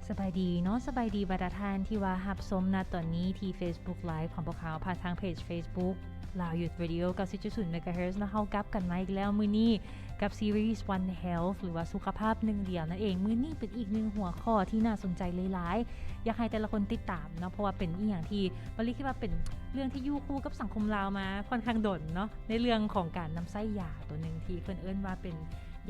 ສະບາຍດີເນາະ ສະບາຍດີບັນດາທ່ານທີ່ວ່າຮັບຊົມນະຕອນນີ້ທີ່ Facebook Live ຂອງພວກເຮົາ ຜ່ານທາງເພຈ Facebook Lao Youth Radio ເກົ້າສິບຈຸດສູນ Megahertz ເນາະ. ເຮົາກັບກັນມາອີກແລ້ວມື້ນີ້ ກັບ Series One Health ຫຼືວ່າສຸຂະພາບໜຶ່ງດຽວນັ້ນເອງ. ມື້ນີ້ເປັນອີກໜຶ່ງຫົວຂໍ້ທີ່ໜ້າສົນໃຈຫຼາຍໆ ຢາກໃຫ້ແຕ່ລະຄົນຕິດຕາມເນາະ ເພາະວ່າເປັນອີ່ຫຍັງທີ່ ວາລີຄິດວ່າເປັນເລື່ອງທີ່ຢູ່ຄູ່ກັບສັງຄົມລາວມາຂ້ອນຂ້າງດົນເນາະ ໃນເລື່ອງຂອງການນຳໃຊ້ຢາຕົວໜຶ່ງທີ່ເພິ່ນເອີ້ນວ່າເປັນ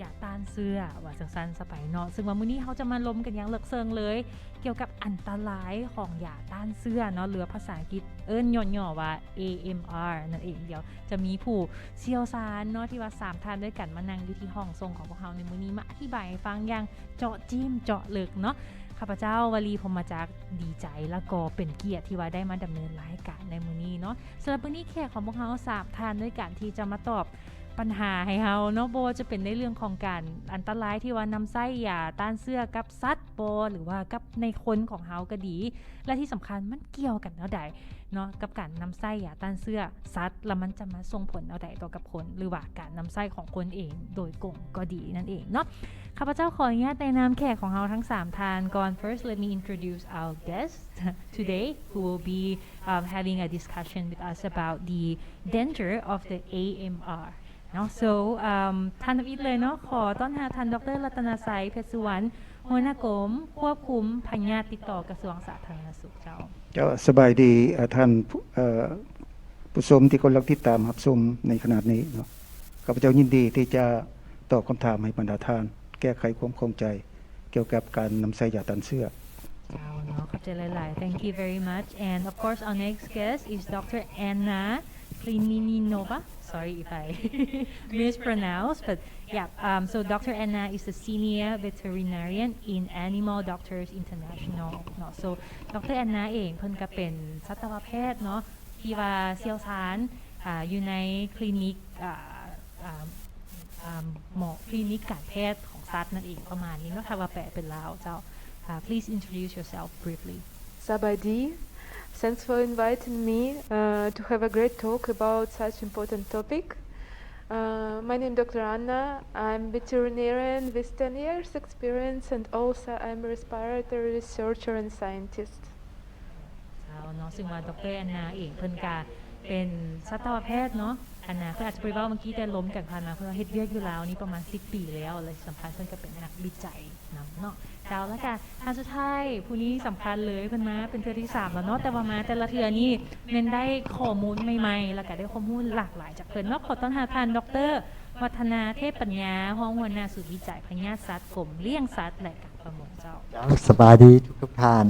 ຢາຕ້ານເຊື້ອ ວ່າຈັ່ງຊັ້ນຊະໄປເນາະ. ເຊິ່ງວ່າມື້ນີ້ເຮົາຈະມາລົມກັນຢ່າງເລິກເຊິ່ງເລີຍ ກ່ຽວກັບອັນຕະລາຍຂອງຢາຕ້ານເຊື້ອເນາະ ຫຼືວ່າພາສາອັງກິດເອີ້ນຫຍໍ້ໆວ່າ AMR ນັ້ນເອງ. ດຽວຈະມີຜູ້ຊ່ຽວຊານເນາະ ທີ່ວ່າສາມທ່ານດ້ວຍກັນ ມານັ່ງຢູ່ທີ່ຫ້ອງສົ່ງຂອງພວກເຮົາໃນມື້ນີ້ ມາອະທິບາຍໃຫ້ຟັງຢ່າງເຈາະຈີ້ມເຈາະເລິກເນາະ. ຂ້າພະເຈົ້າ ວາລີ ພົມມະຈັກ ດີໃຈ ແລະກໍເປັນກຽດທີ່ວ່າໄດ້ມາດຳເນີນລາຍການໃນມື້ນີ້ເນາະ. ສຳລັບມື້ນີ້ແຂກຂອງພວກເຮົາສາມທ່ານດ້ວຍກັນທີ່ຈະມາຕອບ ບັນຫາໃຫ້ເຮົາເນາະ ບໍ່ວ່າຈະເປັນໃນເລື່ອງຂອງການອັນຕະລາຍທີ່ວ່ານຳໃຊ້ຢາຕ້ານເຊື້ອກັບສັດບໍ ຫຼືວ່າກັບໃນຄົນຂອງເຮົາກໍດີ ແລະທີ່ສຳຄັນມັນກ່ຽວກັນແນວໃດເນາະ ກັບການນຳໃຊ້ຢາຕ້ານເຊື້ອສັດ ແລ້ວມັນຈະມາສົ່ງຜົນແນວໃດຕໍ່ກັບຄົນ ຫຼືວ່າການນຳໃຊ້ຂອງຄົນເອງໂດຍກົງກໍດີນັ້ນເອງເນາະ. ຂ້າພະເຈົ້າຂໍອະນຸຍາດແນະນຳແຂກຂອງເຮົາທັງສາມທ່ານກ່ອນ. First, let me introduce our guest today who will be, um, having a discussion with us about the danger of the AMR ເນາະ. So, um, ທ່ານທຳອິດເລີຍເນາະ ຂໍຕ້ອນຮັບທ່ານ ດຣ ລັດຕະນະໄຊ ເພັດສຸວັນ ຫົວໜ້າກົມຄວບຄຸມພະຍາດຕິດຕໍ່ ກະຊວງສາທາລະນະສຸກເຈົ້າ. ເຈົ້າ ສະບາຍດີ ເອີ ທ່ານ ເອີ ຜູ້ຊົມທີ່ກຳລັງຕິດຕາມຮັບຊົມໃນຂະນະນີ້ເນາະ. ຂ້າພະເຈົ້າຍິນດີທີ່ຈະຕອບຄຳຖາມໃຫ້ບັນດາທ່ານ ແກ້ໄຂຄວາມຂ້ອງໃຈກ່ຽວກັບການນຳໃຊ້ຢາຕ້ານເຊື້ອ. ເຈົ້າເນາະ ຂອບໃຈຫຼາຍໆ Thank you very much. And of course, our next guest is ดร Anna Klimininova. Sorry if I mispronounce, but yeah, um, so Dr. Anna is a senior veterinarian in Animal Doctors International ເນາະ. So ດຣ Anna ເອງເພິ່ນກໍເປັນສັດຕະວະແພດເນາະ ທີ່ວ່າຊ່ຽວຊານ ອ່າ ຢູ່ໃນຄລີນິກ ອ່າ ອ່າ ອ່າ ໝໍຄລີນິກການແພດຂອງສັດນັ້ນເອງ ປະມານນີ້ເນາະ ຖ້າວ່າແປເປັນລາວເຈົ້າ. Uh, please introduce yourself briefly. ສະບາຍດີ. Thanks for inviting me, uh, to have a great talk about such important topic. Uh, my name is Dr. Anna. I'm veterinarian with ten years experience, and also I'm respiratory researcher and scientist. ເຈົ້າເນາະ ຊຶ່ງວ່າ ດຣ ແອນນາ ເອງ ເພິ່ນກະເປັນສັດຕະວະແພດເນາະ. ອັນນາ ເພິ່ນອາດຈະບໍ່ໄດ້ເວົ້າເມື່ອກີ້ ແຕ່ລົມກັນຜ່ານມາ ເພິ່ນວ່າເຮັດວຽກຢູ່ລາວນີ້ປະມານສິບປີແລ້ວ ແລະ ທີ່ສຳຄັນເພິ່ນກະເປັນນັກວິໄຈນຳເນາະ. ເຈົ້າ ແລ້ວກະທ່ານສຸດທ້າຍ ຜູ້ນີ້ສຳຄັນເລີຍ ເພິ່ນມາເປັນເທື່ອທີສາມແລ້ວເນາະ ແຕ່ວ່າມາແຕ່ລະເທື່ອນີ້ແມ່ນໄດ້ຂໍ້ມູນໃໝ່ໆ ແລ້ວກະໄດ້ຄວາມຮູ້ຫຼາກຫຼາຍຈາກເພິ່ນເນາະ. ຂໍຕ້ອນຮັບທ່ານ ດຣ ວັດທະນາ ເທບປັນຍາ ຮອງຫົວໜ້າສູນວິໄຈພະຍາດສັດ ກົມລ້ຽງສັດ ແລະ ປະມງເຈົ້າ. ເຈົ້າ ສະບາຍດີທຸກໆທ່ານ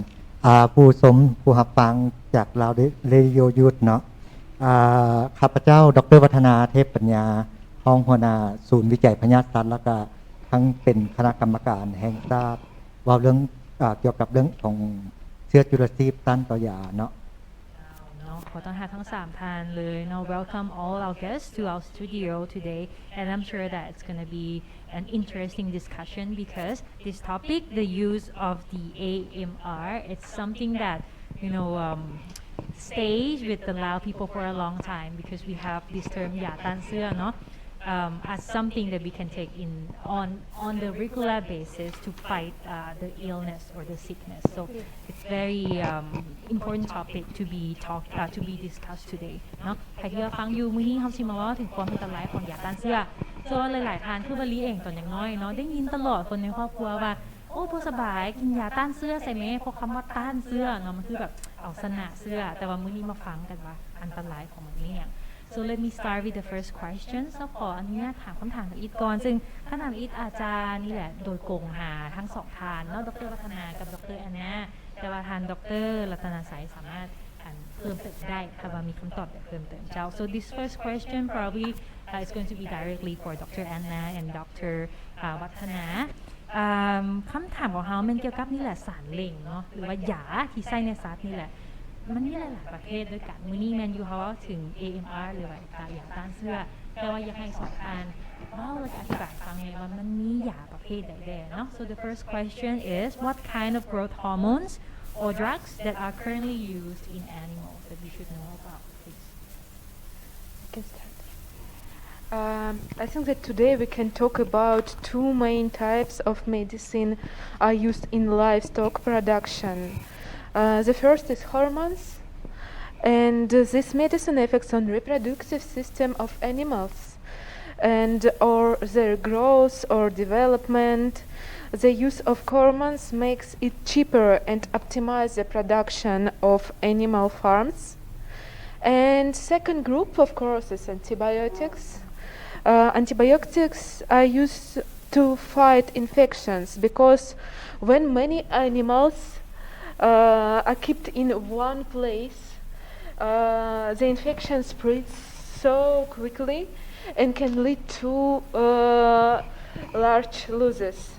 ອ່າ ຜູ້ຊົມ ຜູ້ຮັບຟັງຈາກລາວເຣດິໂອຢູດເນາະ. ອ່າ ຂ້າພະເຈົ້າ ດຣ ວັດທະນາ ເທບປັນຍາ ຮອງຫົວໜ້າສູນວິໄຈພະຍາດສັດ ແລ້ວກະທັງເປັນຄະນະກຳມະການແຫ່ງຊາດ ເວົ້າເລື່ອງ ອ່າ ກ່ຽວກັບເລື່ອງຂອງເຊື້ອຈຸລະຊີບຕ້ານຕໍ່ຢາເນາະ. ເນາະ ຂໍຕ້ອນຮັບທັງສາມທ່ານເລີຍເນາະ. Welcome all our guests to our studio today, and I'm sure that it's gonna be an interesting discussion because this topic, the use of the AMR, it's something that, you know, um, stays with the Lao people for a long time because we have this term ຢາຕ້ານເຊື້ອເນາະ. Um, as something that we can take in on, on the regular basis to fight, uh, the illness or the sickness. So it's very, um, important topic to be talked, uh, to be discussed today ເນາະ. ໃຜທີ່ວ່າຟັງຢູ່ ມື້ນີ້ເຮົາຊິມາເວົ້າເຖິງຄວາມອັນຕະລາຍຂອງຢາຕ້ານເຊື້ອ. ເຊື່ອວ່າຫຼາຍໆທ່ານ ຄືວາລີເອງຕອນຍັງນ້ອຍເນາະ ໄດ້ຍິນຕະຫຼອດ ຄົນໃນຄອບຄົວວ່າ ໂອ້ ບໍ່ສະບາຍ ກິນຢາຕ້ານເຊື້ອໃສ່ແມ້. ເພາະຄຳວ່າຕ້ານເຊື້ອເນາະ ມັນຄືແບບເອົາຊະນະເຊື້ອ. ແຕ່ວ່າມື້ນີ້ມາຟັງກັນວ່າອັນຕະລາຍ So let me start with the first question. ເຈົ້າ ຂໍອະນຸຍາດຖາມຄຳຖາມອີກກ່ອນ ຊຶ່ງຄຳຖາມອີກອາດຈະນີ້ແຫຼະ ໂດຍກົງຫາທັງສອງທ່ານເນາະ ດຣ ວັດທະນາ ກັບ ດຣ ແອນນາ ແຕ່ວ່າທ່ານ ດຣ ລັດຕະນະໄຊ ສາມາດ ອັນ ເພີ່ມເຕີມໄດ້ ຖ້າວ່າມີຄຳຕອບແບບເພີ່ມເຕີມເຈົ້າ. So this first question probably, uh, is going to be directly for ດຣ ແອນນາ and ດຣ ວັດທະນາ. ເອີ່ມ ຄຳຖາມຂອງເຮົາແມ່ນກ່ຽວກັບນີ້ແຫຼະ ສານເລັ່ງເນາະ ຫຼືວ່າຢາທີ່ໃຊ້ໃນສັດນີ້ແຫຼະ ມັນມີຫຼາຍໆປະເພດດ້ວຍກັນ. ມື້ນີ້ແມ່ນຢູ່ເຮົາເວົ້າເຖິງ AMR ຫຼືວ່າຢາຕ້ານເຊື້ອ ແຕ່ວ່າຢາກໃຫ້ສອງທ່ານເວົ້າ ແລະ ອະທິບາຍໃຫ້ຟັງແດ່ວ່າມັນມີຢາປະເພດໃດແດ່ເນາະ. So the first question is, what kind of growth hormones or drugs that are currently used in animals that we should know about, please? I can start. Um, I think that today we can talk about two main types of medicine are used in livestock production. Uh, the first is hormones, and this medicine affects on reproductive system of animals and or their growth or development. The use of hormones makes it cheaper and optimize the production of animal farms. And second group, of course, is antibiotics. Uh, antibiotics are used to fight infections because when many animals uh, are kept in one place, uh, the infection spreads so quickly and can lead to uh, large losses.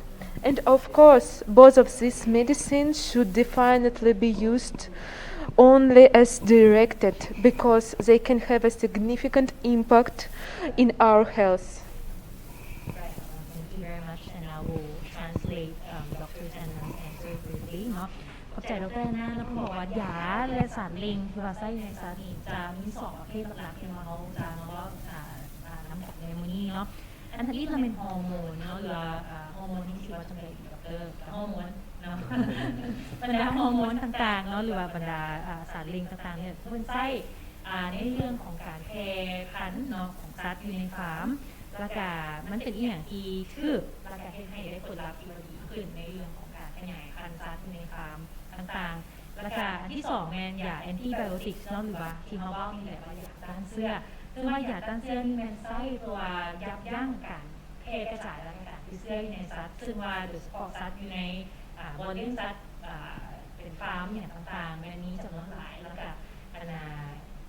And of course, both of these medicines should definitely be used only as directed because they can have a significant impact in our health. Right. Thank you very much. And I will translate um, Doctor Anna's answer briefly. ເນາະ ຂອບໃຈ ດຣ ແອນນາ ເນາະ ເພິ່ນບອກວ່າຢາ ແລະ ສານເລັ່ງທີ່ວ່າໃຊ້ໃນສັດນີ້ຈະມີສອງປະເພດຫຼັກໆທີ່ວ່າເຮົາຈະມາເວົ້າ ອ່າ ອ່າ ນຳກັນໃນມື້ນີ້ເນາະ. ອັນທີໜຶ່ງແມ່ນຮໍໂມນເນາະ ຫຼືວ່າ ອ່າ ຮໍໂມນນີ້ຊິວ່າຈັ່ງໃດດີ ດຣ? ຮໍໂມນເນາະ ບັນດາຮໍໂມນຕ່າງໆເນາະ ຫຼືວ່າບັນດາ ອ່າ ສານເລັ່ງຕ່າງໆນີ້ ເພິ່ນໃຊ້ ອ່າ ໃນເລື່ອງຂອງການແຜ່ພັນເນາະ ຂອງສັດຢູ່ໃນຟາມ ແລ້ວກະມັນເປັນອີ່ຫຍັງທີ່ຖືກ ແລ້ວກະເຮັດໃຫ້ໄດ້ຜົນລັບທີ່ວ່າດີຂຶ້ນ ໃນເລື່ອງຂອງການຂະຫຍາຍພັນສັດຢູ່ໃນຟາມຕ່າງໆ. ແລ້ວກະອັນທີສອງແມ່ນຢາ antibiotics ເນາະ ຫຼືວ່າທີ່ເຮົາເວົ້ານີ້ແຫຼະວ່າຢາຕ້ານເຊື້ອ ຊຶ່ງວ່າຢາຕ້ານເຊື້ອນີ້ແມ່ນໃຊ້ເພື່ອຢັບຢັ້ງການແຜ່ກະຈາຍ ແລະ ການຕິດເຊື້ອຢູ່ໃນສັດ ຊຶ່ງວ່າໂດຍສະເພາະສັດຢູ່ໃນ ອ່າ ບໍ່ລ້ຽງສັດ ອ່າ ເປັນຟາມອີ່ຫຍັງຕ່າງໆ ແມ່ນມີຈຳນວນຫຼາຍ ແລ້ວກະ ອັນນ່າ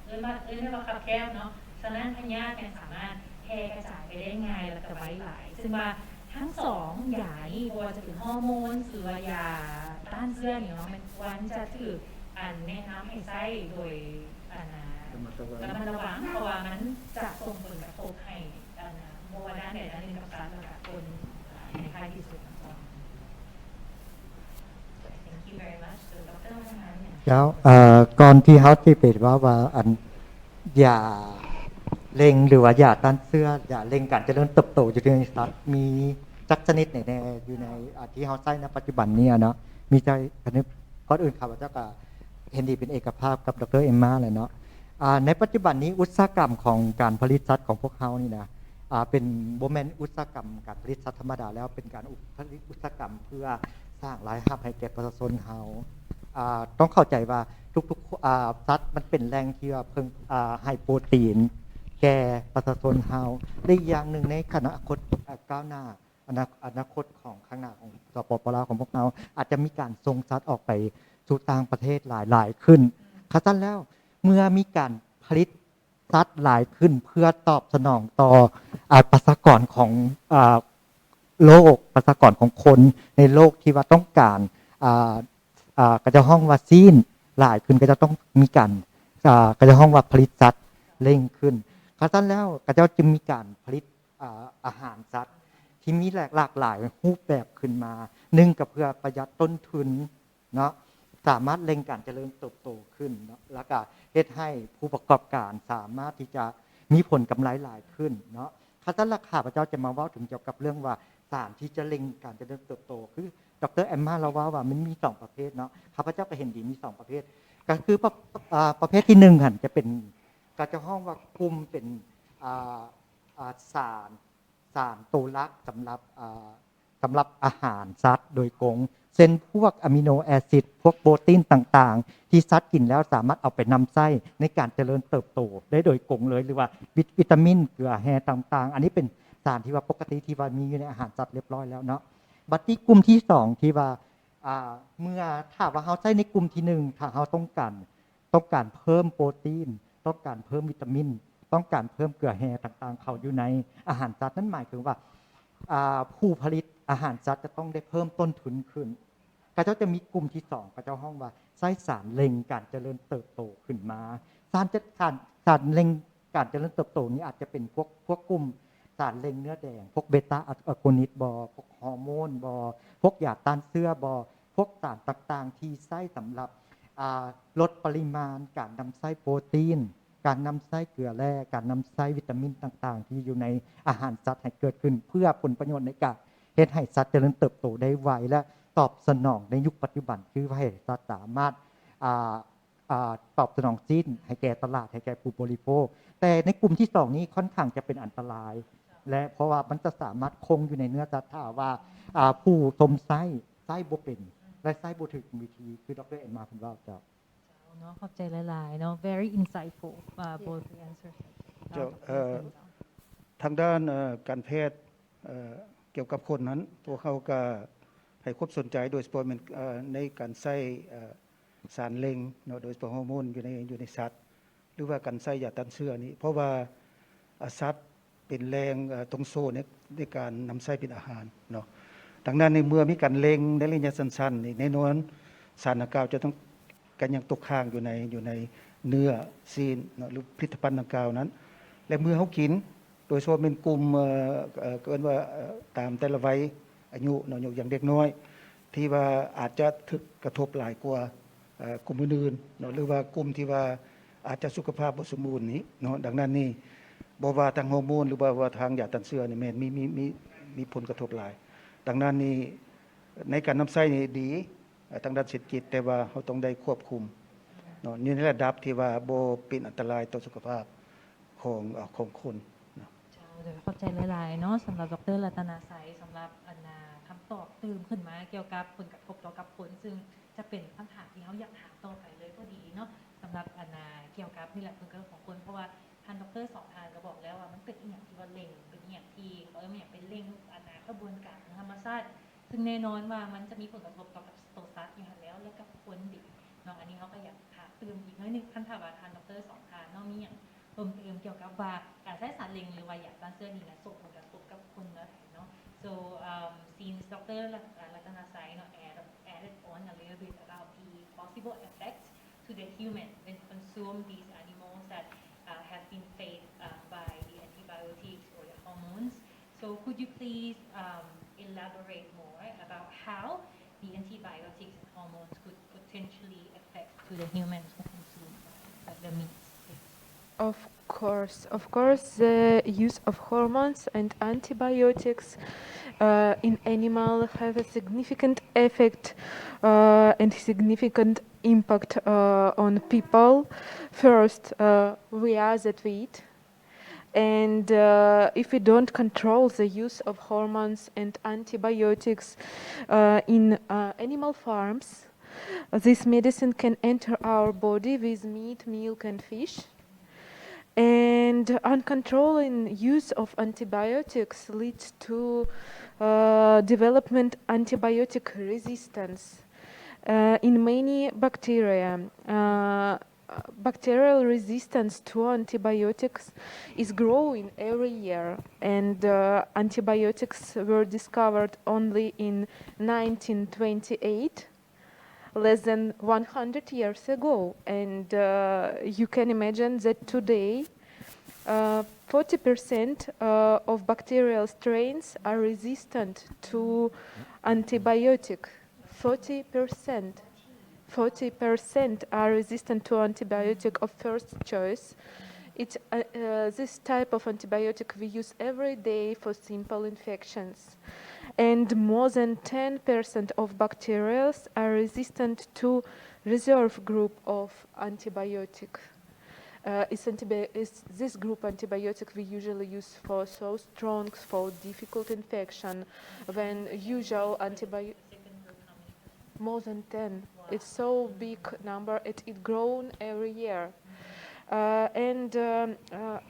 ເອີ້ນວ່າ ເອີ້ນໄດ້ວ່າຄັບແຄບເນາະ ສະນັ້ນພະຍາດແມ່ນສາມາດແຜ່ກະຈາຍໄປໄດ້ງ່າຍ ແລ້ວກະໄວຫຼາຍ ຊຶ່ງວ່າທັງສອງຢານີ້ ບໍ່ວ່າຈະເປັນຮໍໂມນ ຫຼືວ່າຢາຕ້ານເຊື້ອນີ້ເນາະ ແມ່ນຄວນຈະຖືກ ອັນ ແນະນຳໃຫ້ໃຊ້ໂດຍ ອັນນ່າ ລະມັດລະວັງ ລະມັດລະວັງ ເພາະວ່າມັນຈະສົ່ງຜົນກະທົບໃຫ້ ອັນນ່າ ບໍ່ວ່າດ້ານໃດດ້ານໜຶ່ງກັບສັດ ແລ້ວກະຄົນ ໃນທ້າຍທີ່ສຸດ. Thank you very much. ເຈົ້າ ເອີ ກ່ອນທີ່ເຮົາຊິໄປເວົ້າວ່າ ອັນ ຢາເລັ່ງ ຫຼືວ່າຢາຕ້ານເຊື້ອ ຢາເລັ່ງການຈະເລີນເຕີບໂຕຢູ່ໃນສັດ ມີຈັກຊະນິດແດ່ຢູ່ໃນ ອ່າ ທີ່ເຮົາໃຊ້ໃນປັດຈຸບັນນີ້ເນາະ ມີຈັກຊະນິດ? ກ່ອນອື່ນຂ້າພະເຈົ້າກະເຫັນດີເປັນເອກະພາບກັບ ດຣ ເອັມມາ ແຫຼະເນາະ. ອ່າ ໃນປັດຈຸບັນນີ້ອຸດສາຫະກຳຂອງການຜະລິດສັດຂອງພວກເຮົານີ້ນະ ອ່າ ເປັນ ບໍ່ແມ່ນອຸດສາຫະກຳການຜະລິດສັດທຳມະດາແລ້ວ ເປັນການອຸ ຜະລິດອຸດສາຫະກຳເພື່ອສ້າງລາຍຮັບໃຫ້ແກ່ປະຊາຊົນເຮົາ. ອ່າ ຕ້ອງເຂົ້າໃຈວ່າທຸກໆ ອ່າ ສັດມັນເປັນແຫຼ່ງທີ່ວ່າເພິ່ງ ອ່າ ໃຫ້ໂປຣຕີນແກ່ປະຊາຊົນເຮົາ ແລະ ອີກຢ່າງໜຶ່ງໃນອະນາຄົດ ອ່າ ກ້າວໜ້າ ອະນາ ອະນາຄົດຂອງຂ້າງໜ້າຂອງ ສປປ ລາວ ຂອງພວກເຮົາ ອາດຈະມີການສົ່ງສັດອອກໄປສູ່ຕ່າງປະເທດຫຼາຍໆຂຶ້ນ. ຄັນຊັ້ນແລ້ວ ເມື່ອມີການຜະລິດສັດຫຼາຍຂຶ້ນເພື່ອຕອບສະໜອງຕໍ່ ອາ ປະຊາກອນຂອງ ອາ ໂລກ ປະຊາກອນຂອງຄົນໃນໂລກທີ່ວ່າຕ້ອງການ ອາ ອາ ເຂົາເຈົ້າຮ້ອງວ່າຊີ້ນຫຼາຍຂຶ້ນ ເຂົາເຈົ້າຕ້ອງມີການ ອາ ເຂົາເຈົ້າຮ້ອງວ່າຜະລິດສັດເລັ່ງຂຶ້ນ. ຄັນຊັ້ນແລ້ວ ເຂົາເຈົ້າຈຶ່ງມີການຜະລິດ ອາ ອາຫານສັດທີ່ມີຫຼາກຫຼາຍຮູບແບບຂຶ້ນມາ. ໜຶ່ງກະເພື່ອປະຢັດຕົ້ນທຶນເນາະ ສາມາດເລັ່ງການຈະເລີນເຕີບໂຕຂຶ້ນເນາະ ແລ້ວກະເຮັດໃຫ້ຜູ້ປະກອບການສາມາດທີ່ຈະມີຜົນກຳໄລຫຼາຍຂຶ້ນເນາະ. ຄັນຊັ້ນລະ ຂ້າພະເຈົ້າຈະມາເວົ້າເຖິງກ່ຽວກັບເລື່ອງວ່າສານທີ່ຈະເລັ່ງການຈະເລີນເຕີບໂຕ ຄື ດຣ ເອັມມາ ລາວເວົ້າວ່າມັນມີສອງປະເພດເນາະ ຂ້າພະເຈົ້າກະເຫັນດີມີສອງປະເພດ ກະຄື ປະ ອາ ປະເພດທີໜຶ່ງຫັ້ນຈະເປັນ ເຂົາເຈົ້າຮ້ອງວ່າກຸ່ມເປັນ ອາ ອາ ສານ ສານໂຕຫຼັກສຳລັບ ອາ ສຳລັບອາຫານສັດໂດຍກົງ ເຊັ່ນ ພວກອາມິໂນແອຊິດ ພວກໂປຣຕີນຕ່າງໆ ທີ່ສັດກິນແລ້ວສາມາດເອົາໄປນຳໃຊ້ໃນການຈະເລີນເຕີບໂຕໄດ້ໂດຍກົງເລີຍ ຫຼືວ່າວິ ວິຕາມິນ ເກືອແຮ່ຕ່າງໆ. ອັນນີ້ເປັນສານທີ່ວ່າປົກກະຕິທີ່ວ່າມີຢູ່ໃນອາຫານສັດລຽບຮ້ອຍແລ້ວເນາະ. ບັດນີ້ກຸ່ມທີສອງທີ່ວ່າ ອາ ເມື່ອ ຖ້າວ່າເຮົາໃຊ້ໃນກຸ່ມທີໜຶ່ງ ຖ້າເຮົາຕ້ອງການ ຕ້ອງການເພີ່ມໂປຣຕີນ ຕ້ອງການເພີ່ມວິຕາມິນ ຕ້ອງການເພີ່ມເກືອແຮ່ຕ່າງໆ ເຂົ້າຢູ່ໃນອາຫານສັດ ນັ້ນໝາຍເຖິງວ່າ ອາ ຜູ້ຜະລິດອາຫານສັດຈະຕ້ອງໄດ້ເພີ່ມຕົ້ນທຶນຂຶ້ນ. ເຂົາເຈົ້າຈະມີກຸ່ມທີສອງ ເຂົາເຈົ້າຮ້ອງວ່າໃຊ້ສານເລັ່ງການຈະເລີນເຕີບໂຕຂຶ້ນມາ. ສານຈະ ສານ ສານເລັ່ງການຈະເລີນເຕີບໂຕນີ້ອາດຈະເປັນພວກ ພວກກຸ່ມສານເລັ່ງເນື້ອແດງ ພວກເບຕາອາໂກນິດບໍ ພວກຮໍໂມນບໍ ພວກຢາຕ້ານເຊື້ອບໍ ພວກສານຕ່າງໆທີ່ໃຊ້ສຳລັບ ອາ ລົດປະລິມານການນຳໃຊ້ໂປຣຕີນ ການນຳໃຊ້ເກືອແຮ່, ການນຳໃຊ້ວິຕາມິນຕ່າງໆ ທີ່ຢູ່ໃນອາຫານສັດໃຫ້ເກີດຂຶ້ນ ເພື່ອຜົນປະໂຫຍດໃນການເຮັດໃຫ້ສັດຈະເລີນເຕີບໂຕໄດ້ໄວ ແລະ ຕອບສະໜອງໃນຍຸກປັດຈຸບັນ ຄືວ່າໃຫ້ສັດສາມາດ ອ່າ ອ່າ ຕອບສະໜອງຊີ້ນໃຫ້ແກ່ຕະຫຼາດ, ໃຫ້ແກ່ຜູ້ບໍລິໂພກ. ແຕ່ໃນກຸ່ມທີສອງນີ້ຄ່ອນຂ້າງຈະເປັນອັນຕະລາຍ ແລະ ເພາະວ່າມັນຈະສາມາດຄົງຢູ່ໃນເນື້ອສັດ ຖ້າວ່າ ອ່າ ຜູ້ຊົມໃຊ້ ໃຊ້ບໍ່ເປັນ ແລະ ໃຊ້ບໍ່ຖືກວິທີ ຄືດຣ ແອນມາເພິ່ນເວົ້າ. ເຈົ້າ. ເຈົ້າເນາະ ຂອບໃຈຫຼາຍໆເນາະ very insightful ອ່າ both the answers ເຈົ້າ. ເອີ ທາງດ້ານ ເອີ ການແພດ ເອີ ກ່ຽວກັບຄົນນັ້ນ ພວກເຮົາກໍໃຫ້ຄວາມສົນໃຈ ໂດຍສະເພາະແມ່ນ ເອີ ໃນການໃຊ້ ເອີ ສານເລັ່ງເນາະ ໂດຍສະເພາະຮໍໂມນຢູ່ໃນ ຢູ່ໃນສັດ ຫຼືວ່າການໃຊ້ຢາຕ້ານເຊື້ອນີ້ ເພາະວ່າ ອາ ສັດເປັນແຫຼ່ງ ເອີ ຕົງໂສ້ໃນ ໃນການນຳໃຊ້ເປັນອາຫານເນາະ. ດັ່ງນັ້ນ ໃນເມື່ອມີການເລັ່ງໃນໄລຍະສັ້ນໆນີ້ ແນ່ນອນ ສານດັ່ງກ່າວຈະຕ້ອງ ກໍຍັງຕົກຄ້າງຢູ່ໃນ ຢູ່ໃນເນື້ອຊີ້ນເນາະ ຫຼືຜະລິດຕະພັນດັ່ງກ່າວນັ້ນ ແລະ ເມື່ອເຮົາກິນ ໂດຍສະເພາະແມ່ນກຸ່ມ ເອີ ເອີ ເອີ້ນວ່າ ເອີ ຕາມແຕ່ລະໄວອາຍຸເນາະ ຍົກຢ່າງເດັກນ້ອຍ ທີ່ວ່າອາດຈະຖືກກະທົບຫຼາຍກວ່າ ເອີ ກຸ່ມອື່ນໆເນາະ ຫຼືວ່າກຸ່ມທີ່ວ່າອາດຈະສຸຂະພາບບໍ່ສົມບູນນີ້ເນາະ. ດັ່ງນັ້ນນີ້ ບໍ່ວ່າທາງຮໍໂມນ ຫຼືວ່າ ວ່າທາງຢາຕ້ານເຊື້ອນີ້ ແມ່ນມີ ມີ ມີ ມີຜົນກະທົບຫຼາຍ. ດັ່ງນັ້ນນີ້ ໃນການນຳໃຊ້ນີ້ດີ ເອີ ທາງດ້ານເສດຖະກິດ ແຕ່ວ່າເຮົາຕ້ອງໄດ້ຄວບຄຸມເນາະ ຢູ່ໃນລະດັບທີ່ວ່າບໍ່ເປັນອັນຕະລາຍຕໍ່ສຸຂະພາບຂອງ ເອີ ຂອງຄົນເນາະ. ເຈົ້າ ໂດຍ ຂອບໃຈຫຼາຍໆເນາະ ສຳລັບ ດຣ ລັດຕະນະໄຊ ສຳລັບ ອັນນ່າ ຄຳຕອບຕື່ມຂຶ້ນມາກ່ຽວກັບຜົນກະທົບຕໍ່ກັບຄົນ ຊຶ່ງຈະເປັນຄຳຖາມທີ່ເຮົາຢາກຖາມຕໍ່ໄປເລີຍພໍດີເນາະ ສຳລັບ ອັນນ່າ ກ່ຽວກັບນີ້ແຫຼະ ຜົນກະທົບຂອງຄົນ ເພາະວ່າທ່ານ ດຣ ສອງທ່ານກໍບອກແລ້ວວ່າ ມັນເປັນອີ່ຫຍັງທີ່ວ່າເລັ່ງ ເປັນອີ່ຫຍັງທີ່ ເຂົາເອີ້ນວ່າຫຍັງ ເປັນເລັ່ງ ອັນນ່າ ຂະບວນການທາງທຳມະຊາດ ຊຶ່ງແນ່ນອນວ່າມັນຈະມີຜົນກະທົບຕໍ່ກັບໂຕສັດຢູ່ຫັ້ນແລ້ວ ແລະ ກັບຄົນອີກເນາະ. ອັນນີ້ເຮົາກໍຢາກຖາມຕື່ມອີກໜ້ອຍໜຶ່ງ ຄັນຖ້າວ່າທ່ານ ດຣ ສອງທ່ານເນາະ ມີຫຍັງເພີ່ມເຕີມກ່ຽວກັບວ່າການໃຊ້ສານເລັ່ງ ຫຼືວ່າຢາຕ້ານເຊື້ອນີ້ນະ ສົ່ງຜົນກະທົບກັບຄົນແນວໃດເນາະ. So, um, since ດຣ ລັດ ເອີ ລັດຕະນະໄຊເນາະ add, added on a little bit about the possible effects to the human when consume these animals that, uh, have been fed, uh, by the antibiotics or the hormones. So could you please, um, elaborate more about how the antibiotics and hormones could potentially affect to the humans who consume the, the meats? Of course, of course, the use of hormones and antibiotics, uh, in animal have a significant effect, uh, and significant impact, uh, on people. First, uh, we are that we eat. And, uh, if we don't control the use of hormones and antibiotics, uh, in, uh, animal farms, this medicine can enter our body with meat, milk, and fish. And uncontrolled use of antibiotics leads to, uh, development antibiotic resistance, uh, in many bacteria. Uh, bacterial resistance to antibiotics is growing every year, and, uh, antibiotics were discovered only in nineteen twenty-eight, less than one hundred years ago. And, uh, you can imagine that today, uh, forty percent, uh, of bacterial strains are resistant to antibiotic. Forty percent, forty percent are resistant to antibiotic of first choice. It, uh, uh, this type of antibiotic we use every day for simple infections. And more than ten percent of bacterials are resistant to reserve group of antibiotic. Uh, is antibi-, is this group antibiotic we usually use for sore throats, for difficult infection, when usual antibi-, more than ten. It's so big number, it, it grown every year. Uh, and, um, uh,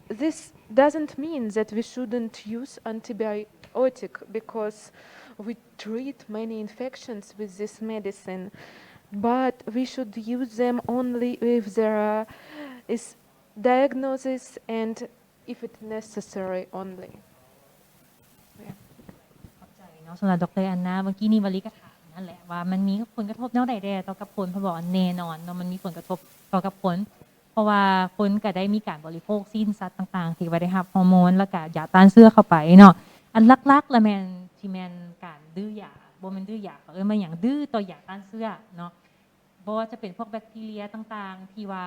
this doesn't mean that we shouldn't use antibiotic, because we treat many infections with this medicine, but we should use them only if there are, is diagnosis and if it necessary only. ຂອບໃຈເນາະ ສຳລັບ ດຣ ແອນນາ. ເມື່ອກີ້ນີ້ວາລີກໍຖາມນັ້ນແຫຼະວ່າ ມັນມີຜົນກະທົບແນວໃດແດ່ຕໍ່ກັບຄົນ? ເພິ່ນບອກວ່າແນ່ນອນເນາະ ມັນມີຜົນກະທົບຕໍ່ກັບຄົນ ເພາະວ່າຄົນກໍໄດ້ມີການບໍລິໂພກຊີ້ນສັດຕ່າງໆ ທີ່ວ່າໄດ້ຮັບຮໍໂມນ ແລ້ວກໍຢາຕ້ານເຊື້ອເຂົ້າໄປເນາະ. ອັນຫຼັກໆລະແມ່ນ ທີ່ແມ່ນການດື້ຢາ ບໍ່ແມ່ນດື້ຢາ ເຂົາເອີ້ນວ່າຫຍັງ ດື້ຕໍ່ຢາຕ້ານເຊື້ອເນາະ. ບໍ່ວ່າຈະເປັນພວກແບັກທີເຣຍຕ່າງໆ ທີ່ວ່າ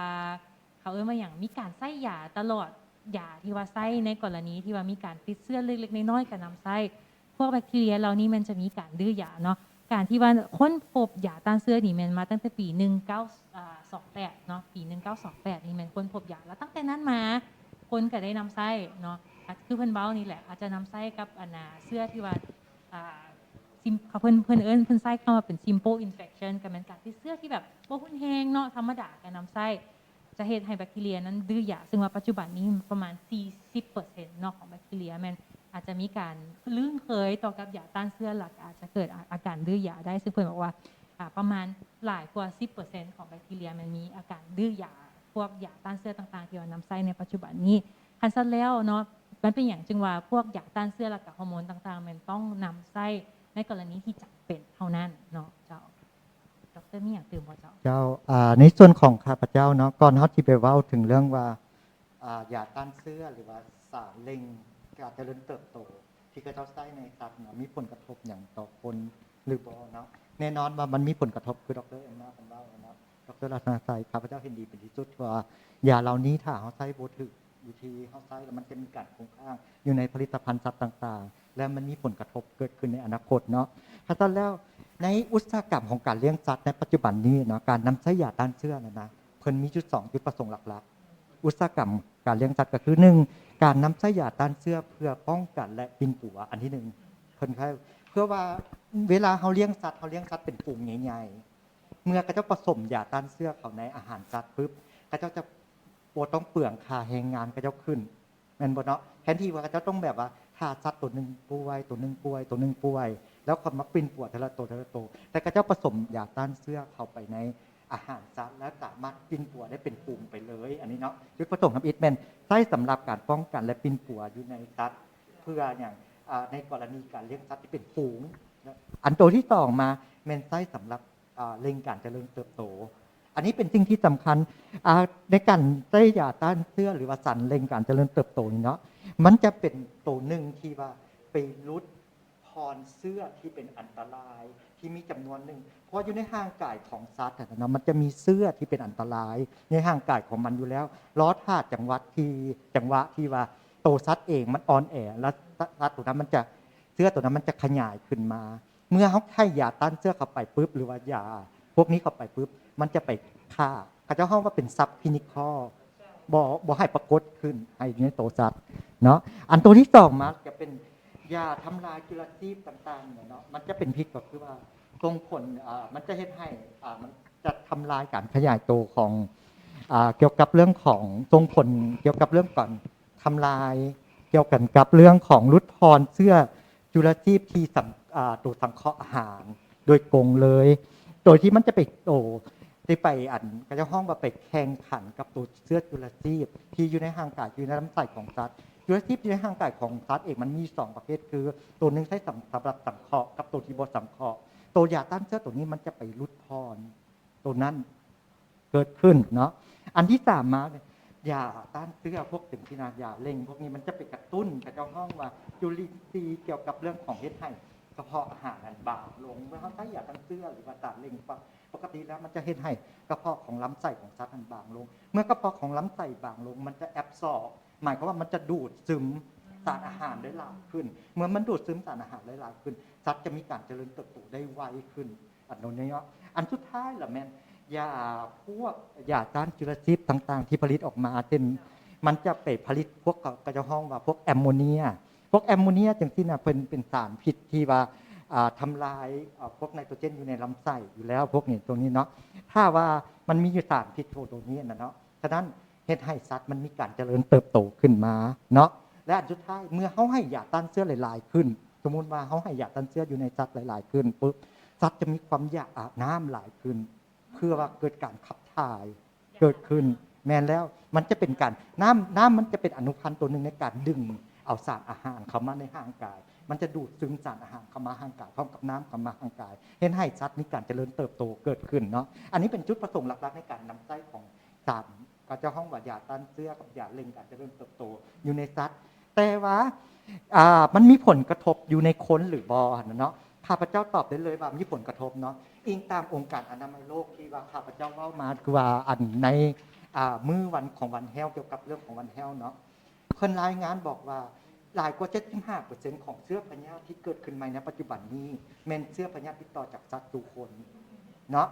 ເຂົາເອີ້ນວ່າຫຍັງ ມີການໃຊ້ຢາຕະຫຼອດ ຢາທີ່ວ່າໃຊ້ໃນກໍລະນີທີ່ວ່າມີການຕິດເຊື້ອເລັກໆນ້ອຍໆກໍນຳໃຊ້. ພວກແບັກທີເຣຍເຫຼົ່ານີ້ມັນຈະມີການດື້ຢາເນາະ. ການທີ່ວ່າຄົ້ນພົບຢາຕ້ານເຊື້ອນີ້ແມ່ນມາຕັ້ງແຕ່ປີໜຶ່ງເກົ້າ ອ່າ ສອງແປດເນາະ, ປີໜຶ່ງເກົ້າສອງແປດນີ້ແມ່ນຄົ້ນພົບຢາ ແລ້ວຕັ້ງແຕ່ນັ້ນມາຄົນກໍໄດ້ນຳໃຊ້ເນາະ. ອາດ ຄືເພິ່ນເວົ້ານີ້ແຫຼະ ອາດຈະນຳໃຊ້ກັບອັນນ່າເຊື້ອທີ່ວ່າ ອ່າ ຊິມ ເຂົາ ເພິ່ນ ເພິ່ນເອີ້ນ ເພິ່ນໃຊ້ຄຳວ່າເປັນ simple infection ກໍແມ່ນການຕິດເຊື້ອທີ່ແບບບໍ່ຮຸນແຮງເນາະ, ທຳມະດາກໍນຳໃຊ້ ຈະເຮັດໃຫ້ແບັກທີເຣຍນັ້ນດື້ຢາ, ເຊິ່ງວ່າປັດຈຸບັນນີ້ປະມານສີ່ສິບເປີເຊັນເນາະຂອງແບັກທີເຣຍແມ່ນອາດຈະມີການລຶ້ງເຄີຍຕໍ່ກັບຢາຕ້ານເຊື້ອ ແລ້ວກໍອາດຈະເກີດອາ ອາການດື້ຢາໄດ້. ເຊິ່ງເພິ່ນບອກວ່າ ອາ ປະມານຫຼາຍກວ່າສິບເປີເຊັນຂອງແບັກທີເຣຍແມ່ນມີອາການດື້ຢາ ພວກຢາຕ້ານເຊື້ອຕ່າງໆ ທີ່ວ່ານຳໃຊ້ໃນປັດຈຸບັນນີ້. ຄັນຊັ້ນແລ້ວເນາະ ມັນເປັນຫຍັງຈຶ່ງວ່າພວກຢາຕ້ານເຊື້ອ ແລ້ວກໍຮໍໂມນຕ່າງໆ ແມ່ນຕ້ອງນຳໃຊ້ໃນກໍລະນີທີ່ຈຳເປັນເທົ່ານັ້ນເນາະເຈົ້າ? ດອກເຕີ ມີຫຍັງຕື່ມບໍ່ເຈົ້າ? ເຈົ້າ ອາ ໃນສ່ວນຂອງຂ້າພະເຈົ້າເນາະ ກ່ອນເຮົາຊິໄປເວົ້າເຖິງເລື່ອງວ່າ ອາ ຢາຕ້ານເຊື້ອ ຫຼືວ່າສານເລັ່ງການຈະເລີນເຕີບໂຕ ທີ່ເຂົາເຈົ້າໃຊ້ໃນສັດເນາະ ມີຜົນກະທົບຫຍັງຕໍ່ຄົນຫຼືບໍ່ເນາະ? ແນ່ນອນວ່າມັນມີຜົນກະທົບ ຄືດອກເຕີ ແອມມາ ເພິ່ນເວົ້າເນາະ. ດອກເຕີ ລັດຕະນະໄຊ ຂ້າພະເຈົ້າເຫັນດີເປັນທີ່ສຸດ ເພາະວ່າຢາເຫຼົ່ານີ້ຖ້າເຮົາໃຊ້ບໍ່ຖືກວິທີ ເຮົາໃຊ້ແລ້ວມັນຈະມີການຄົງຄ້າງຢູ່ໃນຜະລິດຕະພັນສັດຕ່າງໆ ແລະ ມັນມີຜົນກະທົບເກີດຂຶ້ນໃນອະນາຄົດເນາະ. ຄັນຊັ້ນແລ້ວ ໃນອຸດສາຫະກຳຂອງການລ້ຽງສັດໃນປັດຈຸບັນນີ້ເນາະ ການນຳໃຊ້ຢາຕ້ານເຊື້ອນັ້ນນະ ເພິ່ນມີຈຸດສອງ ຈຸດປະສົງຫຼັກໆ. ອຸດສາຫະກຳການລ້ຽງສັດກໍຄື ໜຶ່ງ ການນຳໃຊ້ຢາຕ້ານເຊື້ອເພື່ອປ້ອງກັນ ແລະ ປິ່ນປົວ. ອັນທີໜຶ່ງ ເພິ່ນໃຊ້ເພື່ອວ່າເວລາເຮົາລ້ຽງສັດ ເຮົາລ້ຽງສັດເປັນຝູງໃຫຍ່ໆ ເມື່ອເຂົາເຈົ້າປະສົມຢາຕ້ານເຊື້ອເຂົ້າໃນອາຫານສັດປຶບ ເຂົາເຈົ້າຈະບໍ່ຕ້ອງເປືອງຄ່າແຮງງານເຂົາເຈົ້າຂຶ້ນ ແມ່ນບໍ່ເນາະ? ແທນທີ່ວ່າເຂົາເຈົ້າຕ້ອງແບບວ່າຖ້າສັດໂຕໜຶ່ງປ່ວຍ ໂຕໜຶ່ງປ່ວຍ ໂຕໜຶ່ງປ່ວຍ ແລ້ວຄ່ອຍມາປິ່ນປົວເທື່ອລະໂຕ ເທື່ອລະໂຕ ແຕ່ເຂົາເຈົ້າປະສົມຢາຕ້ານເຊື້ອເຂົ້າໄປໃນອາຫານສັດ ແລ້ວສາມາດປິ່ນປົວໄດ້ເປັນຝູງໄປເລີຍ. ອັນນີ້ເນາະ ຈຸດປະສົງທຳອິດແມ່ນໃຊ້ສຳລັບການປ້ອງກັນ ແລະ ປິ່ນປົວຢູ່ໃນສັດ ເພື່ອຫຍັງ? ອາ ໃນກໍລະນີການລ້ຽງສັດທີ່ເປັນຝູງ. ອັນໂຕທີສອງມາແມ່ນໃຊ້ສຳລັບ ອາ ເລັ່ງການຈະເລີນເຕີບໂຕ. ອັນນີ້ເປັນສິ່ງທີ່ສຳຄັນ ອາ ໃນການໃຊ້ຢາຕ້ານເຊື້ອ ຫຼືວ່າສານເລັ່ງການຈະເລີນເຕີບໂຕນີ້ເນາະ ມັນຈະເປັນໂຕໜຶ່ງທີ່ວ່າໄປຫຼຸດຜ່ອນເຊື້ອທີ່ເປັນອັນຕະລາຍ ທີ່ມີຈຳນວນໜຶ່ງ ເພາະວ່າຢູ່ໃນຮ່າງກາຍຂອງສັດຫັ້ນນະເນາະ ມັນຈະມີເຊື້ອທີ່ເປັນອັນຕະລາຍໃນຮ່າງກາຍຂອງມັນຢູ່ແລ້ວ ລໍຖ້າຈັງຫວະທີ່ ຈັງຫວະທີ່ວ່າໂຕສັດເອງມັນອ່ອນແອ ແລ້ວສ- ສັດໂຕນັ້ນມັນຈະ ເຊື້ອໂຕນັ້ນມັນຈະຂະຫຍາຍຂຶ້ນມາ. ເມື່ອເຮົາໃຫ້ຢາຕ້ານເຊື້ອເຂົ້າໄປປຶບ ຫຼືວ່າຢາພວກນີ້ເຂົ້າໄປປຶບ ມັນຈະໄປຂ້າ ເຂົາເຈົ້າເອີ້ນວ່າເປັນ subclinical ບໍ່ ບໍ່ໃຫ້ປາກົດຂຶ້ນໃຫ້ໃນໂຕສັດເນາະ. ອັນໂຕທີສອງມາຈະເປັນຢາທຳລາຍຈຸລະຊີບຕ່າງໆເນາະ ມັນຈະເປັນພິດ ກໍຄືວ່າສົ່ງຜົນ ອາ ມັນຈະເຮັດໃຫ້ ອາ ມັນຈະທຳລາຍການຂະຫຍາຍໂຕຂອງ ອາ ກ່ຽວກັບເລື່ອງຂອງ ສົ່ງຜົນກ່ຽວກັບເລື່ອງການ ທຳລາຍ ກ່ຽວກັນກັບເລື່ອງຂອງຫຼຸດຜ່ອນເຊື້ອຈຸລະຊີບທີ່ສັງ ອາ ໂຕສັງເຄາະອາຫານໂດຍກົງເລີຍ ໂດຍທີ່ມັນຈະໄປ ໂຕ ໄດ້ໄປ ອັນ ເຂົາເຈົ້າເອີ້ນວ່າໄປແຂ່ງຂັນກັບໂຕເຊື້ອຈຸລະຊີບທີ່ຢູ່ໃນຮ່າງກາຍ ຢູ່ໃນລຳໄສ້ຂອງສັດ. ຈຸລະຊີບຢູ່ໃນຮ່າງກາຍຂອງສັດເອງມັນມີສອງປະເພດ ຄືໂຕໜຶ່ງໃຊ້ສຳ ສຳລັບສັງເຄາະ ກັບໂຕທີ່ບໍ່ສັງເຄາະ. ໂຕຢາຕ້ານເຊື້ອໂຕນີ້ມັນຈະໄປຫຼຸດຜ່ອນ ໂຕນັ້ນເກີດຂຶ້ນເນາະ. ອັນທີສາມມາ ຢາຕ້ານເຊື້ອພວກເຕັມທີ່ນະ ຢາເລັ່ງພວກນີ້ ມັນຈະໄປກະຕຸ້ນ ເຂົາເຈົ້າເອີ້ນວ່າຈຸລິນຊີ ກ່ຽວກັບເລື່ອງຂອງເຮັດໃຫ້ກະເພາະອາຫານນັ້ນບາງລົງ. ເມື່ອເຮົາໃຊ້ຢາຕ້ານເຊື້ອ ຫຼືວ່າສານເລັ່ງ ປະ ປົກກະຕິແລ້ວມັນຈະເຮັດໃຫ້ກະເພາະຂອງລຳໄສ້ຂອງສັດນັ້ນບາງລົງ. ເມື່ອກະເພາະຂອງລຳໄສ້ບາງລົງ ມັນຈະແອັບຊອບ ໝາຍຄວາມວ່າມັນຈະດູດຊຶມສານອາຫານໄດ້ຫຼາຍຂຶ້ນ. ເມື່ອມັນດູດຊຶມສານອາຫານໄດ້ຫຼາຍຂຶ້ນ ສັດຈະມີການຈະເລີນເຕີບໂຕໄດ້ໄວຂຶ້ນ. ອັນໂນ້ນເນາະ ອັນສຸດທ້າຍລະແມ່ນຢາ ພວກຢາຕ້ານຈຸລະຊີບຕ່າງໆທີ່ຜະລິດອອກມາ ເຊັ່ນ ມັນຈະໄປຜະລິດພວກ ເຂົາ ເຂົາເຈົ້າເອີ້ນວ່າພວກແອມໂມເນຍ ພວກແອມໂມເນຍຈັ່ງຊີ້ນະ ເພິ່ນເປັນສານພິດທີ່ວ່າ ອ່າ ທຳລາຍ ເອີ ພວກໄນໂຕຣເຈນຢູ່ໃນລຳໄສ້ຢູ່ແລ້ວ ພວກນີ້ ຕົວນີ້ເນາະ ຖ້າວ່າມັນມີຢູ່ສານພິດໂຕ ໂຕນີ້ນະເນາະ ສະນັ້ນ ເຮັດໃຫ້ສັດມັນມີການຈະເລີນເຕີບໂຕຂຶ້ນມາເນາະ. ແລະ ອັນສຸດທ້າຍ ເມື່ອເຮົາໃຫ້ຢາຕ້ານເຊື້ອຫຼາຍໆຂຶ້ນ ສົມມຸດວ່າເຮົາໃຫ້ຢາຕ້ານເຊື້ອຢູ່ໃນສັດຫຼາຍໆຂຶ້ນປຶບ ສັດຈະມີຄວາມຢາກອາບນ້ຳຫຼາຍຂຶ້ນ ເພື່ອວ່າເກີດການຂັບຖ່າຍເກີດຂຶ້ນ. ແມ່ນແລ້ວ ມັນຈະເປັນການ ນ້ຳ ນ້ຳມັນຈະເປັນອະນຸພັນຕົວໜຶ່ງໃນການດຶງເອົາສານອາຫານເຂົ້າມາໃນຮ່າງກາຍ ມັນຈະດູດຊຶມສານອາຫານເຂົ້າມາຮ່າງກາຍ ພ້ອມກັບນ້ຳເຂົ້າມາຮ່າງກາຍ ເຮັດໃຫ້ສັດມີການຈະເລີນເຕີບໂຕເກີດຂຶ້ນເນາະ. ອັນນີ້ເປັນຈຸດປະສົງຫຼັກໆໃນການນຳໃຊ້ຂອງສານ ເຂົາເຈົ້າເອີ້ນວ່າຢາຕ້ານເຊື້ອກັບຢາເລັ່ງການຈະເລີນເຕີບໂຕຢູ່ໃນສັດ. ແຕ່ວ່າ ອ່າ ມັນມີຜົນກະທົບຢູ່ໃນຄົນຫຼືບໍ່ຫັ້ນນະເນາະ? ຂ້າພະເຈົ້າຕອບໄດ້ເລີຍວ່າມີຜົນກະທົບເນາະ. ອີງຕາມອົງການອະນາໄມໂລກທີ່ວ່າຂ້າພະເຈົ້າເວົ້າມາ ຄືວ່າອັນໃນ ອ່າ ມື້ວັນຂອງວັນແຮວ ກ່ຽວກັບເລື່ອງຂອງວັນແຮວເນາະ ເພິ່ນລາຍງານບອກວ່າຫຼາຍກວ່າເຈັດສິບຫ້າເປີເຊັນຂອງເຊື້ອພະຍາດທີ່ເກີດຂຶ້ນໃໝ່ໃນປັດຈຸບັນນີ້ ແມ່ນເຊື້ອພະຍາດຕິດຕໍ່ຈາກສັດສູ່ຄົນເນາະ.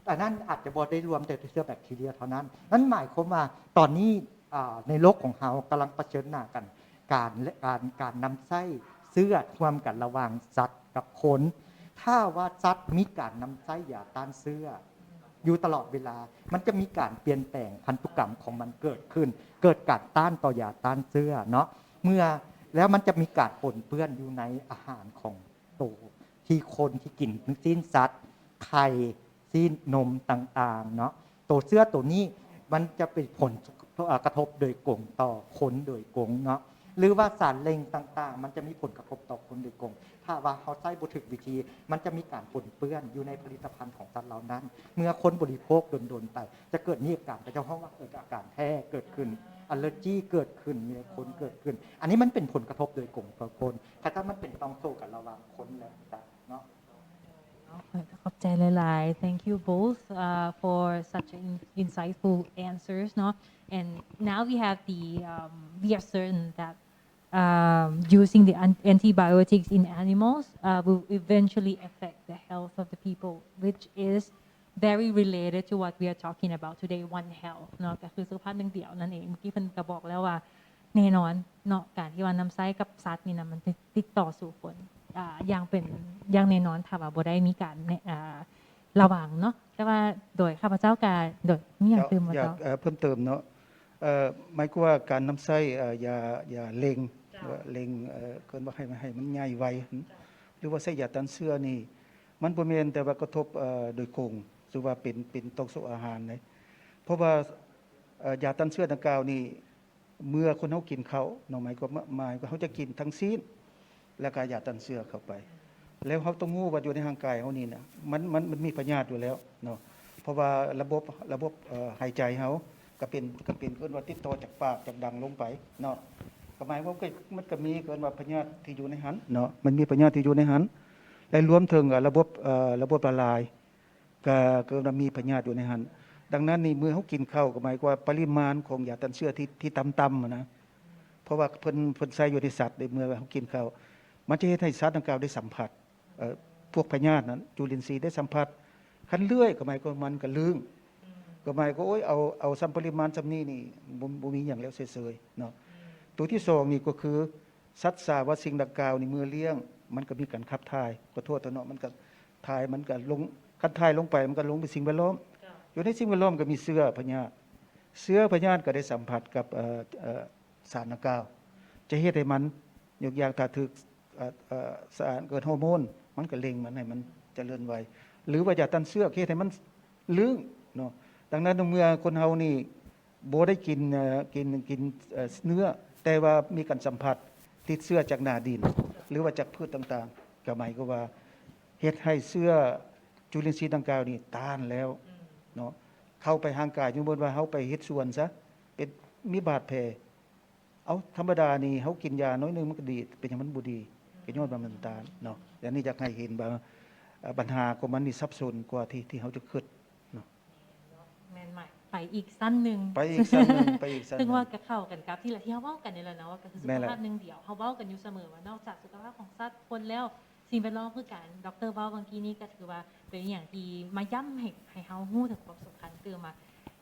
ອັນນັ້ນອາດຈະບໍ່ໄດ້ລວມແຕ່ເຊື້ອແບັກທີເຣຍເທົ່ານັ້ນ. ນັ້ນໝາຍຄວາມວ່າຕອນນີ້ ອ່າ ໃນໂລກຂອງເຮົາກຳລັງປະເຊີນໜ້າກັນ ການ ການ ການນຳໃຊ້ເຊື້ອຮ່ວມກັນລະຫວ່າງສັດກັບຄົນ. ຖ້າວ່າສັດມີການນຳໃຊ້ຢາຕ້ານເຊື້ອຢູ່ຕະຫຼອດເວລາ ມັນຈະມີການປ່ຽນແປງພັນທຸກຳຂອງມັນເກີດຂຶ້ນ, ເກີດການຕ້ານຕໍ່ຢາຕ້ານເຊື້ອເນາະ. ເມື່ອ ແລ້ວມັນຈະມີການປົນເປື້ອນຢູ່ໃນອາຫານຂອງໂຕທີ່ຄົນທີ່ກິນຊີ້ນສັດ, ໄຂ່, ຊີ້ນນົມຕ່າງໆເນາະ. ໂຕເຊື້ອໂຕນີ້ມັນຈະເປັນຜົນ ເອີ ກະທົບໂດຍກົງຕໍ່ຄົນໂດຍກົງເນາະ ຫຼືວ່າສານເລັ່ງຕ່າງໆ ມັນຈະມີຜົນກະທົບຕໍ່ຄົນໂດຍກົງ. ຖ້າວ່າເຮົາໃຊ້ບໍ່ຖືກວິທີ ມັນຈະມີການປົນເປື້ອນຢູ່ໃນຜະລິດຕະພັນຂອງສັດເຫຼົ່ານັ້ນ. ເມື່ອຄົນບໍລິໂພກດົນໆໄປ ຈະເກີດມີອາການ ເຂົາເຈົ້າເວົ້າວ່າເກີດອາການແພ້ເກີດຂຶ້ນ, ອາເລີຈີເກີດຂຶ້ນ, ມີໃນຄົນເກີດຂຶ້ນ. ອັນນີ້ມັນເປັນຜົນກະທົບໂດຍກົງຕໍ່ຄົນ. ຖ້າ ຖ້າມັນເປັນຕ່ອມໂສ້ກັນລະຫວ່າງຄົນແລະສັດເນາະ. ເນາະ ຂອບໃຈຫຼາຍໆ Thank you both, uh, for such in- insightful answers ເນາະ. And now we have the, um, we are certain that, um, using the an- antibiotics in animals, uh, will eventually affect the health of the people, which is very related to what we are talking about today, One Health ເນາະ ກໍຄືສຸຂະພາບໜຶ່ງດຽວນັ້ນເອງ. ເມື່ອກີ້ເພິ່ນກໍບອກແລ້ວວ່າ ແນ່ນອນເນາະ ການທີ່ວ່ານຳໃຊ້ກັບສັດນີ້ນະ ມັນຕິດ ຕິດຕໍ່ສູ່ຄົນ ອ່າ ຢ່າງເປັນ ຢ່າງແນ່ນອນ ຖ້າວ່າບໍ່ໄດ້ມີການ ແນ- ອ່າ ລະວັງເນາະ. ແຕ່ວ່າໂດຍຂ້າພະເຈົ້າກະ ໂດຍ ມີຫຍັງຕື່ມບໍ່ເຈົ້າ? ຢາກ ເອີ ເພີ່ມເຕີມເນາະ ເອີ ໝາຍຄວາມວ່າການນຳໃຊ້ ເອີ ຢາ ຢາເລັ່ງ ເຈົ້າ ເອີ ເລັ່ງ ເອີ ເອີ້ນວ່າໃຫ້ ໃຫ້ມັນໃຫຍ່ໄວ ເຈົ້າ ຫຼືວ່າໃຊ້ຢາຕ້ານເຊື້ອນີ້ ມັນບໍ່ແມ່ນແຕ່ວ່າກະທົບ ເອີ ໂດຍກົງ ຫຼືວ່າເປັນ ເປັນຕໍ່ໂສ້ອາຫານເດ້ ເພາະວ່າ ເອີ ຢາຕ້ານເຊື້ອດັ່ງກ່າວນີ້ ເມື່ອຄົນເຮົາກິນເຂົ້າເນາະ ໝາຍຄວາມ ໝາຍຄວາມເຮົາຈະກິນທັງຊີ້ນ ແລ້ວກະຢາຕ້ານເຊື້ອເຂົ້າໄປ ແລ້ວເຮົາຕ້ອງຮູ້ວ່າຢູ່ໃນຮ່າງກາຍເຮົານີ້ນະ ມັນ ມັນ ມັນມີພະຍາດຢູ່ແລ້ວເນາະ ເພາະວ່າລະບົບ ລະບົບ ເອີ ຫາຍໃຈເຮົາກະເປັນ ກະເປັນ ເອີ້ນວ່າຕິດຕໍ່ຈາກປາກ ຈາກດັງລົງໄປເນາະ ກະໝາຍຄວາມ ມັນກະມີ ເອີ້ນວ່າພະຍາດທີ່ຢູ່ໃນຫັ້ນເນາະ ມັນມີພະຍາດທີ່ຢູ່ໃນຫັ້ນ ແລະລວມເຖິງ ເອີ ລະບົບ ເອີ ລະບົບລະລາຍ ກະ ກະມີພະຍາດຢູ່ໃນຫັ້ນ. ດັ່ງນັ້ນນີ້ ເມື່ອເຮົາກິນເຂົ້າ ກະໝາຍຄວາມວ່າປະລິມານຂອງຢາຕ້ານເຊື້ອທີ່ ທີ່ຕ່ຳໆຫັ້ນນະ ເພາະວ່າເພິ່ນ ເພິ່ນໃຊ້ຢູ່ໃນສັດເດ້ ເມື່ອເຮົາກິນເຂົ້າ ມັນຈະເຮັດໃຫ້ສັດດັ່ງກ່າວໄດ້ສຳຜັດ ເອີ ພວກພະຍາດນັ້ນ ຈຸລິນຊີໄດ້ສຳຜັດ. ຄັນເລື່ອຍ ກະໝາຍຄວາມວ່າມັນກະລຶ້ງ ກະໝາຍຄວາມວ່າ ໂອ້ຍ ເອົາ ເອົາສ່ຳປະລິມານສ່ຳນີ້ນີ້ ບໍ່ ບໍ່ມີຫຍັງແລ້ວ ເສີຍໆເນາະ. ໂຕທີສອງນີ້ກະຄື ສັດສາວ່າສິ່ງດັ່ງກ່າວນີ້ເມື່ອລ້ຽງ ມັນກະມີການຂັບຖ່າຍ ຂໍໂທດເນາະ ມັນກະຖ່າຍ ມັນກະລົງ ຄັນຖ່າຍລົງໄປ ມັນກະລົງໄປສິ່ງແວດລ້ອມ ເຈົ້າ ຢູ່ໃນສິ່ງແວດລ້ອມກະມີເຊື້ອພະຍາດ ເຊື້ອພະຍາດກະໄດ້ສຳຜັດກັບ ເອີ ເອີ ສານດັ່ງກ່າວ ຈະເຮັດໃຫ້ມັນ ຍົກຢ່າງ ຖ້າຖືກ ເອີ ເອີ ສານເກີດຮໍໂມນ ມັນກະເລັ່ງມັນໃຫ້ມັນຈະເລີນໄວ ຫຼືວ່າຢາຕ້ານເຊື້ອເຮັດໃຫ້ມັນລຶ້ງເນາະ. ດັ່ງນັ້ນ ເມື່ອຄົນເຮົານີ້ ບໍ່ໄດ້ກິນ ເອີ ກິນ ກິນ ເອີ ເນື້ອ ແຕ່ວ່າມີການສຳຜັດ ຕິດເຊື້ອຈາກໜ້າດິນ ຫຼືວ່າຈາກພືດຕ່າງໆ ກະໝາຍຄວາມວ່າເຮັດໃຫ້ເຊື້ອຈຸລິນຊີດັ່ງກ່າວນີ້ຕ້ານແລ້ວເນາະ ເຂົ້າໄປຮ່າງກາຍ. ສົມມຸດວ່າເຮົາໄປເຮັດສວນຊະ ເປັນ ມີບາດແຜ ເອົາ ທຳມະດານີ້ເຮົາກິນຢາໜ້ອຍໜຶ່ງມັນກະດີ ເປັນຫຍັງມັນບໍ່ດີ? ກະຍ້ອນວ່າມັນຕ້ານເນາະ. ອັນນີ້ຢາກໃຫ້ເຫັນວ່າ ເອີ ບັນຫາຂອງມັນນີ້ສັບສົນກວ່າທີ່ ທີ່ເຮົາຈະຄິດເນາະ. ແມ່ນ ໄປອີກຊັ້ນໜຶ່ງ ໄປອີກຊັ້ນໜຶ່ງ ໄປອີກຊັ້ນໜຶ່ງ ຊຶ່ງວ່າກະເຂົ້າກັນກັບທີ່ລະ ທີ່ເຮົາເວົ້າກັນນີ້ແຫຼະເນາະ ກະຄືສຸຂະພາບໜຶ່ງດຽວ ເຮົາເວົ້າກັນຢູ່ສະເໝີວ່ານອກຈາກສຸຂະພາບຂອງສັດ ຄົນແລ້ວ ສິ່ງແວດລ້ອມຄືກັນ. ດອກເຕີເວົ້າເມື່ອກີ້ນີ້ກະຖືວ່າເປັນອີ່ຫຍັງທີ່ມາຢ້ຳໃຫ້ ໃຫ້ເຮົາຮູ້ເຖິງຄວามສຳຄັນຕື່ມວ່າ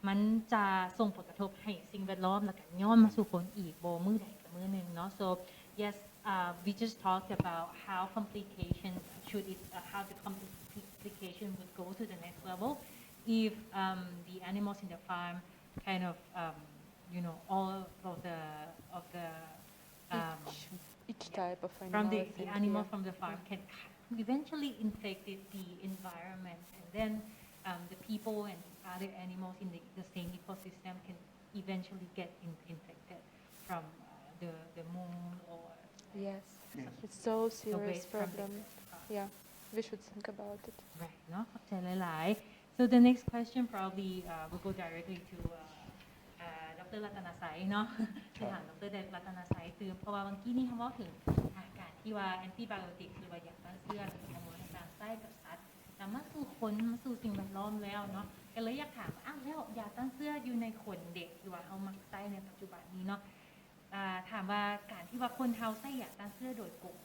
ມັນຈະສົ່ງຜົນກະທົບໃຫ້ສິ່ງແວດລ້ອມ ແລ້ວກະຍ້ອນມາສູ່ຄົນອີກບໍ່ ມື້ໃດກະມື້ໜຶ່ງເນາະ. So yes, uh, we just talked about how complication should it, uh, how the complication would go to the next level if, um, the animals in the farm kind of, um, you know, all of the, of the, um, each, each type of animal from the, the animal from the farm can eventually infect the environment, and then, um, the people and other animals in the, the same ecosystem can eventually get in- infected from, uh, the, the mold or Yes, it's so serious problem. Yeah, we should think about it. Right ເນາະ ຂອບໃຈຫຼາຍໆ. So the next question probably, uh, will go directly to, uh, uh, ດອກເຕີ ລັດຕະນະໄຊເນາະ ຊິຖາມ ດອກເຕີ ລັດຕະນະໄຊຕື່ມ ເພາະວ່າເມື່ອກີ້ນີ້ເຮົາເວົ້າເຖິງ ອ່າ ການທີ່ວ່າ antibiotic ຫຼືວ່າຢາຕ້ານເຊື້ອ ຫຼື ຮໍໂມນຕ່າງໆ ໃຊ້ກັບສັດ. ມາສູ່ຄົນ ມາສູ່ສິ່ງແວດລ້ອມແລ້ວເນາະ ກໍເລີຍຢາກຖາມວ່າ ອ້າວ ແລ້ວຢາຕ້ານເຊື້ອຢູ່ໃນຄົນເດ ທີ່ວ່າເຮົາມັກໃຊ້ໃນປັດຈຸບັນນີ້ເນາະ ອ່າ ຖາມວ່າການທີ່ວ່າຄົນເຮົາໃຊ້ຢາຕ້ານເຊື້ອໂດຍກົງ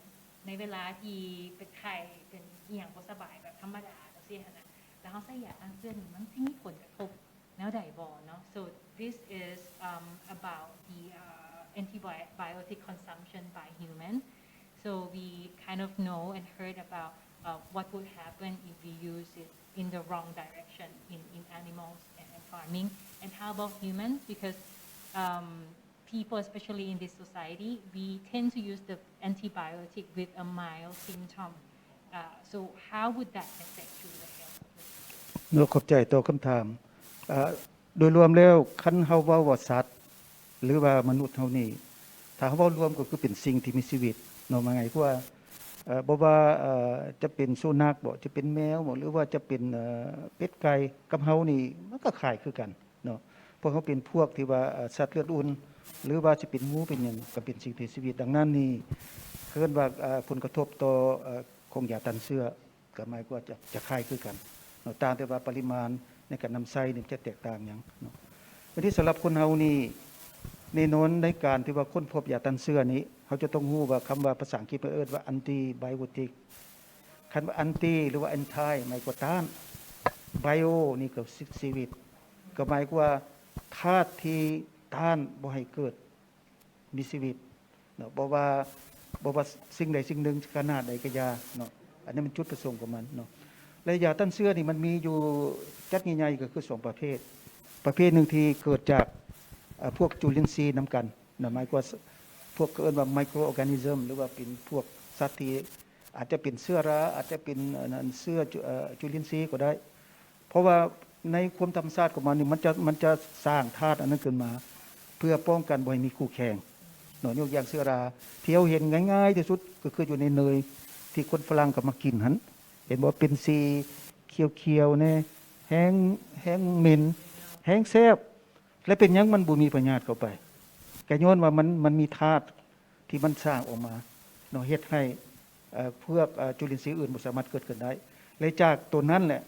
ໃນເວລາທີ່ເປັນໄຂ້ ເປັນອີ່ຫຍັງບໍ່ສະບາຍແບບທຳມະດາຈັ່ງຊີ້ຫັ້ນນະ ແລ້ວເຮົາໃຊ້ຢາຕ້ານເຊື້ອນີ້ ມັນຊິມີຜົນກະທົບ ແນວໃດບໍ່ເນາະ. So this is, um, about the, uh, antibiotic consumption by human. So we kind of know and heard about, uh, what would happen if we use it in the wrong direction in, in animals and, and farming. And how about humans? Because, um, people, especially in this society, we tend to use the antibiotic with a mild symptom. Uh, so how would that affect to the health of the people? ເນາະ ຂອບໃຈຕໍ່ຄຳຖາມ. ເອີ ໂດຍລວມແລ້ວ ຄັນເຮົາເວົ້າວ່າສັດ ຫຼືວ່າມະນຸດເຮົານີ້ ຖ້າເຮົາເວົ້າລວມກໍຄືເປັນສິ່ງທີ່ມີຊີວິດເນາະ ວ່າງ່າຍກວ່າ ເອີ ບໍ່ວ່າ ເອີ ຈະເປັນສຸນັກບໍ ຈະເປັນແມວບໍ ຫຼືວ່າຈະເປັນ ເອີ ເປັດໄກ່ ກັບເຮົານີ້ ມັນກໍຄ້າຍຄືກັນ. ເນາະ ພວກເຮົາເປັນພວກທີ່ວ່າ ເອີ ສັດເລືອດອຸ່ນ ຫຼືວ່າຊິເປັນງູເປັນຫຍັງ ກໍເປັນສິ່ງທີ່ມີຊີວິດ. ດັ່ງນັ້ນນີ້ ເອີ້ນວ່າ ເອີ ຜົນກະທົບຕໍ່ ເອີ ຂອງຢາຕ້ານເຊື້ອ ກໍໝາຍຄວາມວ່າຈະ ຈະຄ້າຍຄືກັນເນາະ ຕ່າງແຕ່ວ່າປະລິມານໃນການນຳໃຊ້ນີ້ຈະແຕກຕ່າງຫຍັງເນາະ. ບັດນີ້ສຳລັບຄົນເຮົານີ້ ແນ່ນອນໃນການທີ່ວ່າຄົ້ນພົບຢາຕ້ານເຊື້ອນີ້ ເຮົາຈະຕ້ອງຮູ້ວ່າຄຳວ່າພາສາອັງກິດເພິ່ນເອີ້ນວ່າ antibiotic ຄັນວ່າ anti ຫຼືວ່າ anti ໝາຍຄວາມວ່າຕ້ານ bio ນີ້ກໍຊີວິດ ກໍໝາຍຄວາມວ່າທາດທີ່ຕ້ານບໍ່ໃຫ້ເກີດມີຊີວິດເນາະ ບໍ່ວ່າ ບໍ່ວ່າສິ່ງໃດສິ່ງໜຶ່ງຂະໜາດໃດກໍຢ່າເນາະ ອັນນີ້ມັນຈຸດປະສົງຂອງມັນເນາະ. ແລະ ຢາຕ້ານເຊື້ອນີ້ມັນມີຢູ່ຈັດໃຫຍ່ໆ ກໍຄືສອງປະເພດ ປະເພດໜຶ່ງທີ່ເກີດຈາກ ເອີ ພວກຈຸລິນຊີນຳກັນ ນະ ໝາຍຄວາມວ່າ ພວກເຂົາເອີ້ນວ່າ microorganism ຫຼືວ່າເປັນພວກສັດທີ່ອາດຈະເປັນເຊື້ອລາ ອາດຈະເປັນ ອັນນັ້ນ ເຊື້ອ ເອີ ຈຸລິນຊີກໍໄດ້ ເພາະວ່າໃນຄວາມທຳມະຊາດຂອງມັນນີ້ ມັນຈະ ມັນຈະສ້າງທາດອັນນັ້ນຂຶ້ນມາ ເພື່ອປ້ອງກັນບໍ່ໃຫ້ມີຄູ່ແຂ່ງເນາະ. ຍົກຢ່າງເຊື້ອລາ ທີ່ເຮົາເຫັນງ່າຍໆທີ່ສຸດ ກໍຄືຢູ່ໃນເນີຍ ທີ່ຄົນຝຣັ່ງກໍມາກິນຫັ້ນ ເຫັນບໍ່ ເປັນສີຂຽວໆແດ່ ແຮງ ແຮງເໝັນ ແຮງແຊບ ແລະ ເປັນຫຍັງມັນບໍ່ມີພະຍາດເຂົ້າໄປ? ກໍຍ້ອນວ່າມັນ ມັນມີທາດທີ່ມັນສ້າງອອກມາເນາະ ເຮັດໃຫ້ ເອີ ພວກ ເອີ ຈຸລິນຊີອື່ນບໍ່ສາມາດເກີດຂຶ້ນໄດ້ ແລະ ຈາກຕົວນັ້ນແຫຼະ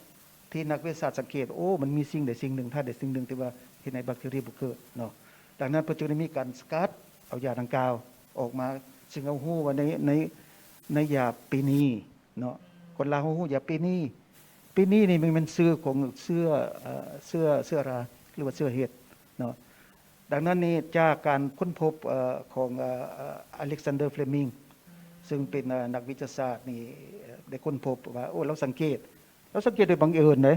ທີ່ນັກວິທະຍາສາດສັງເກດ ໂອ້ ມັນມີສິ່ງໃດສິ່ງໜຶ່ງ ທາດໃດສິ່ງໜຶ່ງ ທີ່ວ່າເຮັດໃຫ້ບັກທີເຣຍບໍ່ເກີດເນາະ. ດັ່ງນັ້ນ ເພິ່ນຈຶ່ງໄດ້ມີການສະກັດເອົາຢາດັ່ງກ່າວອອກມາ ຊຶ່ງເຮົາຮູ້ວ່າໃນ ໃນ ໃນຢາປີນີ ເນາະ ຄົນລາວເຮົາຮູ້ຢາປີນີ ປີນີນີ້ມັນແມ່ນຊື່ຂອງເຊື້ອ ເອີ ເຊື້ອ ເຊື້ອລາ ຫຼືວ່າເຊື້ອເຫັດເນາະ. ດັ່ງນັ້ນນີ້ ຈາກການຄົ້ນພົບ ເອີ ຂອງ ເອີ ອາເລັກຊານເດີ ເຟລມິງ ຊຶ່ງເປັນ ເອີ ນັກວິທະຍາສາດນີ້ ເອີ ໄດ້ຄົ້ນພົບວ່າ ໂອ້ ລາວສັງເກດ ລາວສັງເກດໂດຍບັງເອີນເດ້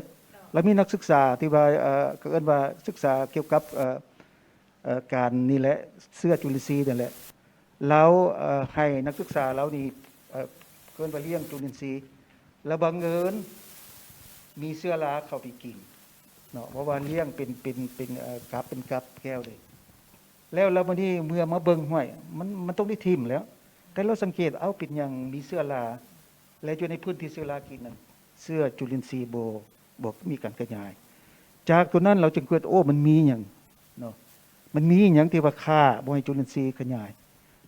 ລາວມີນັກສຶກສາທີ່ວ່າ ເອີ ເຂົາເອີ້ນວ່າສຶກສາກ່ຽວກັບ ເອີ ເອີ ການນີ້ແຫຼະ ເຊື້ອຈຸລິນຊີນັ້ນແຫຼະ ລາວ ເອີ ໃຫ້ນັກສຶກສາລາວນີ້ ເອີ ເອີ້ນວ່າລ້ຽງຈຸລິນຊີ ແລ້ວບັງເອີນມີເຊື້ອລາເຂົ້າໄປກິນເນາະ ເພາະວ່າລ້ຽງເປັນ ເປັນ ເປັນ ເອີ ກັບ ເປັນກັບແກ້ວເດ້ ແລ້ວ ແລ້ວບັດນີ້ເມື່ອມາເບິ່ງ ຫ້ວຍ ມັນ ມັນຕ້ອງໄດ້ຖິ້ມແລ້ວ ແຕ່ລາວສັງເກດ ເອົ້າ ເປັນຫຍັງມີເຊື້ອລາ ແລະ ຢູ່ໃນພື້ນທີ່ເຊື້ອລາກິນນັ້ນ ເຊື້ອຈຸລິນຊີບໍ່ ບໍ່ມີການຂະຫຍາຍ. ຈາກຕົວນັ້ນລາວຈຶ່ງເກີດ ໂອ້ ມັນມີຫຍັງເນາະ ມັນມີຫຍັງທີ່ວ່າຂ້າບໍ່ໃຫ້ຈຸລິນຊີຂະຫຍາຍ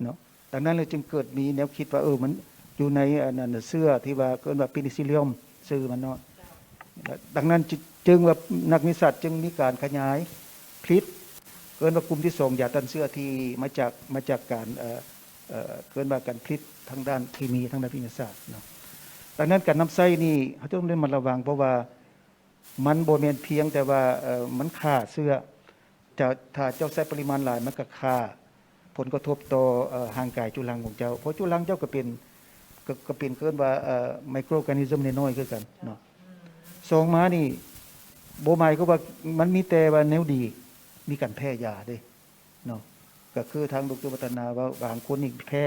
ເນາະ. ດັ່ງນັ້ນລາວຈຶ່ງເກີດມີແນວຄິດວ່າ ເອີ ມັນຢູ່ໃນ ອັນນັ້ນ ເຊື້ອທີ່ວ່າເອີ້ນວ່າ ເປນິຊິລຽມ ຊື່ມັນເນາະ. ດັ່ງນັ້ນ ຈຶ່ງ ຈຶ່ງວ່ານັກວິທະຍາສາດຈຶ່ງມີການຂະຫຍາຍຜະລິດ ເອີ້ນວ່າກຸ່ມທີສອງ ຢາຕ້ານເຊື້ອທີ່ມາຈາກ ມາຈາກການ ເອີ ເອີ້ນວ່າການຜະລິດທາງດ້ານເຄມີ ທາງດ້ານວິທະຍາສາດເນາະ. ດັ່ງນັ້ນ ການນຳໃຊ້ນີ້ ເຮົາຈະຕ້ອງໄດ້ລະມັດລະວັງ ເພາະວ່າມັນບໍ່ແມ່ນພຽງແຕ່ວ່າ ເອີ ມັນຂ້າເຊື້ອ ຈະ ຖ້າເຈົ້າໃຊ້ປະລິມານຫຼາຍ ມັນກໍຂ້າ ຜົນກະທົບຕໍ່ ເອີ ຮ່າງກາຍຈຸລັງຂອງເຈົ້າ ເພາະຈຸລັງເຈົ້າກໍເປັນ ກໍ ກໍເປັນ ເອີ້ນວ່າ ເອີ ໄມໂຄຣອໍແກນິຊມນ້ອຍໆຄືກັນເນາະ. ສອງມານີ້ ບໍ່ໝາຍຄວາມວ່າມັນມີແຕ່ວ່າແນວດີ ມີການແພ້ຢາເດ້ເນາະ. ກໍຄືທາງ ດຣ ວັດທະນາ ເວົ້າ ບາງຄົນນີ້ແພ້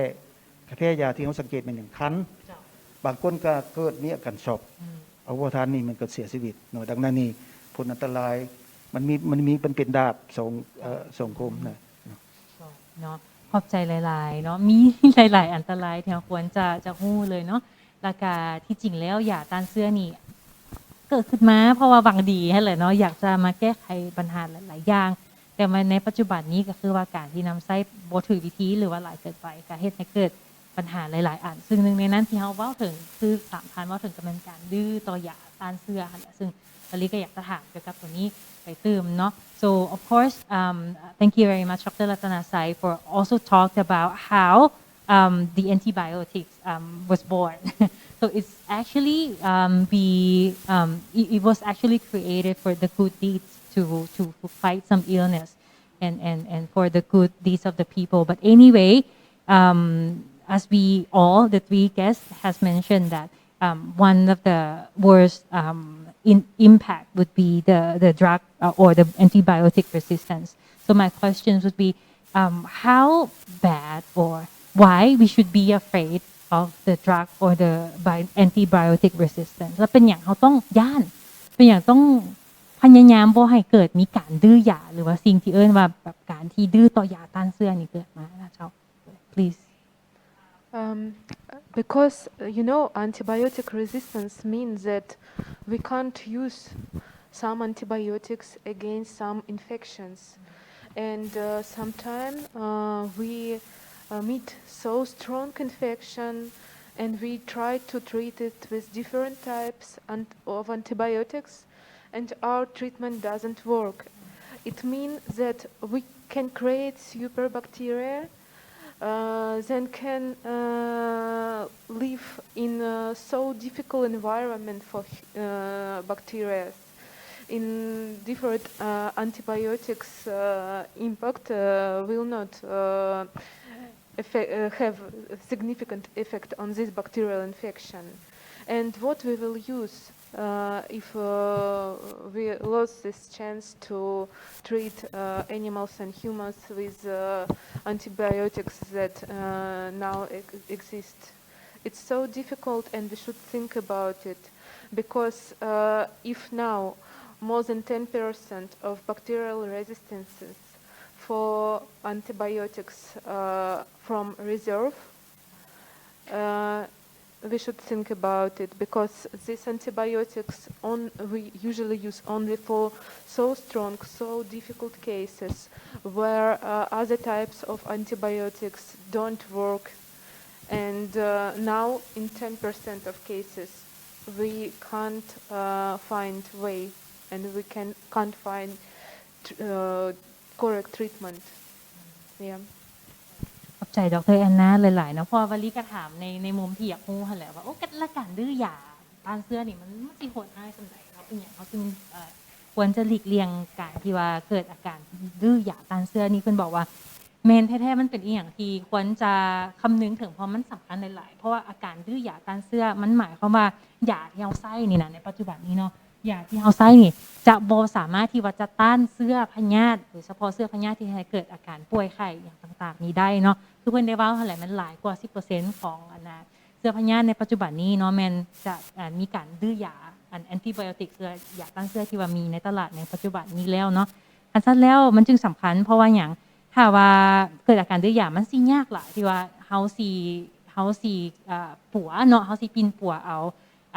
ແພ້ຢາທີ່ເຮົາສັງເກດແມ່ນຫຍັງ? ຄັນ. ເຈົ້າ. ບາງຄົນກໍເກີດມີອາການຊັອກ ອືມ ເອົາບໍ່ທັນນີ້ມັນກໍເສຍຊີວິດເນາະ. ດັ່ງນັ້ນນີ້ ຜົນອັນຕະລາຍ ມັນມີ ມັນມີ ມັນເປັນດາບສອງ ເອີ ສອງຄົມນະ. ເນາະ ຂອບໃຈຫຼາຍໆເນາະ ມີຫຼາຍໆອັນຕະລາຍທີ່ເຮົາຄວນຈະ ຈະຮູ້ເລີຍເນາະ. ແລ້ວກະທີ່ຈິງແລ້ວຢາຕ້ານເຊື້ອນີ້ເກີດຂຶ້ນມາເພາະວ່າຫວັງດີຫັ້ນແຫຼະເນາະ ຢາກຈະມາແກ້ໄຂບັນຫາຫຼາຍໆຢ່າງ ແຕ່ວ່າໃນປັດຈຸບັນນີ້ກໍຄືວ່າການທີ່ນຳໃຊ້ບໍ່ຖືກວິທີ ຫຼືວ່າຫຼາຍເກີນໄປ ກໍເຮັດໃຫ້ເກີດບັນຫາຫຼາຍໆອັນ ຊຶ່ງໜຶ່ງໃນນັ້ນທີ່ເຮົາເວົ້າເຖິງ ຄືສາມທ່ານເວົ້າເຖິງກໍແມ່ນການດື້ຕໍ່ຢາ ຕ້ານເຊື້ອຫັ້ນແຫຼະ ຊຶ່ງ ລະລີກໍຢາກຈະຖາມກ່ຽວກັບຕົວນີ້ໄປຕື່ມເນາະ. So of course, um, thank you very much, Dr. Ratanasai, for also talked about how, um, the antibiotics, um, was born. So it's actually, um, we, um, it, it was actually created for the good deeds to, to, to fight some illness and, and, and for the good deeds of the people. But anyway, um, as we all, the three guests, has mentioned that um, one of the worst, um, in, impact would be the, the drug, uh, or the antibiotic resistance. So my questions would be, um, how bad or why we should be afraid of the drug or the bi-, antibiotic resistance? ແລ້ວເປັນຫຍັງເຮົາຕ້ອງຢ້ານ? ເປັນຫຍັງຕ້ອງພະຍາຍາມບໍ່ໃຫ້ເກີດມີການດື້ຢາ ຫຼືວ່າສິ່ງທີ່ເອີ້ນວ່າແບບການທີ່ດື້ຕໍ່ຢາຕ້ານເຊື້ອນີ້ເກີດມານະເຈົ້າ? Please. Um, because, uh, you know, antibiotic resistance means that we can't use some antibiotics against some infections. And, uh, sometimes, uh, we, uh, meet so strong infection and we try to treat it with different types ant-, of antibiotics, and our treatment doesn't work. It means that we can create super bacteria, uh, then can, uh, live in a so difficult environment for, uh, bacteria. In different, uh, antibiotics, uh, impact, uh, will not, uh, effe-, uh, have significant effect on this bacterial infection. And what we will use, uh, if, uh, we lose this chance to treat, uh, animals and humans with, uh, antibiotics that, uh, now ex-, exist? It's so difficult, and we should think about it, because, uh, if now more than ten percent of bacterial resistances for antibiotics, uh, from reserve, uh, we should think about it, because these antibiotics on-, we usually use only for so strong, so difficult cases where, uh, other types of antibiotics don't work. And, uh, now in ten percent of cases, we can't, uh, find way, and we can, can't find tr-, uh, correct treatment. Yeah. ຂອບໃຈ ດຣ. ແອນນາ ຫຼາຍໆເນາະ ເພາະວ່າວາລີກໍຖາມໃນ ໃນມຸມທີ່ຢາກຮູ້ຫັ້ນແຫຼະວ່າ ໂອ້ ກະ ລະການດື້ຢາຕ້ານເຊື້ອນີ້ ມັນ ມັນຊິໂຫດຮ້າຍສ່ຳໃດເນາະ? ເປັນຫຍັງເຮົາຈຶ່ງ ເອີ ຄວນຈະຫຼີກລ່ຽງການທີ່ວ່າເກີດອາການດື້ຢາຕ້ານເຊື້ອນີ້? ເພິ່ນບອກວ່າ ແມ່ນແທ້ໆ ມັນເປັນອີ່ຫຍັງທີ່ຄວນຈະຄຳນຶງເຖິງ ເພາະມັນສຳຄັນຫຼາຍໆ ເພາະວ່າອາການດື້ຢາຕ້ານເຊື້ອ ມັນໝາຍຄວາມວ່າຢາທີ່ເຮົາໃຊ້ນີ້ນະ ໃນປັດຈຸບັນນີ້ເນາະ ຢາທີ່ເຮົາໃຊ້ນີ້ຈະບໍ່ສາມາດທີ່ວ່າຈະຕ້ານເຊື້ອພະຍາດ ໂດຍສະເພາະເຊື້ອພະຍາດທີ່ເຮັດໃຫ້ເກີດອາການປ່ວຍໄຂ້ຫຍັງຕ່າງໆນີ້ໄດ້ເນາະ. ຄືເພິ່ນໄດ້ເວົ້າຫັ້ນແຫຼະ ແມ່ນຫຼາຍກວ່າສິບເປີເຊັນຂອງອັນນ່າ ເຊື້ອພະຍາດໃນປັດຈຸບັນນີ້ເນາະ ແມ່ນຈະ ອາ ມີການດື້ຢາ ອັນ ແອນຕິໄບໂອຕິກ ເຊື້ອ ຢາຕ້ານເຊື້ອທີ່ວ່າມີໃນຕະຫຼາດໃນປັດຈຸບັນນີ້ແລ້ວເນາະ. ຄັນຊັ້ນແລ້ວມັນຈຶ່ງສຳຄັນ ເພາະວ່າຫຍັງ? ຖ້າວ່າເກີດອາການດື້ຢາ ມັນຊິຍາກຫຼາຍທີ່ວ່າເຮົາຊິ ເຮົາຊິ ອາ ປົວເນາະ ເຮົາຊິປິ່ນປົວເອົາ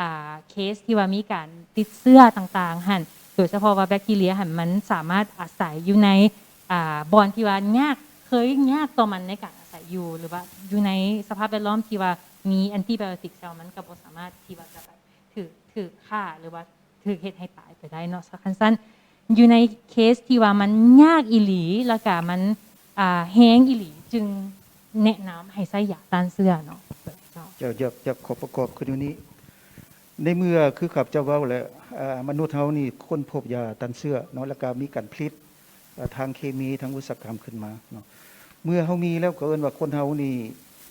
ອາ ເຄສທີ່ວ່າມີການຕິດເຊື້ອຕ່າງໆຫັ້ນ ໂດຍສະເພາະວ່າແບັກທີເຣຍຫັ້ນ ມັນສາມາດອາໄສຢູ່ໃນ ອາ ບ່ອນທີ່ວ່າຍາກ ເຄີຍຍາກຕໍ່ມັນໃນການອາໄສຢູ່ ຫຼືວ່າຢູ່ໃນສະພາບແວດລ້ອມທີ່ວ່າມີແອນຕິໄບໂອຕິກແລ້ວ ມັນກໍບໍ່ສາມາດທີ່ວ່າຈະແບບຖືກ ຖືກຂ້າ ຫຼືວ່າຖືກເຮັດໃຫ້ຕາຍໄປໄດ້ເນາະ. ຄັນຊັ້ນ ຢູ່ໃນເຄສທີ່ວ່າມັນຍາກອີ່ຫຼີ ແລ້ວກະມັນ ອາ ແຮງອີ່ຫຼີ ຈຶ່ງແນະນຳໃຫ້ໃຊ້ຢາຕ້ານເຊື້ອເນາະ. ເຈົ້າ ຢາກ ຢາກ ຢາກຂໍປະກອບຄືນຢູ່ນີ້ ໃນເມື່ອຄືຂ້າພະເຈົ້າເວົ້າແຫຼະ ອາ ມະນຸດເຮົານີ້ຄົ້ນພົບຢາຕ້ານເຊື້ອເນາະ ແລ້ວກະມີການຜະລິດ ເອີ ທາງເຄມີ ທາງອຸດສາຫະກຳຂຶ້ນມາເນາະ. ເມື່ອເຮົາມີແລ້ວ ກໍເອີ້ນວ່າຄົນເຮົານີ້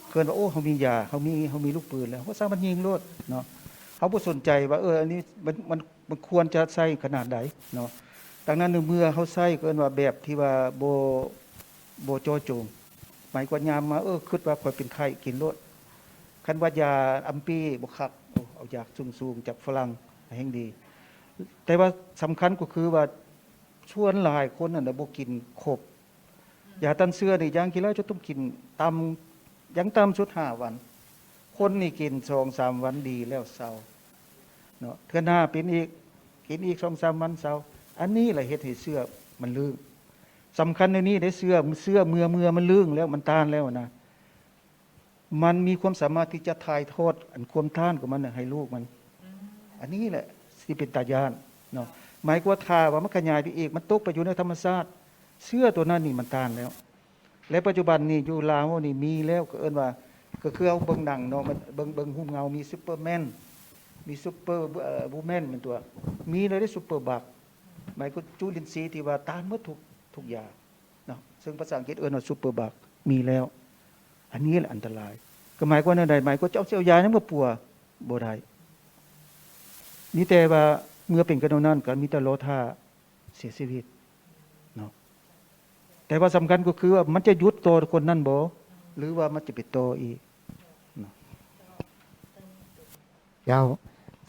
ເອີ້ນວ່າ ໂອ້ ເຮົາມີຢາ ເຮົາມີ ເຮົາມີລູກປືນແລ້ວ ເຮົາສາມາດຍິງໂລດເນາະ. ເຮົາບໍ່ສົນໃຈວ່າ ເອີ ອັນນີ້ມັນ ມັນ ມັນຄວນຈະໃຊ້ຂະໜາດໃດເນາະ. ດັ່ງນັ້ນ ໃນເມື່ອເຮົາໃຊ້ ກໍເອີ້ນວ່າແບບທີ່ວ່າບໍ່ ບໍ່ເຈາະຈົງ ໝາຍຄວາມຍາມມາ ເອີ ຄິດວ່າຂ້ອຍເປັນໄຂ້ ກິນໂລດ. ຄັນວ່າຢາອຳປີບໍ່ຄັກ ໂອ້ ເອົາຢາສູງໆ ຈາກຝຣັ່ງ ແຮງດີ. ແຕ່ວ່າສຳຄັນກໍຄືວ່າ ສ່ວນຫຼາຍຄົນນັ້ນນະບໍ່ກິນຄົບ. ຢາຕ້ານເຊື້ອນີ້ຢ່າງທີ່ຫຼາຍຈະຕ້ອງກິນຕ່ຳ ຢ່າງຕ່ຳສຸດຫ້າວັນ. ຄົນນີ້ກິນສອງສາມວັນດີແລ້ວເຊົາເນາະ ເທື່ອໜ້າເປັນອີກ ກິນອີກສອງສາມວັນເຊົາ. ອັນນີ້ລະເຮັດໃຫ້ເຊື້ອມັນລຶ້ງ. ສຳຄັນແນວນີ້ເດ້ ເຊື້ອ ເຊື້ອເມື່ອ ເມື່ອມັນລຶ້ງແລ້ວ ມັນຕ້ານແລ້ວນະ ມັນມີຄວາມສາມາດທີ່ຈະຖ່າຍທອດອັນຄວາມຕ້ານຂອງມັນນະໃຫ້ລູກມັນ. ອັນນີ້ແຫຼະ ທີ່ເປັນຕາຢ້ານເນາະ. ໝາຍຄວາມວ່າຖ້າວ່າມັນຂະຫຍາຍໄປອີກ ມັນຕົກໄປຢູ່ໃນທຳມະຊາດ ເຊື້ອຕົວນັ້ນນີ້ມັນຕ້ານແລ້ວ. ແລະ ປັດຈຸບັນນີ້ຢູ່ລາວເຮົານີ້ມີແລ້ວ ກໍເອີ້ນວ່າ ກໍຄືເຮົາເບິ່ງໜັງເນາະ ມັນເບິ່ງ ເບິ່ງຮູບເງົາ ມີຊຸບເປີແມນ ມີຊຸບເປີ ເອີ ບູແມນແມ່ນຕົວະ ມີແລ້ວເດ້ຊຸບເປີບັກ ໝາຍຄວາມຈຸລິນຊີທີ່ວ່າຕ້ານໝົດທຸກ ທຸກຢາເນາະ ເຊິ່ງພາສາອັງກິດເອີ້ນວ່າຊຸບເປີບັກ ມີແລ້ວ. ອັນນີ້ແຫຼະອັນຕະລາຍ. ກໍໝາຍຄວາມວ່າແນວໃດ? ໝາຍຄວາມເຈົ້າຊິເອົາຢາຫຍັງມາປົວ? ບໍ່ໄດ້. ມີແຕ່ວ່າເມື່ອເປັນຂະໜາດນັ້ນ ກໍມີແຕ່ລໍຖ້າເສຍຊີວິດເນາະ. ແຕ່ວ່າສຳຄັນກໍຄືວ່າມັນຈະຢຸດຕໍ່ຄົນນັ້ນບໍ່ ຫຼືວ່າມັນຈະໄປຕໍ່ອີກເນາະ. ເຈົ້າ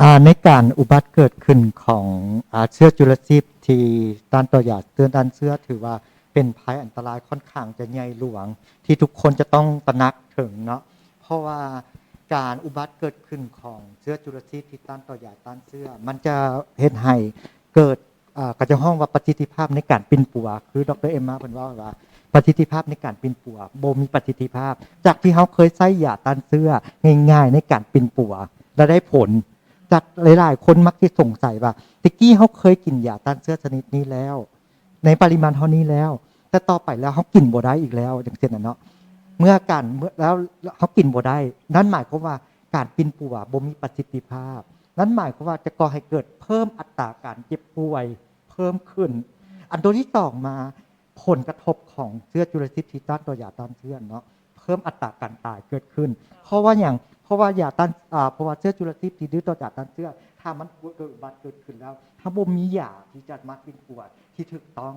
ອ່າ ໃນການອຸບັດເກີດຂຶ້ນຂອງ ອ່າ ເຊື້ອຈຸລະຊີບທີ່ຕ້ານຕໍ່ຢາ ເຊື້ອຕ້ານເຊື້ອ ຖືວ່າເປັນໄພອັນຕະລາຍຂ້ອນຂ້າງຈະໃຫຍ່ຫຼວງ ທີ່ທຸກຄົນຈະຕ້ອງຕະໜັກເຖິງເນາະ ເພາະວ່າການອຸບັດເກີດຂຶ້ນຂອງເຊື້ອຈຸລະຊີບທີ່ຕ້ານຕໍ່ຢາຕ້ານເຊື້ອ ມັນຈະເຮັດໃຫ້ເກີດ ອ່າ ເຂົາເຈົ້າຮ້ອງວ່າປະສິດທິພາບໃນການປິ່ນປົວ ຄື ດຣ ເອັມມາ ເພິ່ນເວົ້າວ່າ ປະສິດທິພາບໃນການປິ່ນປົວບໍ່ມີປະສິດທິພາບ ຈາກທີ່ເຮົາເຄີຍໃຊ້ຢາຕ້ານເຊື້ອງ່າຍໆໃນການປິ່ນປົວ ແລະ ໄດ້ຜົນ. ຈາກຫຼາຍໆຄົນມັກຈະສົງໄສວ່າ ແຕ່ກີ້ເຮົາເຄີຍກິນຢາຕ້ານເຊື້ອຊະນິດນີ້ແລ້ວ ໃນປະລິມານເທົ່ານີ້ແລ້ວ ແຕ່ຕໍ່ໄປແລ້ວເຮົາກິນບໍ່ໄດ້ອີກແລ້ວ ຈັ່ງຊີ້ນະເນາະ. ເມື່ອການ ເມື່ອ ແລ້ວເຮົາກິນບໍ່ໄດ້ ນັ້ນໝາຍຄວາມວ່າການປິ່ນປົວບໍ່ມີປະສິດທິພາບ ນັ້ນໝາຍຄວາມວ່າຈະກໍ່ໃຫ້ເກີດເພີ່ມອັດຕາການເຈັບປ່ວຍເພີ່ມຂຶ້ນ. ອັນຕົວທີສອງມາ ຜົນກະທົບຂອງເຊື້ອຈຸລະຊີບທີ່ຕ້ານຕໍ່ຢາຕ້ານເຊື້ອເນາະ ເພີ່ມອັດຕາການຕາຍເກີດຂຶ້ນ. ເພາະວ່າຫຍັງ? ເພາະວ່າຢາຕ້ານ ອ່າ ເພາະວ່າເຊື້ອຈຸລະຊີບທີ່ດື້ຕໍ່ຢາຕ້ານເຊື້ອ ຖ້າມັນເກີດອຸບັດເກີດຂຶ້ນແລ້ວ ຖ້າບໍ່ມີຢາທີ່ຈະມາປິ່ນປົວທີ່ຖືກຕ້ອງ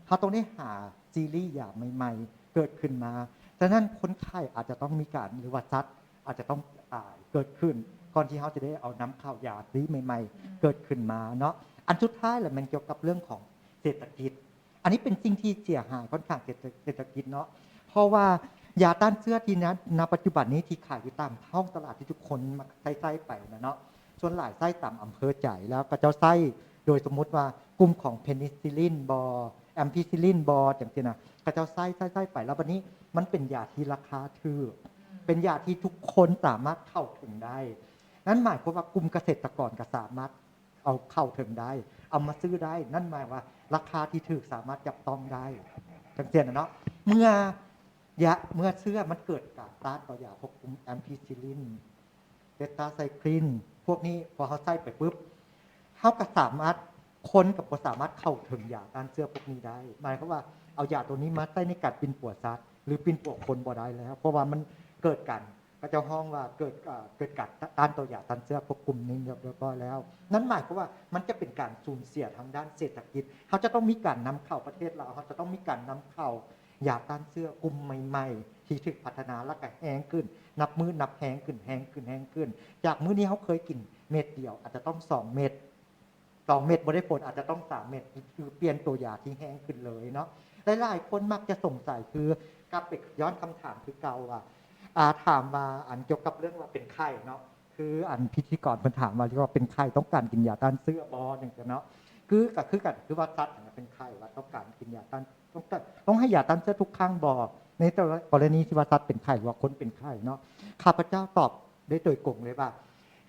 ເຮົາຕ້ອງໄດ້ຫາຊີຣີຢາໃໝ່ໆເກີດຂຶ້ນມາ. ສະນັ້ນຄົນໄຂ້ອາດຈະຕ້ອງມີການ ຫຼືວ່າສັດອາດຈະຕ້ອງຕາຍເກີດຂຶ້ນ ກ່ອນທີ່ເຮົາຈະໄດ້ເອົານຳເຂົ້າຢາຊີຣີໃໝ່ໆເກີດຂຶ້ນມາເນາະ. ອັນສຸດທ້າຍລະແມ່ນກ່ຽວກັບເລື່ອງຂອງເສດຖະກິດ. ອັນນີ້ເປັນສິ່ງທີ່ເສຍຫາຍຂ້ອນຂ້າງເສດຖະ ເສດຖະກິດເນາະ ເພາະວ່າຢາຕ້ານເຊື້ອທີ່ນະ ນະປັດຈຸບັນນີ້ທີ່ຂາຍຢູ່ຕາມທ້ອງຕະຫຼາດທີ່ທຸກຄົນມັກໃຊ້ ໃຊ້ໄປນະເນາະ ສ່ວນຫຼາຍໃຊ້ຕາມອຳເພີໃຈ ແລ້ວເຂົາເຈົ້າໃຊ້ໂດຍສົມມຸດວ່າກຸ່ມຂອງເພນິຊິລິນບໍ ແອມພີຊິລິນບໍ ຈັ່ງຊີ້ນະ ເຂົາເຈົ້າໃຊ້ ໃຊ້ ໃຊ້ໄປ ແລ້ວບັດນີ້ມັນເປັນຢາທີ່ລາຄາຖືກ ເປັນຢາທີ່ທຸກຄົນສາມາດເຂົ້າເຖິງໄດ້. ນັ້ນໝາຍຄວາມວ່າກຸ່ມກະເສດຕະກອນກໍສາມາດ ເອົາເຂົ້າເຖິງໄດ້ ເອົາມາຊື້ໄດ້ ນັ້ນໝາຍວ່າລາຄາທີ່ຖືກສາມາດຈັບຕ້ອງໄດ້ ຈັ່ງຊີ້ນະເນາະ. ເມື່ອຢາ ເມື່ອເຊື້ອມັນເກີດການຕ້ານຕໍ່ຢາພວກກຸ່ມແອມພີຊິລິນ ເຕຕາໄຊຄລິນ ພວກນີ້ ພໍເຮົາໃຊ້ໄປປຶບ ເຮົາກໍສາມາດ ຄົນກໍບໍ່ສາມາດເຂົ້າເຖິງຢາຕ້ານເຊື້ອພວກນີ້ໄດ້ ໝາຍຄວາມວ່າເອົາຢາໂຕນີ້ມາໃຊ້ໃນການປິ່ນປົວສັດ ຫຼືປິ່ນປົວຄົນບໍ່ໄດ້ແລ້ວ ເພາະວ່າມັນເກີດການ ເຂົາເຈົ້າຮ້ອງວ່າເກີດ ເອີ ເກີດການຕ້ານຕໍ່ຢາຕ້ານເຊື້ອພວກກຸ່ມນີ້ຮຽບຮ້ອຍແລ້ວ. ນັ້ນໝາຍຄວາມວ່າມັນຈະເປັນການສູນເສຍທາງດ້ານເສດຖະກິດ. ເຮົາຈະຕ້ອງມີການນຳເຂົ້າ ປະເທດລາວເຮົາຈະຕ້ອງມີການນຳເຂົ້າຢາຕ້ານເຊື້ອກຸ່ມໃໝ່ໆ ທີ່ຖືກພັດທະນາ ແລ້ວກະແຮງຂຶ້ນ ນັບມື້ນັບແຮງຂຶ້ນ ແຮງຂຶ້ນ ແຮງຂຶ້ນ. ຈາກມື້ນີ້ເຮົາເຄີຍກິນເມັດດຽວ ອາດຈະຕ້ອງສອງເມັດ ສອງເມັດບໍ່ໄດ້ຜົນ ອາດຈະຕ້ອງສາມເມັດ ຄືປ່ຽນໂຕຢາທີ່ແຮງຂຶ້ນເລີຍເນາະ. ຫຼາຍໆຄົນມັກຈະສົງໄສ ຄືກັບໄປຍ້ອນຄຳຖາມຄືເກົ່າວ່າ ອ່າ ຖາມວ່າ ອັນກ່ຽວກັບເລື່ອງວ່າເປັນໄຂ້ເນາະ ຄືອັນພິທີກອນເພິ່ນຖາມວ່າ ເລື່ອງວ່າເປັນໄຂ້ຕ້ອງການກິນຢາຕ້ານເຊື້ອບໍ່ ຈັ່ງຊີ້ເນາະ. ຄື ກໍຄືກັນ ຄືວ່າສັດຫັ້ນນະເປັນໄຂ້ ວ່າຕ້ອງການກິນຢາຕ້ານ ຕ້ອງ ຕ້ອງໃຫ້ຢາຕ້ານເຊື້ອທຸກຄັ້ງບໍ່ ໃນແຕ່ລະກໍລະນີທີ່ວ່າສັດເປັນໄຂ້ ຫຼືວ່າຄົນເປັນໄຂ້ເນາະ. ຂ້າພະເຈົ້າຕອບ ໄດ້ໂດຍກົງເລີຍວ່າ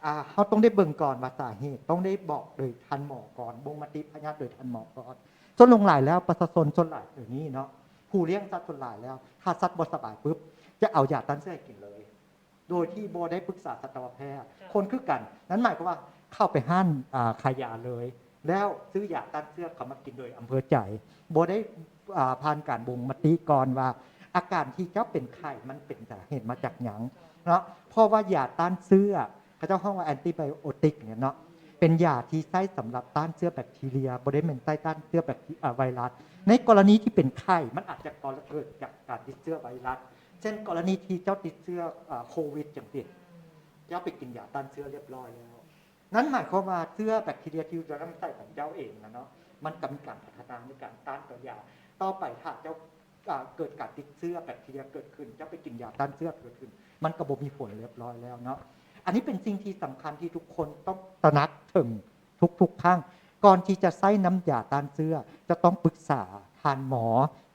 ອ່າ ເຮົາຕ້ອງໄດ້ເບິ່ງກ່ອນວ່າສາເຫດ ຕ້ອງໄດ້ບອກໂດຍທ່ານໝໍກ່ອນ ບົ່ງມະຕິພະຍາດໂດຍທ່ານໝໍກ່ອນ. ສ່ວນຫຼວງຫຼາຍແລ້ວ ປະຊາຊົນສ່ວນຫຼາຍດຽວນີ້ເນາະ ຜູ້ລ້ຽງສັດສ່ວນຫຼາຍແລ້ວ ຖ້າສັດບໍ່ສະບາຍປຶບ ຈະເອົາຢາຕ້ານເຊື້ອໃຫ້ກິນເລີຍ ໂດຍທີ່ບໍ່ໄດ້ປຶກສາສັດຕະວະແພດ. ຄົນຄືກັນ ນັ້ນໝາຍຄວາມວ່າເຂົ້າໄປຮ້ານ ອ່າ ຂາຍຢາເລີຍ ແລ້ວຊື້ຢາຕ້ານເຊື້ອເຂົ້າມາກິນໂດຍອຳເພີໃຈ ບໍ່ໄດ້ ອ່າ ຜ່ານການບົ່ງມະຕິກ່ອນວ່າ ອາການທີ່ເຈົ້າເປັນໄຂ້ມັນເປັນສາເຫດມາຈາກຫຍັງເນາະ. ເພາະວ່າຢາຕ້ານເຊື້ອ ເຂົາເຈົ້າຮ້ອງວ່າແອນຕິໄບໂອຕິກເນຍເນາະ ເປັນຢາທີ່ໃຊ້ສຳລັບຕ້ານເຊື້ອແບັກທີເຣຍ ບໍ່ໄດ້ແມ່ນໃຊ້ຕ້ານເຊື້ອແບັກທີ ອາ ໄວຣັສ. ໃນກໍລະນີທີ່ເປັນໄຂ້ ມັນອາດຈະກໍເກີດຈາກການຕິດເຊື້ອໄວຣັສ ເຊັ່ນ ກໍລະນີທີ່ເຈົ້າຕິດເຊື້ອ ອາ ໂຄວິດ ຈັ່ງຊີ້ ເຈົ້າໄປກິນຢາຕ້ານເຊື້ອຮຽບຮ້ອຍແລ້ວ ນັ້ນໝາຍຄວາມວ່າເຊື້ອແບັກທີເຣຍທີ່ຢູ່ໃນລຳໄສ້ຂອງເຈົ້າເອງນະເນາະ ມັນກໍມີການພັດທະນາໃນການຕ້ານຕໍ່ຢາ. ຕໍ່ໄປຖ້າເຈົ້າ ອ່າ ເກີດການຕິດເຊື້ອແບັກທີເຣຍເກີດຂຶ້ນ ເຈົ້າໄປກິນຢາຕ້ານເຊື້ອເກີດຂຶ້ນ ມັນກໍບໍ່ມີຜົນຮຽບຮ້ອຍແລ້ວເນາະ. ອັນນີ້ເປັນສິ່ງທີ່ສຳຄັນທີ່ທຸກຄົນຕ້ອງຕະໜັກເຖິງທຸກໆຄັ້ງ ກ່ອນທີ່ຈະໃຊ້ນ້ຳຢາຕ້ານເຊື້ອ ຈະຕ້ອງປຶກສາທ່ານໝໍ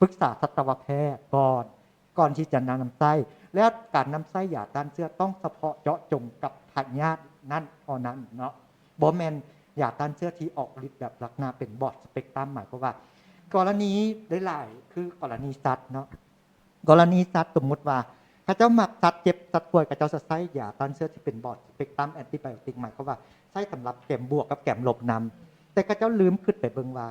ປຶກສາສັດຕະວະແພດກ່ອນ ກ່ອນທີ່ຈະນຳໃຊ້ ແລະ ການນຳໃຊ້ຢາຕ້ານເຊື້ອຕ້ອງສະເພາະເຈາະຈົງກັບພະຍາດນັ້ນເທົ່ານັ້ນເນາະ ບໍ່ແມ່ນ ຢາຕ້ານເຊື້ອທີ່ອອກລິດແບບລັກສະນະເປັນ broad spectrum ໝາຍຄວາມວ່າ ກໍລະນີຫຼາຍໆ ຄືກໍລະນີສັດເນາະ ກໍລະນີສັດ ສົມມຸດວ່າເຂົາເຈົ້າມັກສັດເຈັບສັດປ່ວຍ ເຂົາເຈົ້າຈະໃຊ້ຢາຕ້ານເຊື້ອທີ່ເປັນ broad spectrum antibiotic ໝາຍຄວາມວ່າໃຊ້ສຳລັບແກມບວກກັບແກມລົບນຳ ແຕ່ເຂົາເຈົ້າລືມຄິດໄປເບິ່ງວ່າ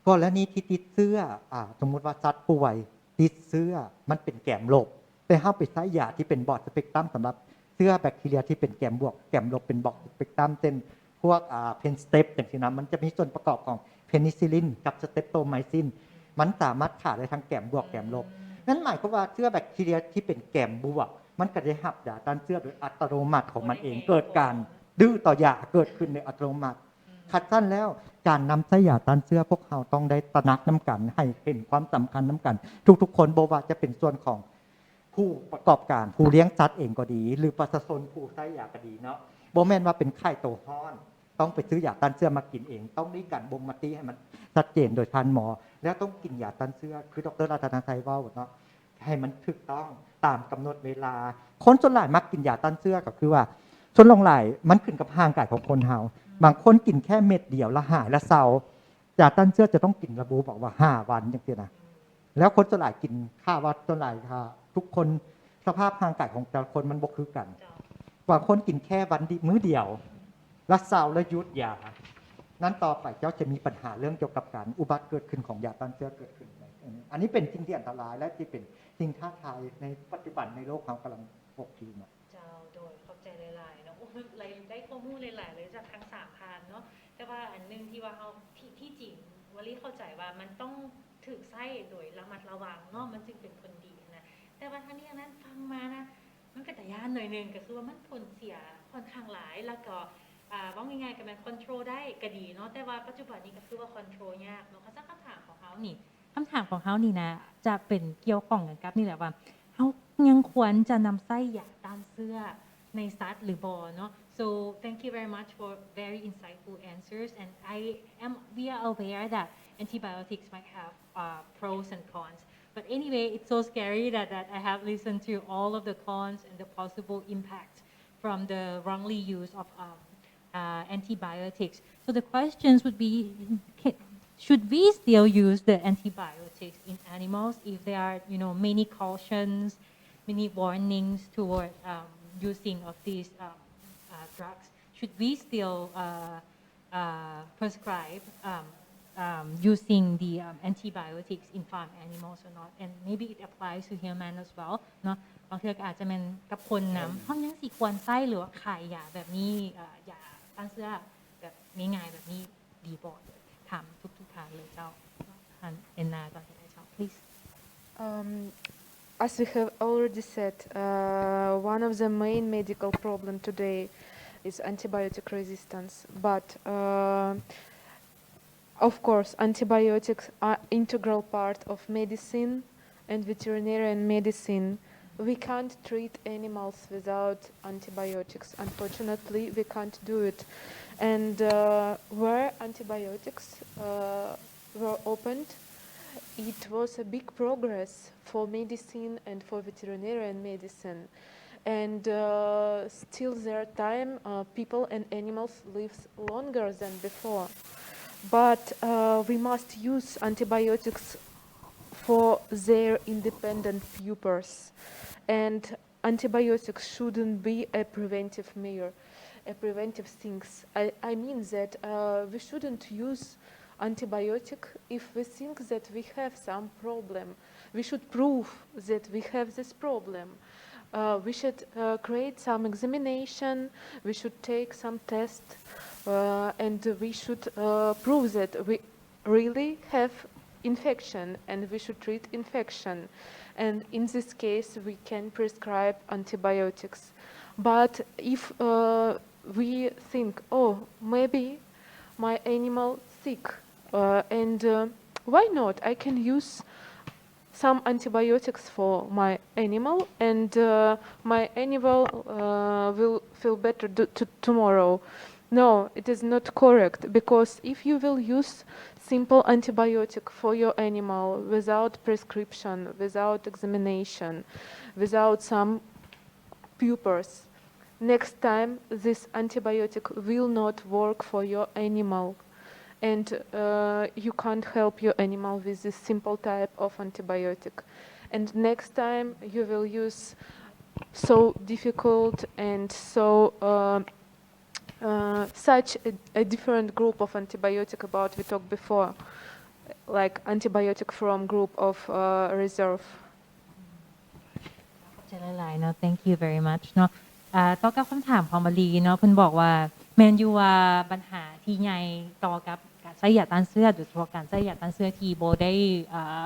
ກໍລະນີທີ່ຕິດເຊື້ອ ອາ ສົມມຸດວ່າສັດປ່ວຍ ຕິດເຊື້ອ ມັນເປັນແກມລົບ ແຕ່ເຮົາໄປໃຊ້ຢາທີ່ເປັນ broad spectrum ສຳລັບເຊື້ອແບັກທີເຣຍທີ່ເປັນແກມບວກ ແກມລົບເປັນ broad spectrum ເຊັ່ນ ພວກ ອາ Pennstep ຈັ່ງຊີ້ນະ ມັນຈະມີສ່ວນປະກອບຂອງ penicillin ກັບ streptomycin ມັນສາມາດຂ້າໄດ້ທັງແກມບວກແກມລົບ ນັ້ນໝາຍຄວາມວ່າເຊື້ອແບັກທີເຣຍທີ່ເປັນແກມບວກ ມັນກໍໄດ້ຮັບຢາຕ້ານເຊື້ອໂດຍອັດຕະໂນມັດຂອງມັນເອງ ເກີດການດື້ຕໍ່ຢາເກີດຂຶ້ນໂດຍອັດຕະໂນມັດ. ຄັນຊັ້ນແລ້ວ ການນຳໃຊ້ຢາຕ້ານເຊື້ອ ພວກເຮົາຕ້ອງໄດ້ຕະໜັກນຳກັນ ໃຫ້ເຫັນຄວາມສຳຄັນນຳກັນ ທຸກໆຄົນ ບໍ່ວ່າຈະເປັນສ່ວນຂອງຜູ້ປະກອບການ ຜູ້ລ້ຽງສັດເອງກໍດີ ຫຼື ປະຊາຊົນຜູ້ໃຊ້ຢາກໍດີເນາະ ບໍ່ແມ່ນວ່າເປັນໄຂ້ໂຕຮ້ອນ ຕ້ອງໄປຊື້ຢາຕ້ານເຊື້ອມາກິນເອງ ຕ້ອງມີການບົ່ງມະຕິໃຫ້ມັນຊັດເຈນໂດຍທ່ານໝໍ ແລ້ວຕ້ອງກິນຢາຕ້ານເຊື້ອ ຄື ດຣ ລັດຕະນະໄຊ ເວົ້າເນາະ ໃຫ້ມັນຖືກຕ້ອງຕາມກຳນົດເວລາ. ຄົນສ່ວນຫຼາຍມັກກິນຢາຕ້ານເຊື້ອ ກໍຄືວ່າ ສ່ວນຫຼວງຫຼາຍມັນຂຶ້ນກັບຮ່າງກາຍຂອງຄົນເຮົາ ບາງຄົນກິນແຄ່ເມັດດຽວລະຫາຍລະເຊົາ ຢາຕ້ານເຊື້ອຈະຕ້ອງກິນລະບຸບອກວ່າຫ້າວັນຈັ່ງຊີ້ນະ ແລ້ວຄົນສ່ວນຫຼາຍກິນ ຖ້າວ່າສ່ວນຫຼາຍ ຖ້າທຸກຄົນ ສະພາບຮ່າງກາຍຂອງແຕ່ລະຄົນມັນບໍ່ຄືກັນ ເຈົ້າ ບາງຄົນກິນແຄ່ວັນດຽວ ມື້ດຽວ ລະເຊົາ ລະຢຸດຢາ ນັ້ນຕໍ່ໄປເຈົ້າຈະມີບັນຫາເລື່ອງກ່ຽວກັບການອຸບັດເກີດຂຶ້ນຂອງຢາຕ້ານເຊື້ອເກີດຂຶ້ນ. ອັນນີ້ເປັນສິ່ງທີ່ອັນຕະລາຍ ແລະ ທີ່ເປັນສິ່ງທ້າທາຍໃນປັດຈຸບັນໃນໂລກເຮົາກຳລັງພົບຢູ່ເນາະ. ເຈົ້າ ໂດຍ ຂອບໃຈຫຼາຍໆເນາະ ໂອ້ ໄດ້ ໄດ້ຂໍ້ມູນຫຼາຍໆເລີຍຈາກທັງສາມທ່ານເນາະ ແຕ່ວ່າອັນໜຶ່ງທີ່ວ່າເຮົາ ທີ່ ທີ່ຈິງ ວາລີເຂົ້າໃຈວ່າມັນຕ້ອງຖືກໃຊ້ໂດຍລະມັດລະວັງເນາະ ມັນຈຶ່ງເປັນຜົນດີຫັ້ນນະ ແຕ່ວ່າທັງນີ້ທັງນັ້ນຟັງມານະ ມັນເປັນຕາຢ້ານໜ້ອຍໜຶ່ງ ກໍຄືວ່າມັນຜົນເສຍຂ້ອນຂ້າງຫຼາຍ ແລ້ວກໍ ອາ ເວົ້າງ່າຍໆ ກໍແມ່ນຄອນໂທຣໄດ້ກໍດີເນາະ ແຕ່ວ່າປັດຈຸບັນນີ້ກໍຄືວ່າຄອນໂທຣຍາກເນາະ. ຄັນຊັ້ນຄຳຖາມຂອງເຮົານີ້ ຄຳຖາມຂອງເຮົານີ້ນະ ຈະເປັນກ່ຽວຂ້ອງກັນກັບນີ້ແຫຼະວ່າ ເຮົາຍັງຄວນຈະນຳໃຊ້ຢາຕ້ານເຊື້ອໃນສັດຫຼືບໍ່ເນາະ? So thank you very much for very insightful answers, and I am, we are aware that antibiotics might have, uh, pros and cons, but anyway, it's so scary that, that I have listened to all of the cons and the possible impact from the wrongly use of, um, uh, antibiotics. So the questions would be, ca-, should we still use the antibiotics in animals if there are, you know, many cautions, many warnings toward, um, using of these, um, uh, drugs? Should we still, uh, uh, prescribe, um, um, using the, um, antibiotics in farm animals or not? And maybe it applies to human as well ເນາະ ບາງເທື່ອກໍອາດຈະແມ່ນກັບຄົນນຳ ເຮົາຍັງຊິຄວນໃຊ້ ຫຼືວ່າຂາຍຢາແບບນີ້ ເອີ ຢາຕ້ານເຊື້ອແບບງ່າຍໆແບບນີ້ດີບໍ່? ຖາມທຸກໆທ່ານເລີຍເຈົ້າ. ທ່ານແອນນາກ່ອນກໍໄດ້ເຈົ້າ please. Um, as we have already said, uh, one of the main medical problem today is antibiotic resistance. But, uh, of course, antibiotics are integral part of medicine and veterinarian medicine. We can't treat animals without antibiotics. Unfortunately, we can't do it. And, uh, where antibiotics, uh, were opened, it was a big progress for medicine and for veterinarian medicine. And, uh, still there time, uh, people and animals lives longer than before. But, uh, we must use antibiotics for their independent purpose. And antibiotics shouldn't be a preventive measure, a preventive things. I, I mean that, uh, we shouldn't use antibiotic if we think that we have some problem. We should prove that we have this problem. Uh, we should, uh, create some examination, we should take some test, uh, and we should, uh, prove that we really have infection and we should treat infection. And in this case, we can prescribe antibiotics. But if, uh, we think, "Oh, maybe my animal sick, uh, and, uh, why not? I can use some antibiotics for my animal, and, uh, my animal, uh, will feel better d-, t-, tomorrow." No, it is not correct, because if you will use simple antibiotic for your animal without prescription, without examination, without some purpose, Next time, this antibiotic will not work for your animal, and uh, you can't help your animal with this simple type of antibiotic. And next time, you will use so difficult and so uh, uh, such a, a different group of antibiotic about we talked before, like antibiotic from group of uh, reserve. ຂອບໃຈຫຼາຍໆເນາະ thank you very much ເນາະ ອ່າ ຕໍ່ກັບຄຳຖາມຂອງມາລີເນາະ ເພິ່ນບອກວ່າ ແມ່ນຢູ່ວ່າບັນຫາທີ່ໃຫຍ່ຕໍ່ກັບການໃຊ້ຢາຕ້ານເຊື້ອ ໂດຍສະເພາະການໃຊ້ຢາຕ້ານເຊື້ອທີ່ບໍ່ໄດ້ ອ່າ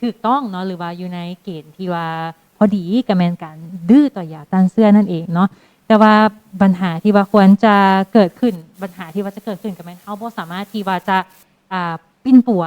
ຖືກຕ້ອງເນາະ ຫຼືວ່າຢູ່ໃນເກນທີ່ວ່າພໍດີ ກໍແມ່ນການດື້ຕໍ່ຢາຕ້ານເຊື້ອນັ້ນເອງເນາະ ແຕ່ວ່າບັນຫາທີ່ວ່າຄວນຈະເກີດຂຶ້ນ ບັນຫາທີ່ວ່າຈະເກີດຂຶ້ນກໍແມ່ນເຮົາບໍ່ສາມາດທີ່ວ່າຈະ ອ່າ ປິ່ນປົວ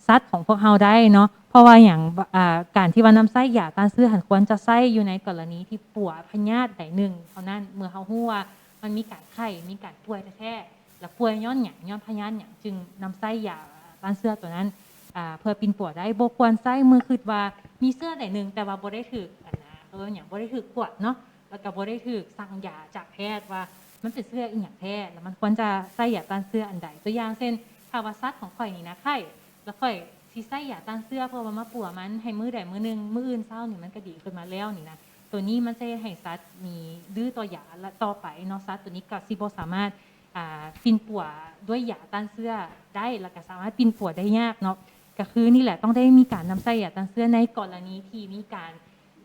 ສັດຂອງພວກເຮົາໄດ້ເນາະ ເພາະວ່າຫຍັງ ອ່າ ການທີ່ວ່ານຳໃຊ້ຢາຕ້ານເຊື້ອຫັ້ນ ຄວນຈະໃຊ້ຢູ່ໃນກໍລະນີທີ່ປົວພະຍາດໃດໜຶ່ງເທົ່ານັ້ນ ເມື່ອເຮົາຮູ້ວ່າມັນມີການໄຂ້ ມີການປ່ວຍແທ້ໆ ແລະ ປ່ວຍຍ້ອນຫຍັງ ຍ້ອນພະຍາດຫຍັງ ຈຶ່ງນຳໃຊ້ຢາຕ້ານເຊື້ອຕົວນັ້ນ ອ່າ ເພື່ອປິ່ນປົວໄດ້ ບໍ່ຄວນໃຊ້ເມື່ອຄິດວ່າມີເຊື້ອໃດໜຶ່ງ ແຕ່ວ່າບໍ່ໄດ້ຖືກ ອັນນະ ເອີ້ນຫຍັງ ບໍ່ໄດ້ຖືກກວດເນາະ ແລ້ວກໍບໍ່ໄດ້ຖືກສັ່ງຢາຈາກແພດວ່າມັນເປັນເຊື້ອອີ່ຫຍັງແທ້ ແລ້ວມັນຄວນຈະໃຊ້ຢາຕ້ານເຊື້ອອັນໃດ ຕົວຢ່າງເຊັ່ນ ຖ້າວ່າສັດຂອງຂ້ອຍນີ້ນະໄຂ້ ແລ້ວຂ້ອຍຊິໃຊ້ຢາຕ້ານເຊື້ອເພື່ອວ່າມາປົວມັນໃຫ້ມື້ໃດມື້ໜຶ່ງ ມື້ອື່ນເຊົ້ານີ້ມັນກໍດີຂຶ້ນມາແລ້ວນີ້ນະ ໂຕນີ້ມັນຈະເຮັດໃຫ້ສັດນີ້ດື້ຕໍ່ຢາ ແລະ ຕໍ່ໄປເນາະ ສັດໂຕນີ້ກໍຊິບໍ່ສາມາດ ອ່າ ປິ່ນປົວດ້ວຍຢາຕ້ານເຊື້ອໄດ້ ແລ້ວກໍສາມາດປິ່ນປົວໄດ້ຍາກເນາະ ກໍຄືນີ້ແຫຼະ ຕ້ອງໄດ້ມີການນຳໃຊ້ຢາຕ້ານເຊື້ອໃນກໍລະນີທີ່ມີການ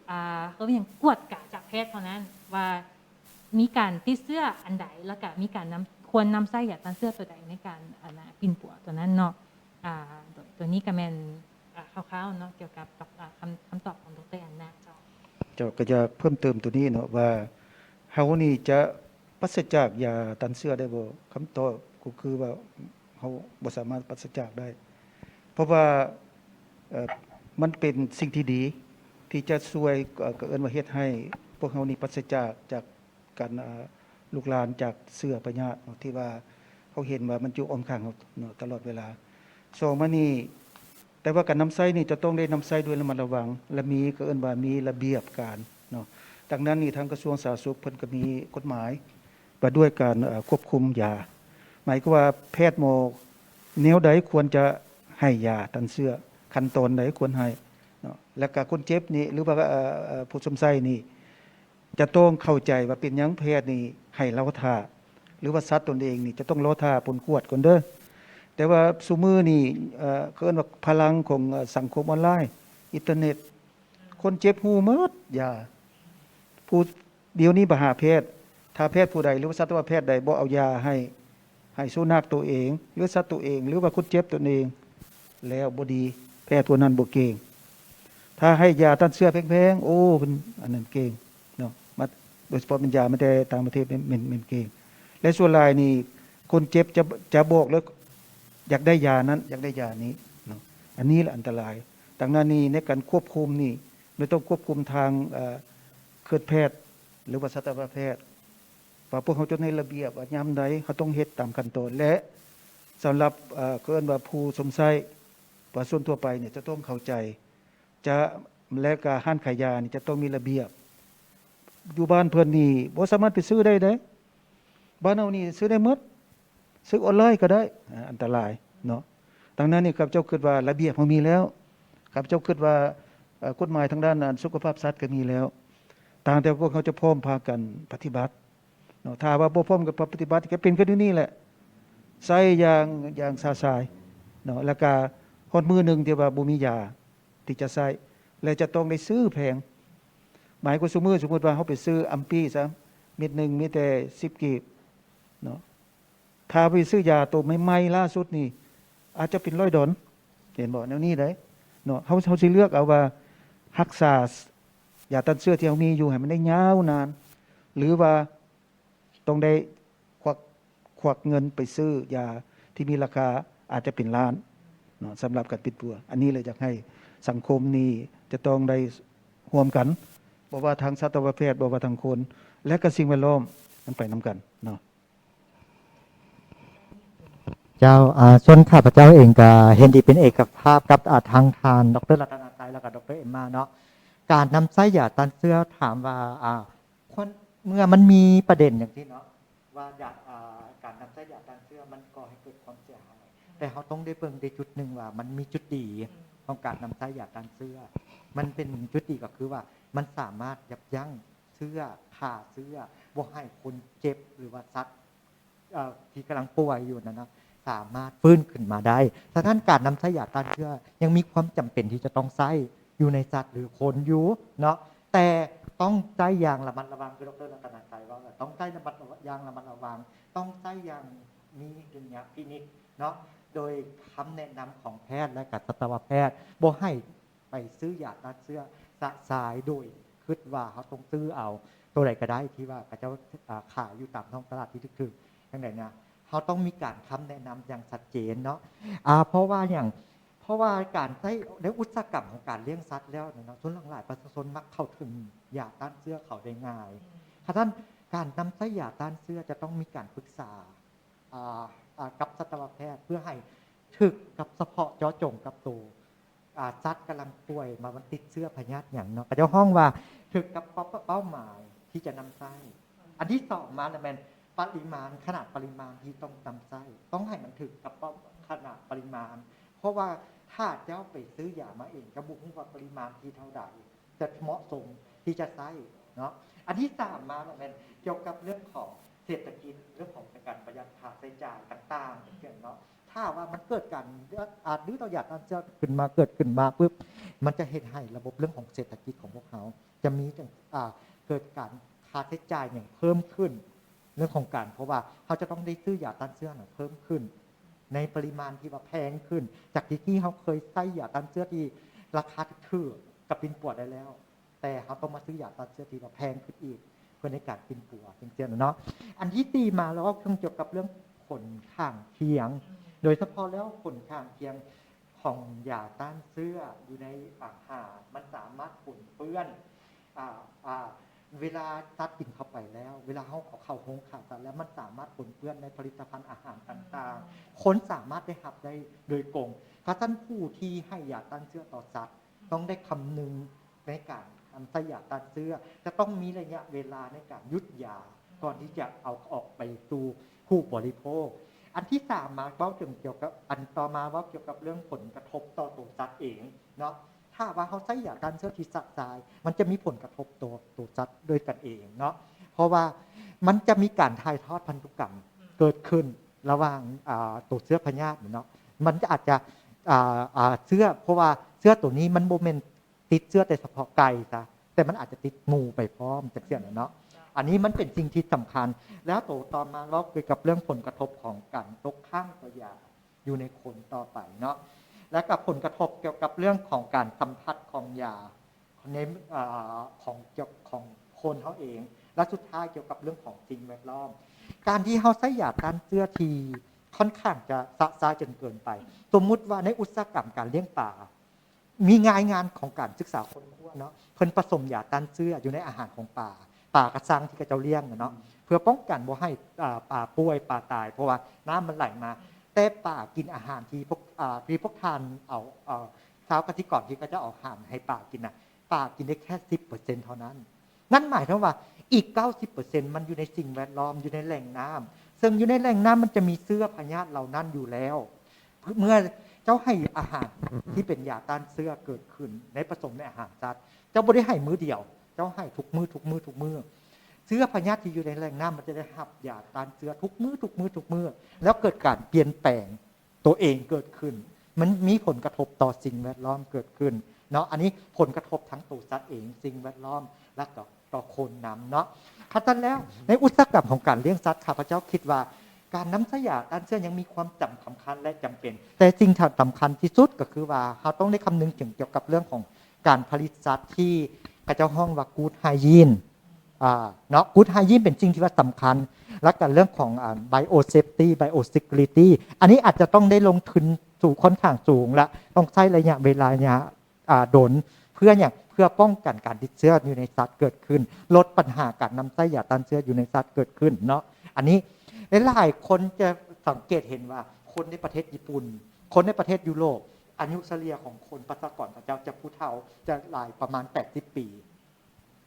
ອ່າ ເຂົາເອີ້ນຫຍັງ ກວດກາຈາກແພດເທົ່ານັ້ນວ່າ ມີການຕິດເຊື້ອອັນໃດ ແລ້ວກະມີການນຳ ຄວນນຳໃຊ້ຢາຕ້ານເຊື້ອຕົວໃດໃນການ ອັນນະ ປິ່ນປົວຕົວນັ້ນເນາະ ອາ ໂດຍ ຕົວນີ້ກະແມ່ນ ອາ ຄ່າວໆເນາະ ກ່ຽວກັບ ອາ ຄຳ ຄຳຕອບຂອງ ດຣ ອັນນາ ເຈົ້າ. ເຈົ້າ ກະຢາກເພີ່ມເຕີມຕົວນີ້ເນາະວ່າ ເຮົານີ້ຈະປາສະຈາກຢາຕ້ານເຊື້ອໄດ້ບໍ່? ຄຳຕອບກໍຄືວ່າ ເຮົາບໍ່ສາມາດປາສະຈາກໄດ້ ເພາະວ່າ ເອີ ມັນເປັນສິ່ງທີ່ດີ ທີ່ຈະຊ່ວຍ ເອີ ກໍເອີ້ນວ່າເຮັດໃຫ້ພວກເຮົານີ້ປາສະຈາກ ຈາກ ກັນ ເອີ ລູກຫຼານຈາກເຊື້ອພະຍາດເນາະ ທີ່ວ່າເຮົາເຫັນວ່າມັນຢູ່ອ້ອມຂ້າງເຮົາເນາະ ຕະຫຼອດເວລາ. ສອງມານີ້ ແຕ່ວ່າການນຳໃຊ້ນີ້ຈະຕ້ອງໄດ້ນຳໃຊ້ດ້ວຍລະມັດລະວັງ ແລະ ມີ ກໍເອີ້ນວ່າມີລະບຽບການເນາະ. ດັ່ງນັ້ນນີ້ ທາງກະຊວງສາທາລະນະສຸກເພິ່ນກໍມີກົດໝາຍວ່າດ້ວຍການ ເອີ ຄວບຄຸມຢາ ໝາຍຄວາມວ່າແພດໝໍແນວໃດຄວນຈະໃຫ້ຢາຕ້ານເຊື້ອ ຂັ້ນຕອນໃດຄວນໃຫ້ເນາະ ແລະ ກະຄົນເຈັບນີ້ ຫຼືວ່າ ເອີ ເອີ ຜູ້ຊົມໃຊ້ນີ້ ຈະຕ້ອງເຂົ້າໃຈວ່າເປັນຫຍັງແພດນີ້ໃຫ້ລໍຖ້າ ຫຼືວ່າສັດຕົນເອງນີ້ຈະຕ້ອງລໍຖ້າຜົນກວດກ່ອນເດີ. ແຕ່ວ່າຊຸມື້ນີ້ ເອີ ເຂົາເອີ້ນວ່າພະລັງຂອງ ເອີ ສັງຄົມອອນລາຍ ອິນເຕີເນັດ ຄົນເຈັບຮູ້ໝົດຢາ ຜູ້ດຽວນີ້ໄປຫາແພດ ຖ້າແພດຜູ້ໃດ ຫຼືວ່າສັດຕະວະແພດໃດບໍ່ເອົາຢາໃຫ້ ໃຫ້ສຸນັກໂຕເອງ ຫຼືສັດໂຕເອງ ຫຼືວ່າຄົນເຈັບຕົນເອງ ແລ້ວບໍ່ດີ ແພດຜູ້ນັ້ນບໍ່ເກັ່ງ. ຖ້າໃຫ້ຢາຕ້ານເຊື້ອແພງໆ ໂອ້ ເພິ່ນອັນນັ້ນເກັ່ງເນາະ ມາ ໂດຍສະເພາະແມ່ນຢາມາແຕ່ຕ່າງປະເທດແມ່ນ ແມ່ນ ແມ່ນເກັ່ງ ແລະ ສ່ວນຫຼາຍນີ້ຄົນເຈັບຈະ ຈະບອກເລີຍ ຢາກໄດ້ຢານັ້ນ ຢາກໄດ້ຢານີ້ເນາະ ອັນນີ້ລະອັນຕະລາຍ. ດັ່ງນັ້ນນີ້ ໃນການຄວບຄຸມນີ້ ແມ່ນຕ້ອງຄວບຄຸມທາງ ເອີ ເຄີດແພດ ຫຼືວ່າສັດຕະວະແພດ ວ່າພວກເຮົາຈະໃນລະບຽບວ່າຍາມໃດເຮົາຕ້ອງເຮັດຕາມຂັ້ນຕອນ ແລະ ສຳລັບ ເອີ ເຂົາເອີ້ນວ່າຜູ້ຊົມໃຊ້ ປະຊາຊົນທົ່ວໄປນີ້ຈະຕ້ອງເຂົ້າໃຈ ຈະ ແລະກະຮ້ານຂາຍຢານີ້ຈະຕ້ອງມີລະບຽບ. ຢູ່ບ້ານເພິ່ນນີ້ບໍ່ສາມາດໄປຊື້ໄດ້ເດ້ ບ້ານເຮົານີ້ຊື້ໄດ້ໝົດ ຊື້ອອນລາຍກໍໄດ້ ອາ ອັນຕະລາຍເນາະ. ດັ່ງນັ້ນນີ້ ຂ້າພະເຈົ້າຄິດວ່າລະບຽບເຮົາມີແລ້ວ ຂ້າພະເຈົ້າຄິດວ່າ ເອີ ກົດໝາຍທາງດ້ານ ອັນ ສຸຂະພາບສັດກໍມີແລ້ວ ຕ່າງແຕ່ພວກເຮົາຈະພ້ອມພາກັນປະຕິບັດເນາະ. ຖ້າວ່າບໍ່ພ້ອມກັນປະຕິບັດ ກໍເປັນຄືດຽວນີ້ແຫຼະ ໃຊ້ຢ່າງ ຢ່າງຊະຊາຍເນາະ ແລ້ວກະຮອດມື້ໜຶ່ງທີ່ວ່າບໍ່ມີຢາທີ່ຈະໃຊ້ ແລະ ຈະຕ້ອງໄດ້ຊື້ແພງ. ໝາຍຄວາມ ຊຸມື້ ສົມມຸດວ່າເຮົາໄປຊື້ອຳປີຊະ ເມັດໜຶ່ງມີແຕ່ສິບກີບເນາະ ຖ້າໄປຊື້ຢາໂຕໃໝ່ໆລ່າສຸດນີ້ ອາດຈະເປັນຮ້ອຍດອນ ເຫັນບໍ່ ແນວນີ້ເດ້ເນາະ. ເຮົາ ເຮົາຊິເລືອກເອົາວ່າຮັກສາ ຢາຕ້ານເຊື້ອທີ່ເຮົາມີຢູ່ໃຫ້ມັນໄດ້ຍາວນານ ຫຼືວ່າຕ້ອງໄດ້ຄວັກ ຄວັກເງິນໄປຊື້ຢາທີ່ມີລາຄາອາດຈະເປັນລ້ານເນາະ ສຳລັບການປິ່ນປົວ. ອັນນີ້ແຫຼະຢາກໃຫ້ສັງຄົມນີ້ຈະຕ້ອງໄດ້ຮ່ວມກັນ ບໍ່ວ່າທາງສັດຕະວະແພດ ບໍ່ວ່າທາງຄົນ ແລະ ກະສິ່ງແວດລ້ອມ ມັນໄປນຳກັນເນາະ. ເຈົ້າ ອ່າ ສ່ວນຂ້າພະເຈົ້າເອງກະເຫັນດີເປັນເອກະພາບກັບ ອ່າ ທາງທ່ານ ດຣ ລັດຕະນະໄຊ ແລ້ວກະ ດຣ ເອັມມາ ເນາະ ການນຳໃຊ້ຢາຕ້ານເຊື້ອ ຖາມວ່າ ອ່າ ຄວນ ເມື່ອມັນມີປະເດັນຈັ່ງຊີ້ເນາະ ວ່າຢາ ອ່າ ການນຳໃຊ້ຢາຕ້ານເຊື້ອມັນກໍ່ໃຫ້ເກີດຄວາມເສຍຫາຍ, ແຕ່ເຮົາຕ້ອງໄດ້ເບິ່ງໃນຈຸດໜຶ່ງວ່າມັນມີຈຸດດີຂອງການນຳໃຊ້ຢາຕ້ານເຊື້ອ. ມັນເປັນຈຸດດີກໍຄືວ່າມັນສາມາດຢັບຢັ້ງເຊື້ອ, ຂ້າເຊື້ອ, ບໍ່ໃຫ້ຄົນເຈັບ ຫຼືວ່າສັດ ເອີ່ ທີ່ກຳລັງປ່ວຍຢູ່ນັ້ນນະ ສາມາດຟື້ນຂຶ້ນມາໄດ້. ສະນັ້ນ ການນຳໃຊ້ຢາຕ້ານເຊື້ອຍັງມີຄວາມຈຳເປັນທີ່ຈະຕ້ອງໃຊ້ຢູ່ໃນສັດ ຫຼື ຄົນຢູ່ເນາະ, ແຕ່ຕ້ອງໃຊ້ຢ່າງລະມັດລະວັງ ຄືດຣ. ລັດຕະນະໄຊເວົ້າ ຕ້ອງໃຊ້ລະມັດ ຢ່າງລະມັດລະວັງ, ຕ້ອງໃຊ້ຢ່າງມີດຸນຍະພິນິດເນາະ, ໂດຍຄຳແນະນຳຂອງແພດ ແລະ ກະສັດຕະວະແພດ, ບໍ່ໃຫ້ ໄປຊື້ຢາຕ້ານເຊື້ອຊະຊາຍໂດຍຄິດວ່າເຮົາຕ້ອງຊື້ເອົາໂຕໃດກໍໄດ້ທີ່ວ່າເຂົາເຈົ້າ ອາ ຂາຍຢູ່ຕາມທ້ອງຕະຫຼາດທີ່ຖືກໆ ຈັ່ງໃດນະ, ເຮົາຕ້ອງມີການຄຳແນະນຳຢ່າງຊັດເຈນເນາະ. ອາ ເພາະວ່າຫຍັງ? ເພາະວ່າການໃຊ້ໃນອຸດສາຫະກຳຂອງການລ້ຽງສັດແລ້ວເນາະ, ສ່ວນຫຼາຍປະຊາຊົນມັກເຂົ້າເຖິງຢາຕ້ານເຊື້ອເຂົາໄດ້ງ່າຍ. ສະນັ້ນ ການນຳໃຊ້ຢາຕ້ານເຊື້ອຈະຕ້ອງມີການປຶກສາ ອາ ອາ ກັບສັດຕະວະແພດ ເພື່ອໃຫ້ຖືກກັບສະເພາະເຈາະຈົງກັບໂຕ ອາ ສັດກຳລັງປ່ວຍມາ ມັນຕິດເຊື້ອພະຍາດຫຍັງເນາະ, ເຂົາເຈົ້າຮ້ອງວ່າຖືກກັບເປົ້າ ເປົ້າໝາຍທີ່ຈະນຳໃຊ້. ອັນທີສອງມາລະແມ່ນປະລິມານ, ຂະໜາດປະລິມານທີ່ຕ້ອງນຳໃຊ້ ຕ້ອງໃຫ້ມັນຖືກກັບເປົ້າຂະໜາດປະລິມານ, ເພາະວ່າຖ້າເຈົ້າໄປຊື້ຢາມາເອງ ເຈົ້າບໍ່ຮູ້ວ່າປະລິມານທີ່ເທົ່າໃດ ຈະເໝາະສົມທີ່ຈະໃຊ້ເນາະ. ອັນທີສາມມາແມ່ນກ່ຽວກັບເລື່ອງຂອງເສດຖະກິດ, ເລື່ອງຂອງການປະຢັດຄ່າໃຊ້ຈ່າຍຕ່າງໆ ຈັ່ງຊີ້ເນາະ. ຖ້າວ່າມັນເກີດການ ອາດ ຫຼື ຕໍ່ຢາຕ້ານເຊື້ອຂຶ້ນມາ ເກີດຂຶ້ນມາປຶບ ມັນຈະເຮັດໃຫ້ລະບົບເລື່ອງຂອງເສດຖະກິດຂອງພວກເຮົາຈະມີ ອາ ເກີດການຄ່າໃຊ້ຈ່າຍຫຍັງເພີ່ມຂຶ້ນ ເລື່ອງຂອງການ ເພາະວ່າເຮົາຈະຕ້ອງໄດ້ຊື້ຢາຕ້ານເຊື້ອນະເພີ່ມຂຶ້ນ ໃນປະລິມານທີ່ວ່າແພງຂຶ້ນ ຈາກທີ່ ທີ່ເຮົາເຄີຍໃຊ້ຢາຕ້ານເຊື້ອທີ່ລາຄາຖືກໆ ກໍປິ່ນປົວໄດ້ແລ້ວ ແຕ່ເຮົາຕ້ອງມາຊື້ຢາຕ້ານເຊື້ອທີ່ວ່າແພງຂຶ້ນອີກ ເພື່ອໃນການປິ່ນປົວ ຈັ່ງຊີ້ນະເນາະ. ອັນທີສີ່ມາ ເຮົາເວົ້າເຖິງກ່ຽວກັບເລື່ອງຜົນຂ້າງຄຽງ ໂດຍສະເພາະແລ້ວຜົນຂ້າງຄຽງຂອງຢາຕ້ານເຊື້ອຢູ່ໃນອາຫານ ມັນສາມາດປົນເປື້ອນ ອາ ອາ ເວລາສັດກິນເຂົ້າໄປແລ້ວ ເວລາເຮົາເອົາເຂົ້າໂຮງຂ້າສັດແລ້ວ ມັນສາມາດປົນເປື້ອນໃນຜະລິດຕະພັນອາຫານຕ່າງໆ ຄົນສາມາດໄດ້ຮັບໄດ້ໂດຍກົງ. ສະນັ້ນ ຜູ້ທີ່ໃຫ້ຢາຕ້ານເຊື້ອຕໍ່ສັດ ຕ້ອງໄດ້ຄຳນຶງໃນການນຳໃຊ້ຢາຕ້ານເຊື້ອ ຈະຕ້ອງມີໄລຍະເວລາໃນການຢຸດຢາ ກ່ອນທີ່ຈະເອົາອອກໄປສູ່ຜູ້ບໍລິໂພກ. ອັນທີສາມມາເວົ້າເຖິງກ່ຽວກັບ ອັນຕໍ່ມາເວົ້າກ່ຽວກັບເລື່ອງຜົນກະທົບຕໍ່ໂຕສັດເອງເນາະ. ຖ້າວ່າເຮົາໃຊ້ຢາຕ້ານເຊື້ອທີ່ຊະຊາຍ ມັນຈະມີຜົນກະທົບຕໍ່ໂຕສັດດ້ວຍກັນເອງເນາະ ເພາະວ່າມັນຈະມີການຖ່າຍທອດພັນທຸກຳເກີດຂຶ້ນລະຫວ່າງ ອາ ໂຕເຊື້ອພະຍາດເນາະ. ມັນຈະອາດຈະ ອາ ອາ ເຊື້ອ ເພາະວ່າເຊື້ອໂຕນີ້ມັນບໍ່ແມ່ນ ຕິດເຊື້ອແຕ່ສະເພາະໄກ່ຊະ ແຕ່ມັນອາດຈະຕິດໝູໄປພ້ອມ ຈັ່ງຊີ້ນະເນາະ. ອັນນີ້ມັນເປັນສິ່ງທີ່ສຳຄັນ. ແລ້ວໂຕຕໍ່ມາເວົ້າກ່ຽວກັບເລື່ອງຜົນກະທົບຂອງການຕົກຄ້າງຕໍ່ຢາຢູ່ໃນຄົນຕໍ່ໄປເນາະ ແລ້ວກໍຜົນກະທົບກ່ຽວກັບເລື່ອງຂອງການສຳຜັດຂອງຢາໃນ ອາ ຂອງ ຂອງຄົນເຮົາເອງ ແລະ ສຸດທ້າຍກ່ຽວກັບເລື່ອງຂອງສິ່ງແວດລ້ອມ. ການທີ່ເຮົາໃຊ້ຢາຕ້ານເຊື້ອທີ່ຄ່ອນຂ້າງຈະຊະຊາຍຈົນເກີນໄປ, ສົມມຸດວ່າໃນອຸດສາຫະກຳການລ້ຽງປາ ມີລາຍງານຂອງການສຶກສາຄົ້ນຄວ້າເນາະ ເພິ່ນປະສົມຢາຕ້ານເຊື້ອຢູ່ໃນອາຫານຂອງປາ, ປາກະຊັງທີ່ເຂົາເຈົ້າລ້ຽງນະເນາະ ເພື່ອປ້ອງກັນບໍ່ໃຫ້ ອາ ປາປ່ວຍ ປາຕາຍ ເພາະວ່ານ້ຳມັນໄຫຼມາ. ແຕ່ປາກິນອາຫານທີ່ພວກ ອາ ທີ່ພວກທ່ານເອົາ ເອົາ ຊາວກະສິກອນທີ່ເຂົາເຈົ້າເອົາອາຫານໃຫ້ປາກິນນະ ປາກິນໄດ້ແຄ່ສິບເປີເຊັນເທົ່ານັ້ນ. ນັ້ນໝາຍຄວາມວ່າອີກເກົ້າສິບເປີເຊັນມັນຢູ່ໃນສິ່ງແວດລ້ອມ ຢູ່ໃນແຫຼ່ງນ້ຳ ເຊິ່ງຢູ່ໃນແຫຼ່ງນ້ຳມັນຈະມີເຊື້ອພະຍາດເຫຼົ່ານັ້ນຢູ່ແລ້ວ. ເມື່ອເຈົ້າໃຫ້ອາຫານທີ່ເປັນຢາຕ້ານເຊື້ອເກີດຂຶ້ນໃນ ປະສົມໃນອາຫານສັດ ເຈົ້າບໍ່ໄດ້ໃຫ້ມື້ດຽວ ເຈົ້າໃຫ້ທຸກມື້ ທຸກມື້ ທຸກມື້ ເຊື້ອພະຍາດທີ່ຢູ່ໃນແຫຼ່ງນ້ຳມັນຈະໄດ້ຮັບຢາຕ້ານເຊື້ອທຸກມື້ ທຸກມື້ ທຸກມື້ ແລ້ວເກີດການປ່ຽນແປງໂຕເອງເກີດຂຶ້ນ ມັນມີຜົນກະທົບຕໍ່ສິ່ງແວດລ້ອມເກີດຂຶ້ນເນາະ. ອັນນີ້ຜົນກະທົບທັງໂຕສັດເອງ ສິ່ງແວດລ້ອມ ແລະ ກໍ ຕໍ່ຄົນນຳເນາະ. ຄັນຊັ້ນແລ້ວ ໃນອຸດສາຫະກຳຂອງການລ້ຽງສັດ ຂ້າພະເຈົ້າຄິດວ່າການນຳໃຊ້ຢາຕ້ານເຊື້ອຍັງມີຄວາມສຳຄັນ ແລະ ຈຳເປັນ, ແຕ່ສິ່ງທີ່ສຳຄັນທີ່ສຸດກໍຄືວ່າເຮົາຕ້ອງໄດ້ຄຳນຶງເຖິງກ່ຽວກັບເລື່ອງຂອງການຜະລິດສັດທີ່ເຂົາເຈົ້າຮ້ອງວ່າ Good Hygiene ອາ ເນາະ Good Hygiene ເປັນສິ່ງທີ່ວ່າສຳຄັນ ແລະ ກໍເລື່ອງຂອງ ອາ Biosafety Biosecurity ອັນນີ້ອາດຈະຕ້ອງໄດ້ລົງທຶນສູງ ຄ່ອນຂ້າງສູງ ແລະ ຕ້ອງໃຊ້ໄລຍະເວລາ ໄລຍະ ອາ ດົນ ເພື່ອຫຍັງ? ເພື່ອປ້ອງກັນການຕິດເຊື້ອຢູ່ໃນສັດເກີດຂຶ້ນ, ລົດບັນຫາການນຳໃຊ້ຢາຕ້ານເຊື້ອຢູ່ໃນສັດເກີດຂຶ້ນເນາະ. ອັນນີ້ຫຼາຍໆຄົນຈະສັງເກດເຫັນວ່າ ຄົນໃນປະເທດຍີ່ປຸ່ນ, ຄົນໃນປະເທດຢູໂຣບ, ອາຍຸສະເລ່ຍຂອງຄົນປະຊາກອນເຂົາເຈົ້າຈະຜູ້ເຖົ້າ ຈະຫຼາຍປະມານແປດສິບປີ.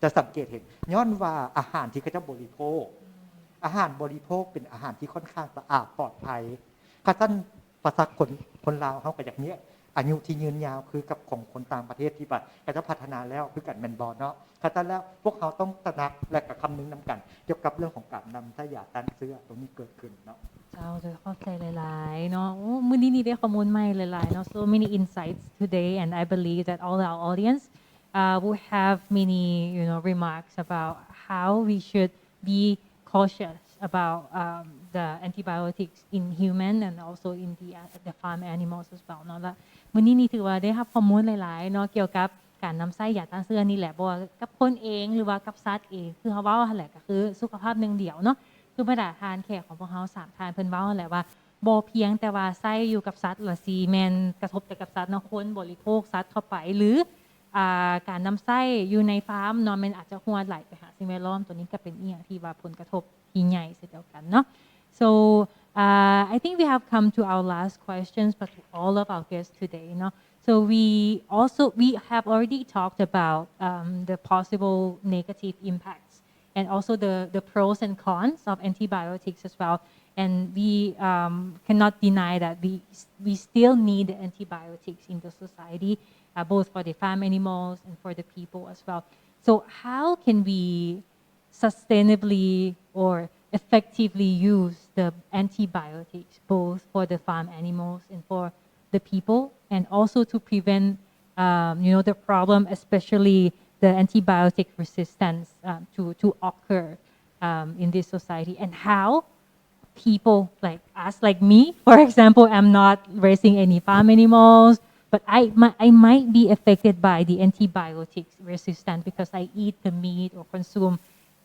ຈະສັງເກດເຫັນ ຍ້ອນວ່າອາຫານທີ່ເຂົາເຈົ້າບໍລິໂພກ ອາຫານບໍລິໂພກເປັນອາຫານທີ່ຄ່ອນຂ້າງສະອາດປອດໄພ. ຄັນຊັ້ນ ປະຊາຊົນຄົນລາວເຮົາກໍຢາກມີອາຍຸທີ່ຍືນຍາວຄືກັບຂອງຄົນຕ່າງປະເທດທີ່ວ່າເຂົາເຈົ້າພັດທະນາແລ້ວຄືກັນແມ່ນບໍ່ເນາະ? ຄັນຊັ້ນແລ້ວ ພວກເຮົາຕ້ອງຕະໜັກ ແລະ ກໍຄຳນຶງນຳກັນກ່ຽວກັບເລື່ອງຂອງການນຳໃຊ້ຢາຕ້ານເຊື້ອຕົງນີ້ເກີດຂຶ້ນເນາະ. ເຈົ້າ ເຈົ້າ ຂອບໃຈຫຼາຍໆເນາະ. ໂອ້ ມື້ນີ້ນີ້ໄດ້ຂໍ້ມູນໃໝ່ຫຼາຍໆເນາະ. So many insights today, and I believe that all our audience, uh, will have many, you know, remarks about how we should be cautious about, um, the antibiotics in human and also in the, uh, the farm animals as well ເນາະ. ລະມື້ນີ້ນີ້ຖືວ່າໄດ້ຮັບຂໍ້ມູນຫຼາຍໆເນາະ ກ່ຽວກັບການນຳໃຊ້ຢາຕ້ານເຊື້ອນີ້ແຫຼະ ບໍ່ວ່າກັບຄົນເອງ ຫຼືວ່າກັບສັດເອງ ຄືເຮົາເວົ້າຫັ້ນແຫຼະ ກໍຄືສຸຂະພາບໜຶ່ງດຽວເນາະ. ຄືບັນດາທ່ານແຂກຂອງພວກເຮົາສາມທ່ານ ເພິ່ນເວົ້າຫັ້ນແຫຼະວ່າ ບໍ່ພຽງແຕ່ວ່າໃຊ້ຢູ່ກັບສັດລະຊິແມ່ນກະທົບແຕ່ກັບສັດເນາະ, ຄົນບໍລິໂພກສັດເຂົ້າໄປ ຫຼື ອ່າ ການນຳໃຊ້ຢູ່ໃນຟາມເນາະ ແມ່ນອາດຈະຮົວໄຫຼໄປຫາສິ່ງແວດລ້ອມ. ຕົວນີ້ກໍເປັນອີ່ຫຍັງທີ່ວ່າຜົນກະທົບທີ່ໃຫຍ່ເຊັ່ນດຽວກັນເນາະ. So, uh, I think we have come to our last questions, but to all of our guests today ເນາະ. So we also, we have already talked about, um, the possible negative impacts and also the, the pros and cons of antibiotics as well. And we, um, cannot deny that we, we still need the antibiotics in the society, uh, both for the farm animals and for the people as well. So how can we sustainably or effectively use the antibiotics, both for the farm animals and for the people, and also to prevent, um, you know, the problem, especially the antibiotic resistance, um, to, to occur, um, in this society, and how people like us, like me, for example, I'm not raising any farm animals, but I, mi-, I might be affected by the antibiotics resistance because I eat the meat or consume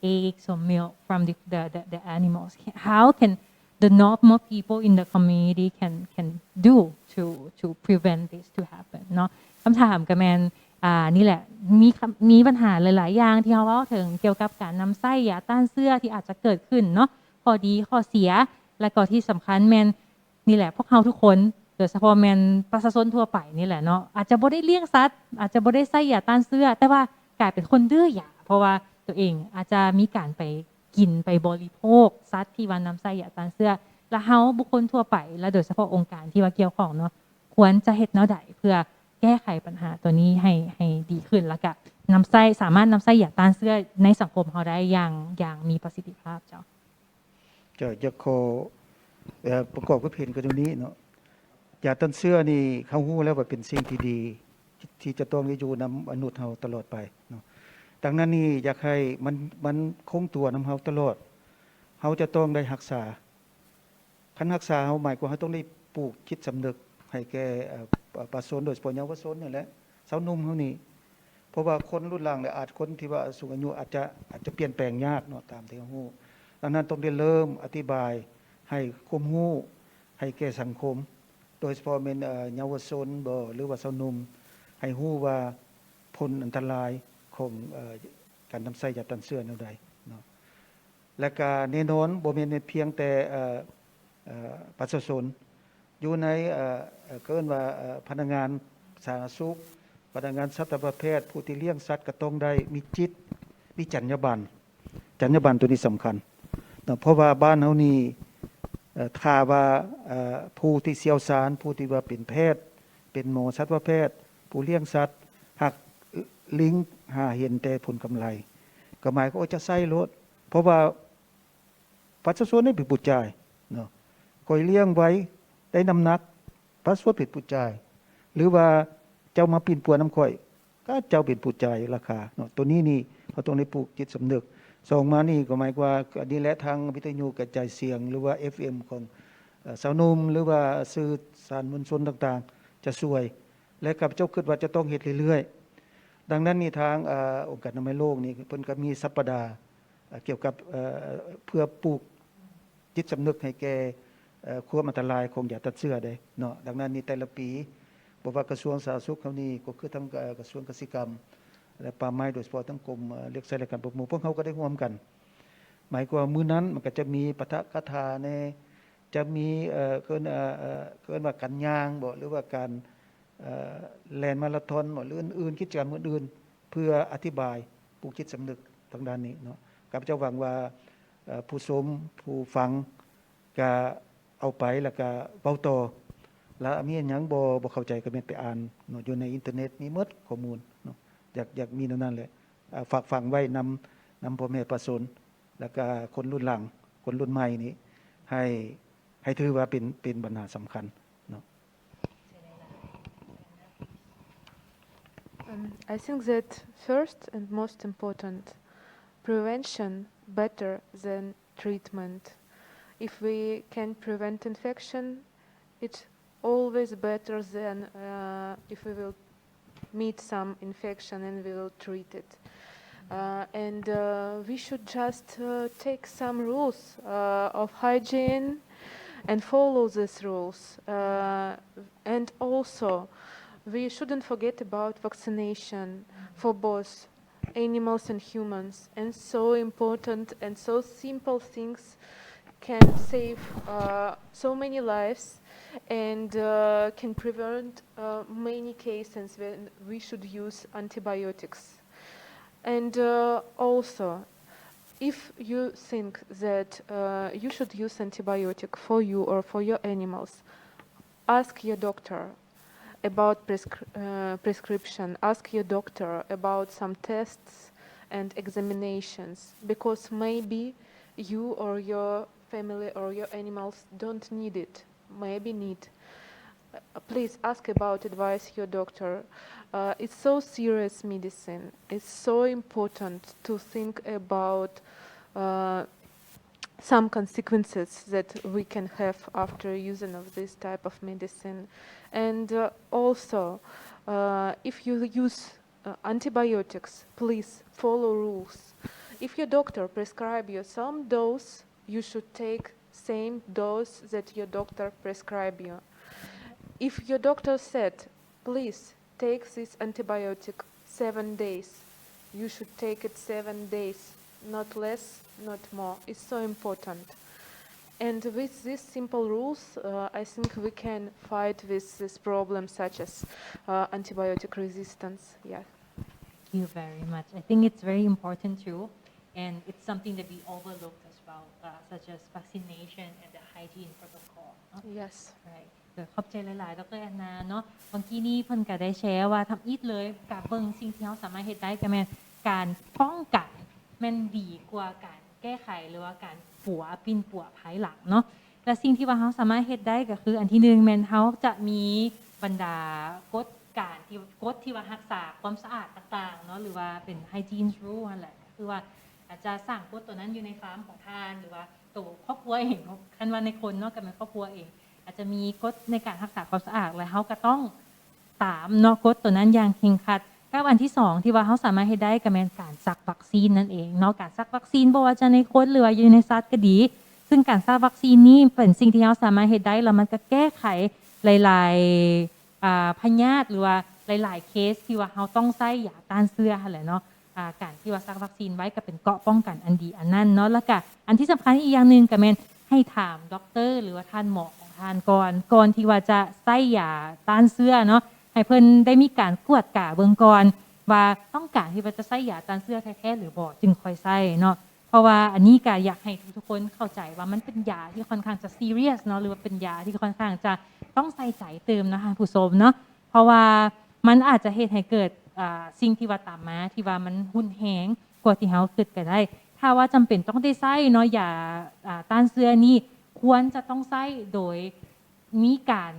eggs or milk from the, the, the, the animals. How can the normal people in the community can, can do to, to prevent this to happen ເນາະ? ຄຳຖາມກໍແມ່ນ ອ່າ ນີ້ແຫຼະ ມີຄຳ ມີບັນຫາຫຼາຍໆຢ່າງທີ່ເຮົາເວົ້າເຖິງກ່ຽວກັບການນຳໃຊ້ຢາຕ້ານເຊື້ອທີ່ອາດຈະເກີດຂຶ້ນເນາະ, ຂໍ້ດີ ຂໍ້ເສຍ ແລະ ກໍທີ່ສຳຄັນແມ່ນ ນີ້ແຫຼະ ພວກເຮົາທຸກຄົນ ໂດຍສະເພາະແມ່ນປະຊາຊົນທົ່ວໄປນີ້ແຫຼະເນາະ ອາດຈະບໍ່ໄດ້ລ້ຽງສັດ ອາດຈະບໍ່ໄດ້ໃຊ້ຢາຕ້ານເຊື້ອ ແຕ່ວ່າກາຍເປັນຄົນດື້ຢາ ເພາະວ່າຕົວເອງອາດຈະມີການໄປກິນ ໄປບໍລິໂພກສັດທີ່ວ່ານຳໃຊ້ຢາຕ້ານເຊື້ອ. ລະເຮົາບຸກຄົນທົ່ວໄປ ລະໂດຍສະເພາະອົງການທີ່ວ່າກ່ຽວຂ້ອງເນາະ ຄວນຈະເຮັດແນວໃດເພື່ອແກ້ໄຂບັນຫາຕົວນີ້ໃຫ້ ໃຫ້ດີຂຶ້ນ ລະກະນຳໃຊ້ ສາມາດນຳໃຊ້ຢາຕ້ານເຊື້ອໃນສັງຄົມເຮົາໄດ້ຢ່າງ ຢ່າງມີປະສິດທິພາບເຈົ້າ? ເຈົ້າ ຢາກຂໍ ເອີ ປະກອບຄວາມເຫັນກັບຕົງນີ້ເນາະ. ຢາຕ້ານເຊື້ອນີ້ເຮົາຮູ້ແລ້ວວ່າເປັນສິ່ງທີ່ດີ ທີ່ຈະຕ້ອງໄດ້ຢູ່ນຳມະນຸດເຮົາຕະຫຼອດໄປເນາະ. ດັ່ງນັ້ນນີ້ຢາກໃຫ້ມັນ ມັນຄົງຕົວນຳເຮົາຕະຫຼອດ. ເຮົາຈະຕ້ອງໄດ້ຮັກສາ. ຄັນຮັກສາເຮົາໝາຍຄວາມເຮົາຕ້ອງໄດ້ປູກຈິດສຳນຶກໃຫ້ແກ່ ເອີ ປະຊາຊົນ ໂດຍສະເພາະເຍົາວະຊົນນີ້ແຫຼະ ຊາວໜຸ່ມເຮົານີ້. ເພາະວ່າຄົນລຸ້ນຫຼັງ ແລະ ອາດຄົນທີ່ວ່າສູງອາຍຸອາດຈະ ອາດຈະປ່ຽນແປງຍາກເນາະ ຕາມທີ່ເຮົາຮູ້. ດັ່ງນັ້ນຕ້ອງໄດ້ເລີ່ມອະທິບາຍໃຫ້ຄວາມຮູ້ໃຫ້ແກ່ສັງຄົມ ໂດຍສະເພາະແມ່ນ ເອີ ເຍົາວະຊົນບໍ ຫຼືວ່າຊາວໜຸ່ມ ໃຫ້ຮູ້ວ່າຜົນອັນຕະລາຍຂອງ ເອີ ການນຳໃຊ້ຢາຕ້ານເຊື້ອແນວໃດເນາະ. ແລະກະແນ່ນອນບໍ່ແມ່ນພຽງແຕ່ ເອີ ເອີ ປະຊາຊົນ ຢູ່ໃນ ເອີ ເອີ ເອີ້ນວ່າ ເອີ ພະນັກງານສາທາລະນະສຸກ, ພະນັກງານສັດຕະວະແພດ, ຜູ້ທີ່ລ້ຽງສັດກໍຕ້ອງໄດ້ມີຈິດ ມີຈັນຍາບັນ. ຈັນຍາບັນຕົວນີ້ສຳຄັນເນາະ ເພາະວ່າບ້ານເຮົານີ້ ເອີ ຖ້າວ່າ ເອີ ຜູ້ທີ່ຊ່ຽວຊານ ຜູ້ທີ່ວ່າເປັນແພດ ເປັນໝໍສັດຕະວະແພດ ຜູ້ລ້ຽງສັດ ຫາກເລັງຫາເຫັນແຕ່ຜົນກຳໄລ ກໍໝາຍຄວາມວ່າຈະໃຊ້ໂລດ ເພາະວ່າ ປະຊາຊົນນີ້ເປັນຜູ້ຈ່າຍເນາະ. ຂ້ອຍລ້ຽງໄວ ໄດ້ນ້ຳໜັກ ປະຊາຊົນເປັນຜູ້ຈ່າຍ ຫຼືວ່າເຈົ້າມາປິ່ນປົວນຳຂ້ອຍ ກໍເຈົ້າເປັນຜູ້ຈ່າຍລາຄາເນາະ. ໂຕນີ້ນີ້ເຮົາຕ້ອງໄດ້ປູກຈິດສຳນຶກ. ສອງມານີ້ກໍໝາຍຄວາມວ່າ ອັນນີ້ແຫຼະ ທາງວິທະຍຸກະຈາຍສຽງ ຫຼືວ່າ ເອັຟເອັມ ຂອງ ເອີ ຊາວໜຸ່ມ ຫຼືວ່າສື່ສານມວນຊົນຕ່າງໆ ຈະຊ່ວຍ ແລະ ຂ້າພະເຈົ້າຄິດວ່າຈະຕ້ອງເຮັດເລື້ອຍໆ. ດັ່ງນັ້ນນີ້ທາງ ເອີ ອົງການອະນາໄມໂລກນີ້ ເພິ່ນກໍມີສັບປະດາ ເອີ ກ່ຽວກັບ ເອີ ເພື່ອປູກຈິດສຳນຶກໃຫ້ແກ່ ເອີ ຄວາມອັນຕະລາຍຂອງຢາຕັດເຊື້ອເດ້ເນາະ. ດັ່ງນັ້ນນີ້ແຕ່ລະປີ ບໍ່ວ່າກະຊວງສາທາລະນະສຸກເຮົານີ້ ກໍຄືທັງ ເອີ ກະຊວງກະສິກຳ ແລະ ປ່າໄມ້ ໂດຍສະເພາະທັງກົມ ເອີ ເລືອກໃຊ້ ແລະ ການປະມົງ ພວກເຮົາກໍໄດ້ຮ່ວມກັນ. ໝາຍຄວາມວ່າມື້ນັ້ນມັນກໍຈະມີປາຖະກະຖາແດ່ ຈະມີ ເອີ ເອີ້ນ ເອີ ເອີ້ນວ່າການຍ່າງບໍ ຫຼືວ່າການ ເອີ ແລ່ນມາລາທອນບໍ ຫຼື ອື່ນໆ ກິດຈະກຳອື່ນໆ ເພື່ອອະທິບາຍ ປູກຈິດສຳນຶກທາງດ້ານນີ້ເນາະ. ຂ້າພະເຈົ້າຫວັງວ່າ ເອີ ຜູ້ຊົມ ຜູ້ຟັງ ກະເອົາໄປ ແລ້ວກະເວົ້າຕໍ່ ແລ້ວມີຫຍັງບໍ່ ບໍ່ເຂົ້າໃຈ ກະແມ່ນໄປອ່ານເນາະ ຢູ່ໃນອິນເຕີເນັດມີໝົດຂໍ້ມູນເນາະ. ຢາກ ຢາກມີແນວນັ້ນແຫຼະ ເອີ ຝາກຝັງໄວ້ນຳ ນຳພໍ່ແມ່ປະຊາຊົນ ແລ້ວກະຄົນລຸ້ນຫຼັງ ຄົນລຸ້ນໃໝ່ນີ້ ໃຫ້ ໃຫ້ຖືວ່າເປັນ ເປັນບັນຫາສຳຄັນເນາະ. Um, I think that first and most important, prevention better than treatment. If we can prevent infection, it's always better than, uh, if we will meet some infection and we will treat it. Uh, and, uh, we should just, uh, take some rules, uh, of hygiene and follow these rules. Uh, and also, we shouldn't forget about vaccination for both animals and humans. And so important and so simple things can save, uh, so many lives and, uh, can prevent, uh, many cases when we should use antibiotics. And, uh, also, if you think that, uh, you should use antibiotic for you or for your animals, ask your doctor about prescri-, uh, prescription. Ask your doctor about some tests and examinations, because maybe you or your family or your animals don't need it, maybe need. Uh, please ask about advice your doctor. Uh, it's so serious medicine. It's so important to think about, uh, some consequences that we can have after using of this type of medicine. And, uh, also, uh, if you use, uh, antibiotics, please follow rules. If your doctor prescribe you some dose, you should take same dose that your doctor prescribe you. If your doctor said, "Please take this antibiotic seven days," you should take it seven days, not less, not more. It's so important. And with these simple rules, uh, I think we can fight with this problem such as, uh, antibiotic resistance. Yeah. Thank you very much. I think it's very important too, and it's something that we overlook as well, uh, such as vaccination and the hygiene protocol ເນາະ. Yes. Right. ເອີ ຂອບໃຈຫຼາຍໆ ດຣ. ແອນນາ ເນາະ. ເມື່ອກີ້ນີ້ເພິ່ນກະໄດ້ແຊວ່າ ທຳອິດເລີຍ ກະເບິ່ງສິ່ງທີ່ເຮົາສາມາດເຮັດໄດ້ ກະແມ່ນການປ້ອງກັນ ແມ່ນດີກວ່າການແກ້ໄຂ ຫຼືວ່າການປົວປິ່ນປົວພາຍຫຼັງເນາະ. ແລະ ສິ່ງທີ່ວ່າເຮົາສາມາດເຮັດໄດ້ ກະຄືອັນທີໜຶ່ງ ແມ່ນເຮົາຈະມີບັນດາກົດການທີ່ ກົດທີ່ວ່າຮັກສາຄວາມສະອາດຕ່າງໆເນາະ ຫຼືວ່າເປັນ hygiene rule ຫັ້ນແຫຼະ. ກະຄືວ່າອາດຈະສ້າງກົດໂຕນັ້ນຢູ່ໃນຟາມຂອງທ່ານ ຫຼືວ່າໂຕຄອບຄົວເອງ ຄັນວ່າໃນຄົນເນາະ ກະແມ່ນຄອບຄົວເອງ ອາດຈະມີກົດໃນການຮັກສາຄວາມສະອາດ ແລະ ເຮົາກະຕ້ອງຕາມເນາະ ກົດໂຕນັ້ນຢ່າງເຄັ່ງຄັດ. ກັບອັນທີສອງ ທີ່ວ່າເຮົາສາມາດເຮັດໄດ້ ກະແມ່ນການສັກວັກຊີນນັ້ນເອງເນາະ. ການສັກວັກຊີນ ບໍ່ວ່າຈະໃນຄົນ ຫຼືວ່າຢູ່ໃນສັດກະດີ, ຊຶ່ງການສັກວັກຊີນນີ້ເປັນສິ່ງທີ່ເຮົາສາມາດເຮັດໄດ້ ແລ້ວມັນກະແກ້ໄຂຫຼາຍໆ ອ່າ ພະຍາດ ຫຼືວ່າຫຼາຍໆເຄສທີ່ວ່າເຮົາຕ້ອງໃຊ້ຢາຕ້ານເຊື້ອຫັ້ນແຫຼະເນາະ. ອ່າ ການທີ່ວ່າສັກວັກຊີນໄວ້ກະເປັນເກາະປ້ອງກັນອັນດີອັນນັ້ນເນາະ. ແລ້ວກະອັນທີ່ສຳຄັນອີກຢ່າງໜຶ່ງກະແມ່ນໃຫ້ຖາມດັອກເຕີ ຫຼືວ່າທ່ານໝໍຂອງທ່ານກ່ອນ ກ່ອນທີ່ວ່າຈະໃຊ້ຢາຕ້ານເຊື້ອເນາະ ໃຫ້ເພິ່ນໄດ້ມີການກວດກາເບິ່ງກ່ອນວ່າຕ້ອງການທີ່ວ່າຈະໃຊ້ຢາຕ້ານເຊື້ອແທ້ໆ ຫຼືບໍ່ ຈຶ່ງຄ່ອຍໃຊ້ເນາະ. ເພາະວ່າອັນນີ້ກະຢາກໃຫ້ທຸກໆຄົນເຂົ້າໃຈວ່າມັນເປັນຢາທີ່ຄ່ອນຂ້າງຈະ serious ເນາະ ຫຼືວ່າເປັນຢາທີ່ຄ່ອນຂ້າງຈະຕ້ອງໃສ່ໃຈຕື່ມເນາະ ທ່ານຜູ້ຊົມເນາະ. ເພາະວ່າມັນອາດຈະເຮັດໃຫ້ເກີດ ອ່າ ສິ່ງທີ່ວ່າຕາມມາ ທີ່ວ່າມັນຮຸນແຮງກວ່າທີ່ເຮົາຄິດກະໄດ້. ຖ້າວ່າຈຳເປັນຕ້ອງໄດ້ໃຊ້ເນາະ ຢາ ອ່າ ຕ້ານເຊື້ອນີ້ ຄວນຈະຕ້ອງໃຊ້ໂດຍມີການ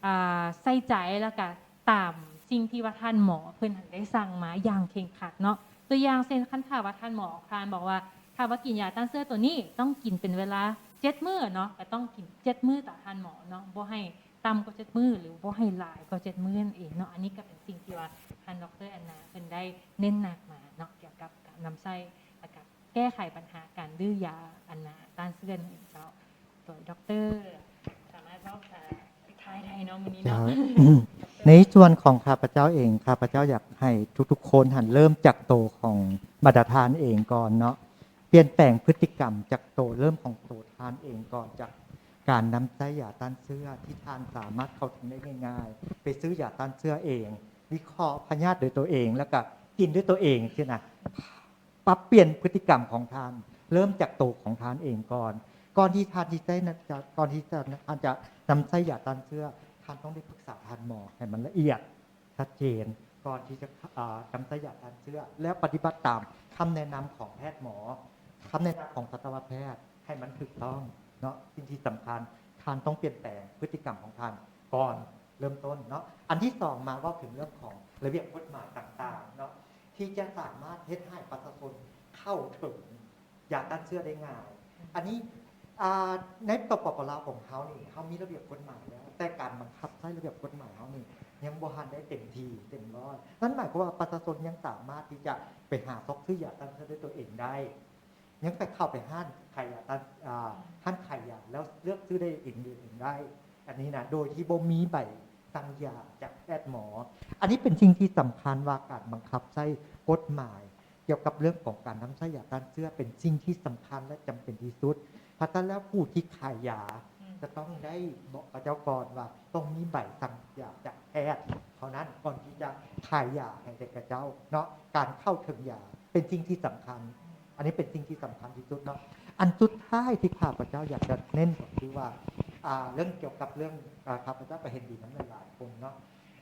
ອ່າ ໃສ່ໃຈ ແລ້ວກະຕາມສິ່ງທີ່ວ່າທ່ານໝໍເພິ່ນໄດ້ສັ່ງມາຢ່າງເຄັ່ງຄັດເນາະ. ຕົວຢ່າງເຊັ່ນ ຄັນຖ້າວ່າທ່ານໝໍຂອງທ່ານບອກວ່າ ຖ້າວ່າກິນຢາຕ້ານເຊື້ອໂຕນີ້ ຕ້ອງກິນເປັນເວລາເຈັດມື້ເນາະ ກະຕ້ອງກິນເຈັດມື້ຕາມທ່ານໝໍເນາະ ບໍ່ໃຫ້ ຕ່ຳກວ່າເຈັດມື້ ຫຼືບໍ່ໃຫ້ຫຼາຍກວ່າເຈັດມື້ນັ້ນເອງເນາະ. ອັນນີ້ກະເປັນສິ່ງທີ່ວ່າທ່ານ ດຣ. ແອນນາ ເພິ່ນໄດ້ເນັ້ນໜັກມາເນາະ ກ່ຽວກັບການນຳໃຊ້ ແລະກະແກ້ໄຂບັນຫາການດື້ຢາ ອັນນາ ຕ້ານເຊື້ອນັ້ນເອງເຈົ້າ. ໂດຍ ດຣ. ສາມາດເວົ້າ ເອີ ທັກທາຍໄດ້ເນາະມື້ນີ້ເນາະ. ເຈົ້າ ໃນສ່ວນຂອງຂ້າພະເຈົ້າເອງ ຂ້າພະເຈົ້າຢາກໃຫ້ທຸກໆຄົນຫັ້ນເລີ່ມຈາກໂຕຂອງບັນດາທ່ານເອງກ່ອນເນາະ. ປ່ຽນແປງພຶດຕິກຳຈາກໂຕ ເລີ່ມຂອງໂຕທ່ານເອງກ່ອນ ຈາກການນຳໃຊ້ຢາຕ້ານເຊື້ອທີ່ທ່ານສາມາດເຂົ້າເຖິງໄດ້ງ່າຍໆ ໄປຊື້ຢາຕ້ານເຊື້ອເອງ ວິເຄາະພະຍາດໂດຍໂຕເອງ ແລ້ວກະກິນດ້ວຍໂຕເອງຊີ້ນະ. ປັບປ່ຽນພຶດຕິກຳຂອງທ່ານ ເລີ່ມຈາກໂຕຂອງທ່ານເອງກ່ອນ. ກ່ອນທີ່ທ່ານທີ່ຈະ ກ່ອນທີ່ຈະ ທ່ານຈະນຳໃຊ້ຢາຕ້ານເຊື້ອ ທ່ານຕ້ອງໄດ້ປຶກສາທ່ານໝໍໃຫ້ມັນລະອຽດ ຊັດເຈນ ກ່ອນທີ່ຈະ ອາ ນຳໃຊ້ຢາຕ້ານເຊື້ອ ແລ້ວປະຕິບັດຕາມຄຳແນະນຳຂອງແພດໝໍ, ຄຳແນະນຳຂອງສັດຕະວະແພດໃຫ້ມັນຖືກຕ້ອງເນາະ. ສິ່ງທີ່ສຳຄັນ ທ່ານຕ້ອງປ່ຽນແປງພຶດຕິກຳຂອງທ່ານກ່ອນເລີ່ມຕົ້ນເນາະ. ອັນທີສອງ ມາເວົ້າເຖິງເລື່ອງຂອງລະບຽບກົດໝາຍຕ່າງໆເນາະ ທີ່ຈະສາມາດເຮັດໃຫ້ປະຊາຊົນເຂົ້າເຖິງຢາຕ້ານເຊື້ອໄດ້ງ່າຍ. ອັນນີ້ ອາ ໃນ ສປປ ລາວຂອງເຮົານີ້ ເຮົາມີລະບຽບກົດໝາຍແລ້ວ ແຕ່ການບັງຄັບໃຊ້ລະບຽບກົດໝາຍເຮົານີ້ ຍັງບໍ່ທັນໄດ້ເຕັມທີ່ເຕັມຮ້ອຍ. ນັ້ນໝາຍຄວາມວ່າປະຊາຊົນຍັງສາມາດທີ່ຈະໄປຫາຊອກຊື້ຢາຕ້ານເຊື້ອດ້ວຍຕົວເອງໄດ້ ຍັງໄປເຂົ້າໄປຮ້ານຂາຍຢາຕາມ ອາ ຮ້ານຂາຍຢາ ແລ້ວເລືອກຊື້ໄດ້ເອງ ເອງໄດ້ ອັນນີ້ນະ ໂດຍທີ່ບໍ່ມີໃບສັ່ງຢາຈາກແພດໝໍ. ອັນນີ້ເປັນສິ່ງທີ່ສຳຄັນວ່າການບັງຄັບໃຊ້ກົດໝາຍກ່ຽວກັບເລື່ອງຂອງການນຳໃຊ້ຢາຕ້ານເຊື້ອເປັນສິ່ງທີ່ສຳຄັນ ແລະ ຈຳເປັນທີ່ສຸດ. ເພາະສະນັ້ນແລ້ວ ຜູ້ທີ່ຂາຍຢາ ອືມ ຈະຕ້ອງໄດ້ບອກເຂົາເຈົ້າກ່ອນວ່າ ຕ້ອງມີໃບສັ່ງຢາຈາກແພດເທົ່ານັ້ນ ກ່ອນທີ່ຈະຂາຍຢາໃຫ້ແກ່ເຂົາເຈົ້າເນາະ. ການເຂົ້າເຖິງຢາເປັນສິ່ງທີ່ສຳຄັນ. ອັນນີ້ເປັນສິ່ງທີ່ສຳຄັນທີ່ສຸດເນາະ. ອັນສຸດທ້າຍທີ່ຂ້າພະເຈົ້າຢາກຈະເນັ້ນກໍຄືວ່າ ອາ ເລື່ອງກ່ຽວກັບເລື່ອງ ອາ ຂ້າພະເຈົ້າກໍເຫັນດີນຳຫຼາຍໆຄົນເນາະ.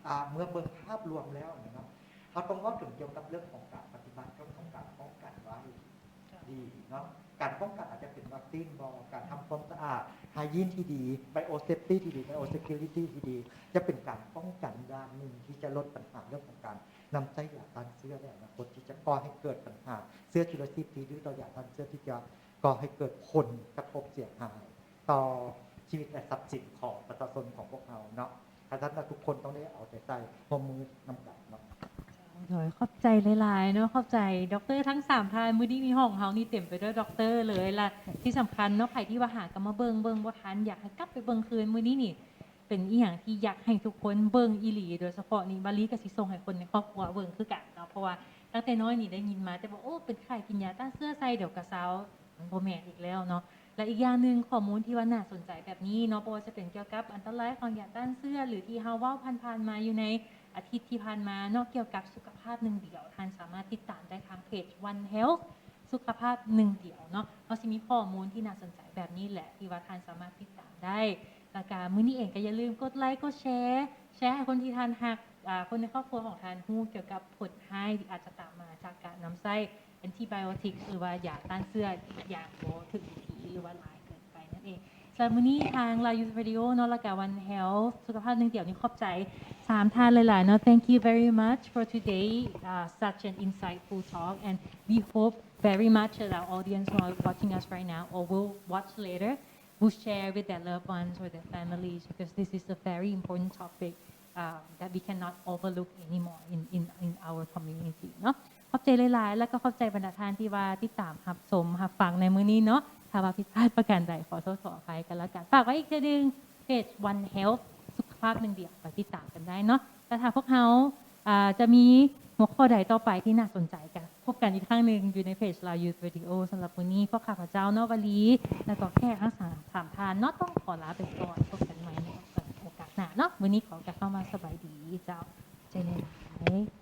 ອາ ເມື່ອເບິ່ງພາບລວມແລ້ວນີ້ເນາະ ເຮົາຕ້ອງເວົ້າເຖິງກ່ຽວກັບເລື່ອງຂອງການປະຕິບັດ ເລື່ອງຂອງການປ້ອງກັນໄວ້ດີເນາະ. ການປ້ອງກັນອາດຈະເປັນວັກຊີນບໍ ການທຳຄວາມສະອາດ ໄຮຢີນທີ່ດີ ໄບໂອເຊຟຕີ້ທີ່ດີ ໄບໂອເຊຄິວຣິຕີ້ທີ່ດີ ຈະເປັນການປ້ອງກັນດ້ານໜຶ່ງທີ່ຈະລົດບັນຫາເລື່ອງຂອງການ ນຳໃຊ້ຢາຕ້ານເຊື້ອໃນອະນາຄົດ ທີ່ຈະກໍ່ໃຫ້ເກີດບັນຫາເຊື້ອຈຸລະຊີບທີ່ດື້ຕໍ່ຢາຕ້ານເຊື້ອ ທີ່ຈະກໍ່ໃຫ້ເກີດຜົນກະທົບເສຍຫາຍຕໍ່ຊີວິດ ແລະ ຊັບສິນຂອງປະຊາຊົນຂອງພວກເຮົາເນາະ. ສະນັ້ນ ທຸກຄົນຕ້ອງໄດ້ເອົາໃຈໃສ່ ຮ່ວມມືນຳກັນເນາະ. ໂດຍ ຂອບໃຈຫຼາຍໆເນາະ ຂອບໃຈດັອກເຕີທັງສາມທ່ານ. ມື້ນີ້ໃນຫ້ອງເຮົານີ້ເຕັມໄປດ້ວຍດັອກເຕີເລີຍ ແລະ ທີ່ສຳຄັນເນາະ ໃຜທີ່ວ່າຫາກະມາເບິ່ງ ເບິ່ງບໍ່ທັນ ຢາກໃຫ້ກັບໄປເບິ່ງຄືນ ມື້ນີ້ນີ້ ເປັນອີ່ຫຍັງທີ່ຢາກໃຫ້ທຸກຄົນເບິ່ງອີ່ຫຼີ ໂດຍສະເພາະນີ້ ວາລີກໍຊິສົ່ງໃຫ້ຄົນໃນຄອບຄົວເບິ່ງຄືກັນເນາະ. ເພາະວ່າຕັ້ງແຕ່ນ້ອຍນີ້ໄດ້ຍິນມາແຕ່ວ່າ ໂອ້ ເປັນໄຂ້ກິນຢາຕ້ານເຊື້ອໃສ່ ດຽວກໍເຊົາ. ມັນບໍ່ແມ່ນອີກແລ້ວເນາະ. ແລະ ອີກຢ່າງໜຶ່ງ ຂໍ້ມູນທີ່ວ່າໜ້າສົນໃຈແບບນີ້ເນາະ ບໍ່ວ່າຈະເປັນກ່ຽວກັບອັນຕະລາຍຂອງຢາຕ້ານເຊື້ອ ຫຼື ທີ່ເຮົາເວົ້າຜ່ານໆມາຢູ່ໃນອາທິດທີ່ຜ່ານມາເນາະ ກ່ຽວກັບສຸຂະພາບໜຶ່ງດຽວ ທ່ານສາມາດຕິດຕາມໄດ້ທາງເພຈ One Health ສຸຂະພາບໜຶ່ງດຽວເນາະ. ເຮົາຊິມີຂໍ້ມູນທີ່ໜ້າສົນໃຈແບບນີ້ແຫຼະ ທີ່ວ່າທ່ານສາມາດຕິດຕາມໄດ້. ແລ້ວກະມື້ນີ້ເອງກໍຢ່າລືມກົດໄລ ກົດແຊ ແຊໃຫ້ຄົນທີ່ທ່ານຮັກ ອາ ຄົນໃນຄອບຄົວຂອງທ່ານຮູ້ກ່ຽວກັບຜົນຮ້າຍທີ່ອາດຈະຕາມມາຈາກການນຳໃຊ້ແອນຕິບາໂອຕິກ ຫຼືວ່າຢາຕ້ານເຊື້ອຢ່າງບໍ່ຖືກວິທີ ຫຼືວ່າຫຼາຍເກີນໄປນັ້ນເອງ. ສຳລັບມື້ນີ້ທາງ Lao Youth Radio ເນາະ ແລ້ວກະ One Health ສຸຂະພາບໜຶ່ງດຽວນີ້ ຂອບໃຈສາມທ່ານຫຼາຍໆເນາະ. Thank you very much for today, uh, such an insightful talk, and we hope very much that our audience who are watching us right now or will watch later will share with their loved ones or their families, because this is a very important topic, um, that we cannot overlook anymore in, in, in our community ເນາະ. ຂອບໃຈຫຼາຍໆ ແລ້ວກໍຂອບໃຈບັນດາທ່ານທີ່ວ່າຕິດຕາມຮັບຊົມຮັບຟັງໃນມື້ນີ້ເນາະ. ຖ້າວ່າຜິດພາດປະການໃດ ຂໍໂທດຂໍອະໄພກັນແລ້ວກັນ. ຝາກໄວ້ອີກເທື່ອໜຶ່ງ ເພຈ One Health ສຸຂະພາບໜຶ່ງດຽວ ໄປຕິດຕາມກັນໄດ້ເນາະ. ແລະ ຖ້າພວກເຮົາ ອາ ຈະມີຫົວຂໍ້ໃດຕໍ່ໄປທີ່ໜ້າສົນໃຈ ກໍພົບກັນອີກຄັ້ງໜຶ່ງຢູ່ໃນເພຈ Lao Youth Radio. ສຳລັບມື້ນີ້ ພວກຂ້າພະເຈົ້າ ນະວະລີ ແລ້ວກໍແຂກທັງສາມ ສາມທ່ານເນາະ ຕ້ອງຂໍລາໄປກ່ອນ. ພົບກັນໃໝ່ໃນໂອກາດໜ້າເນາະ. ມື້ນີ້ຂໍກ່າວຄຳວ່າສະບາຍດີເຈົ້າ. ເຈີກັນໃໝ່.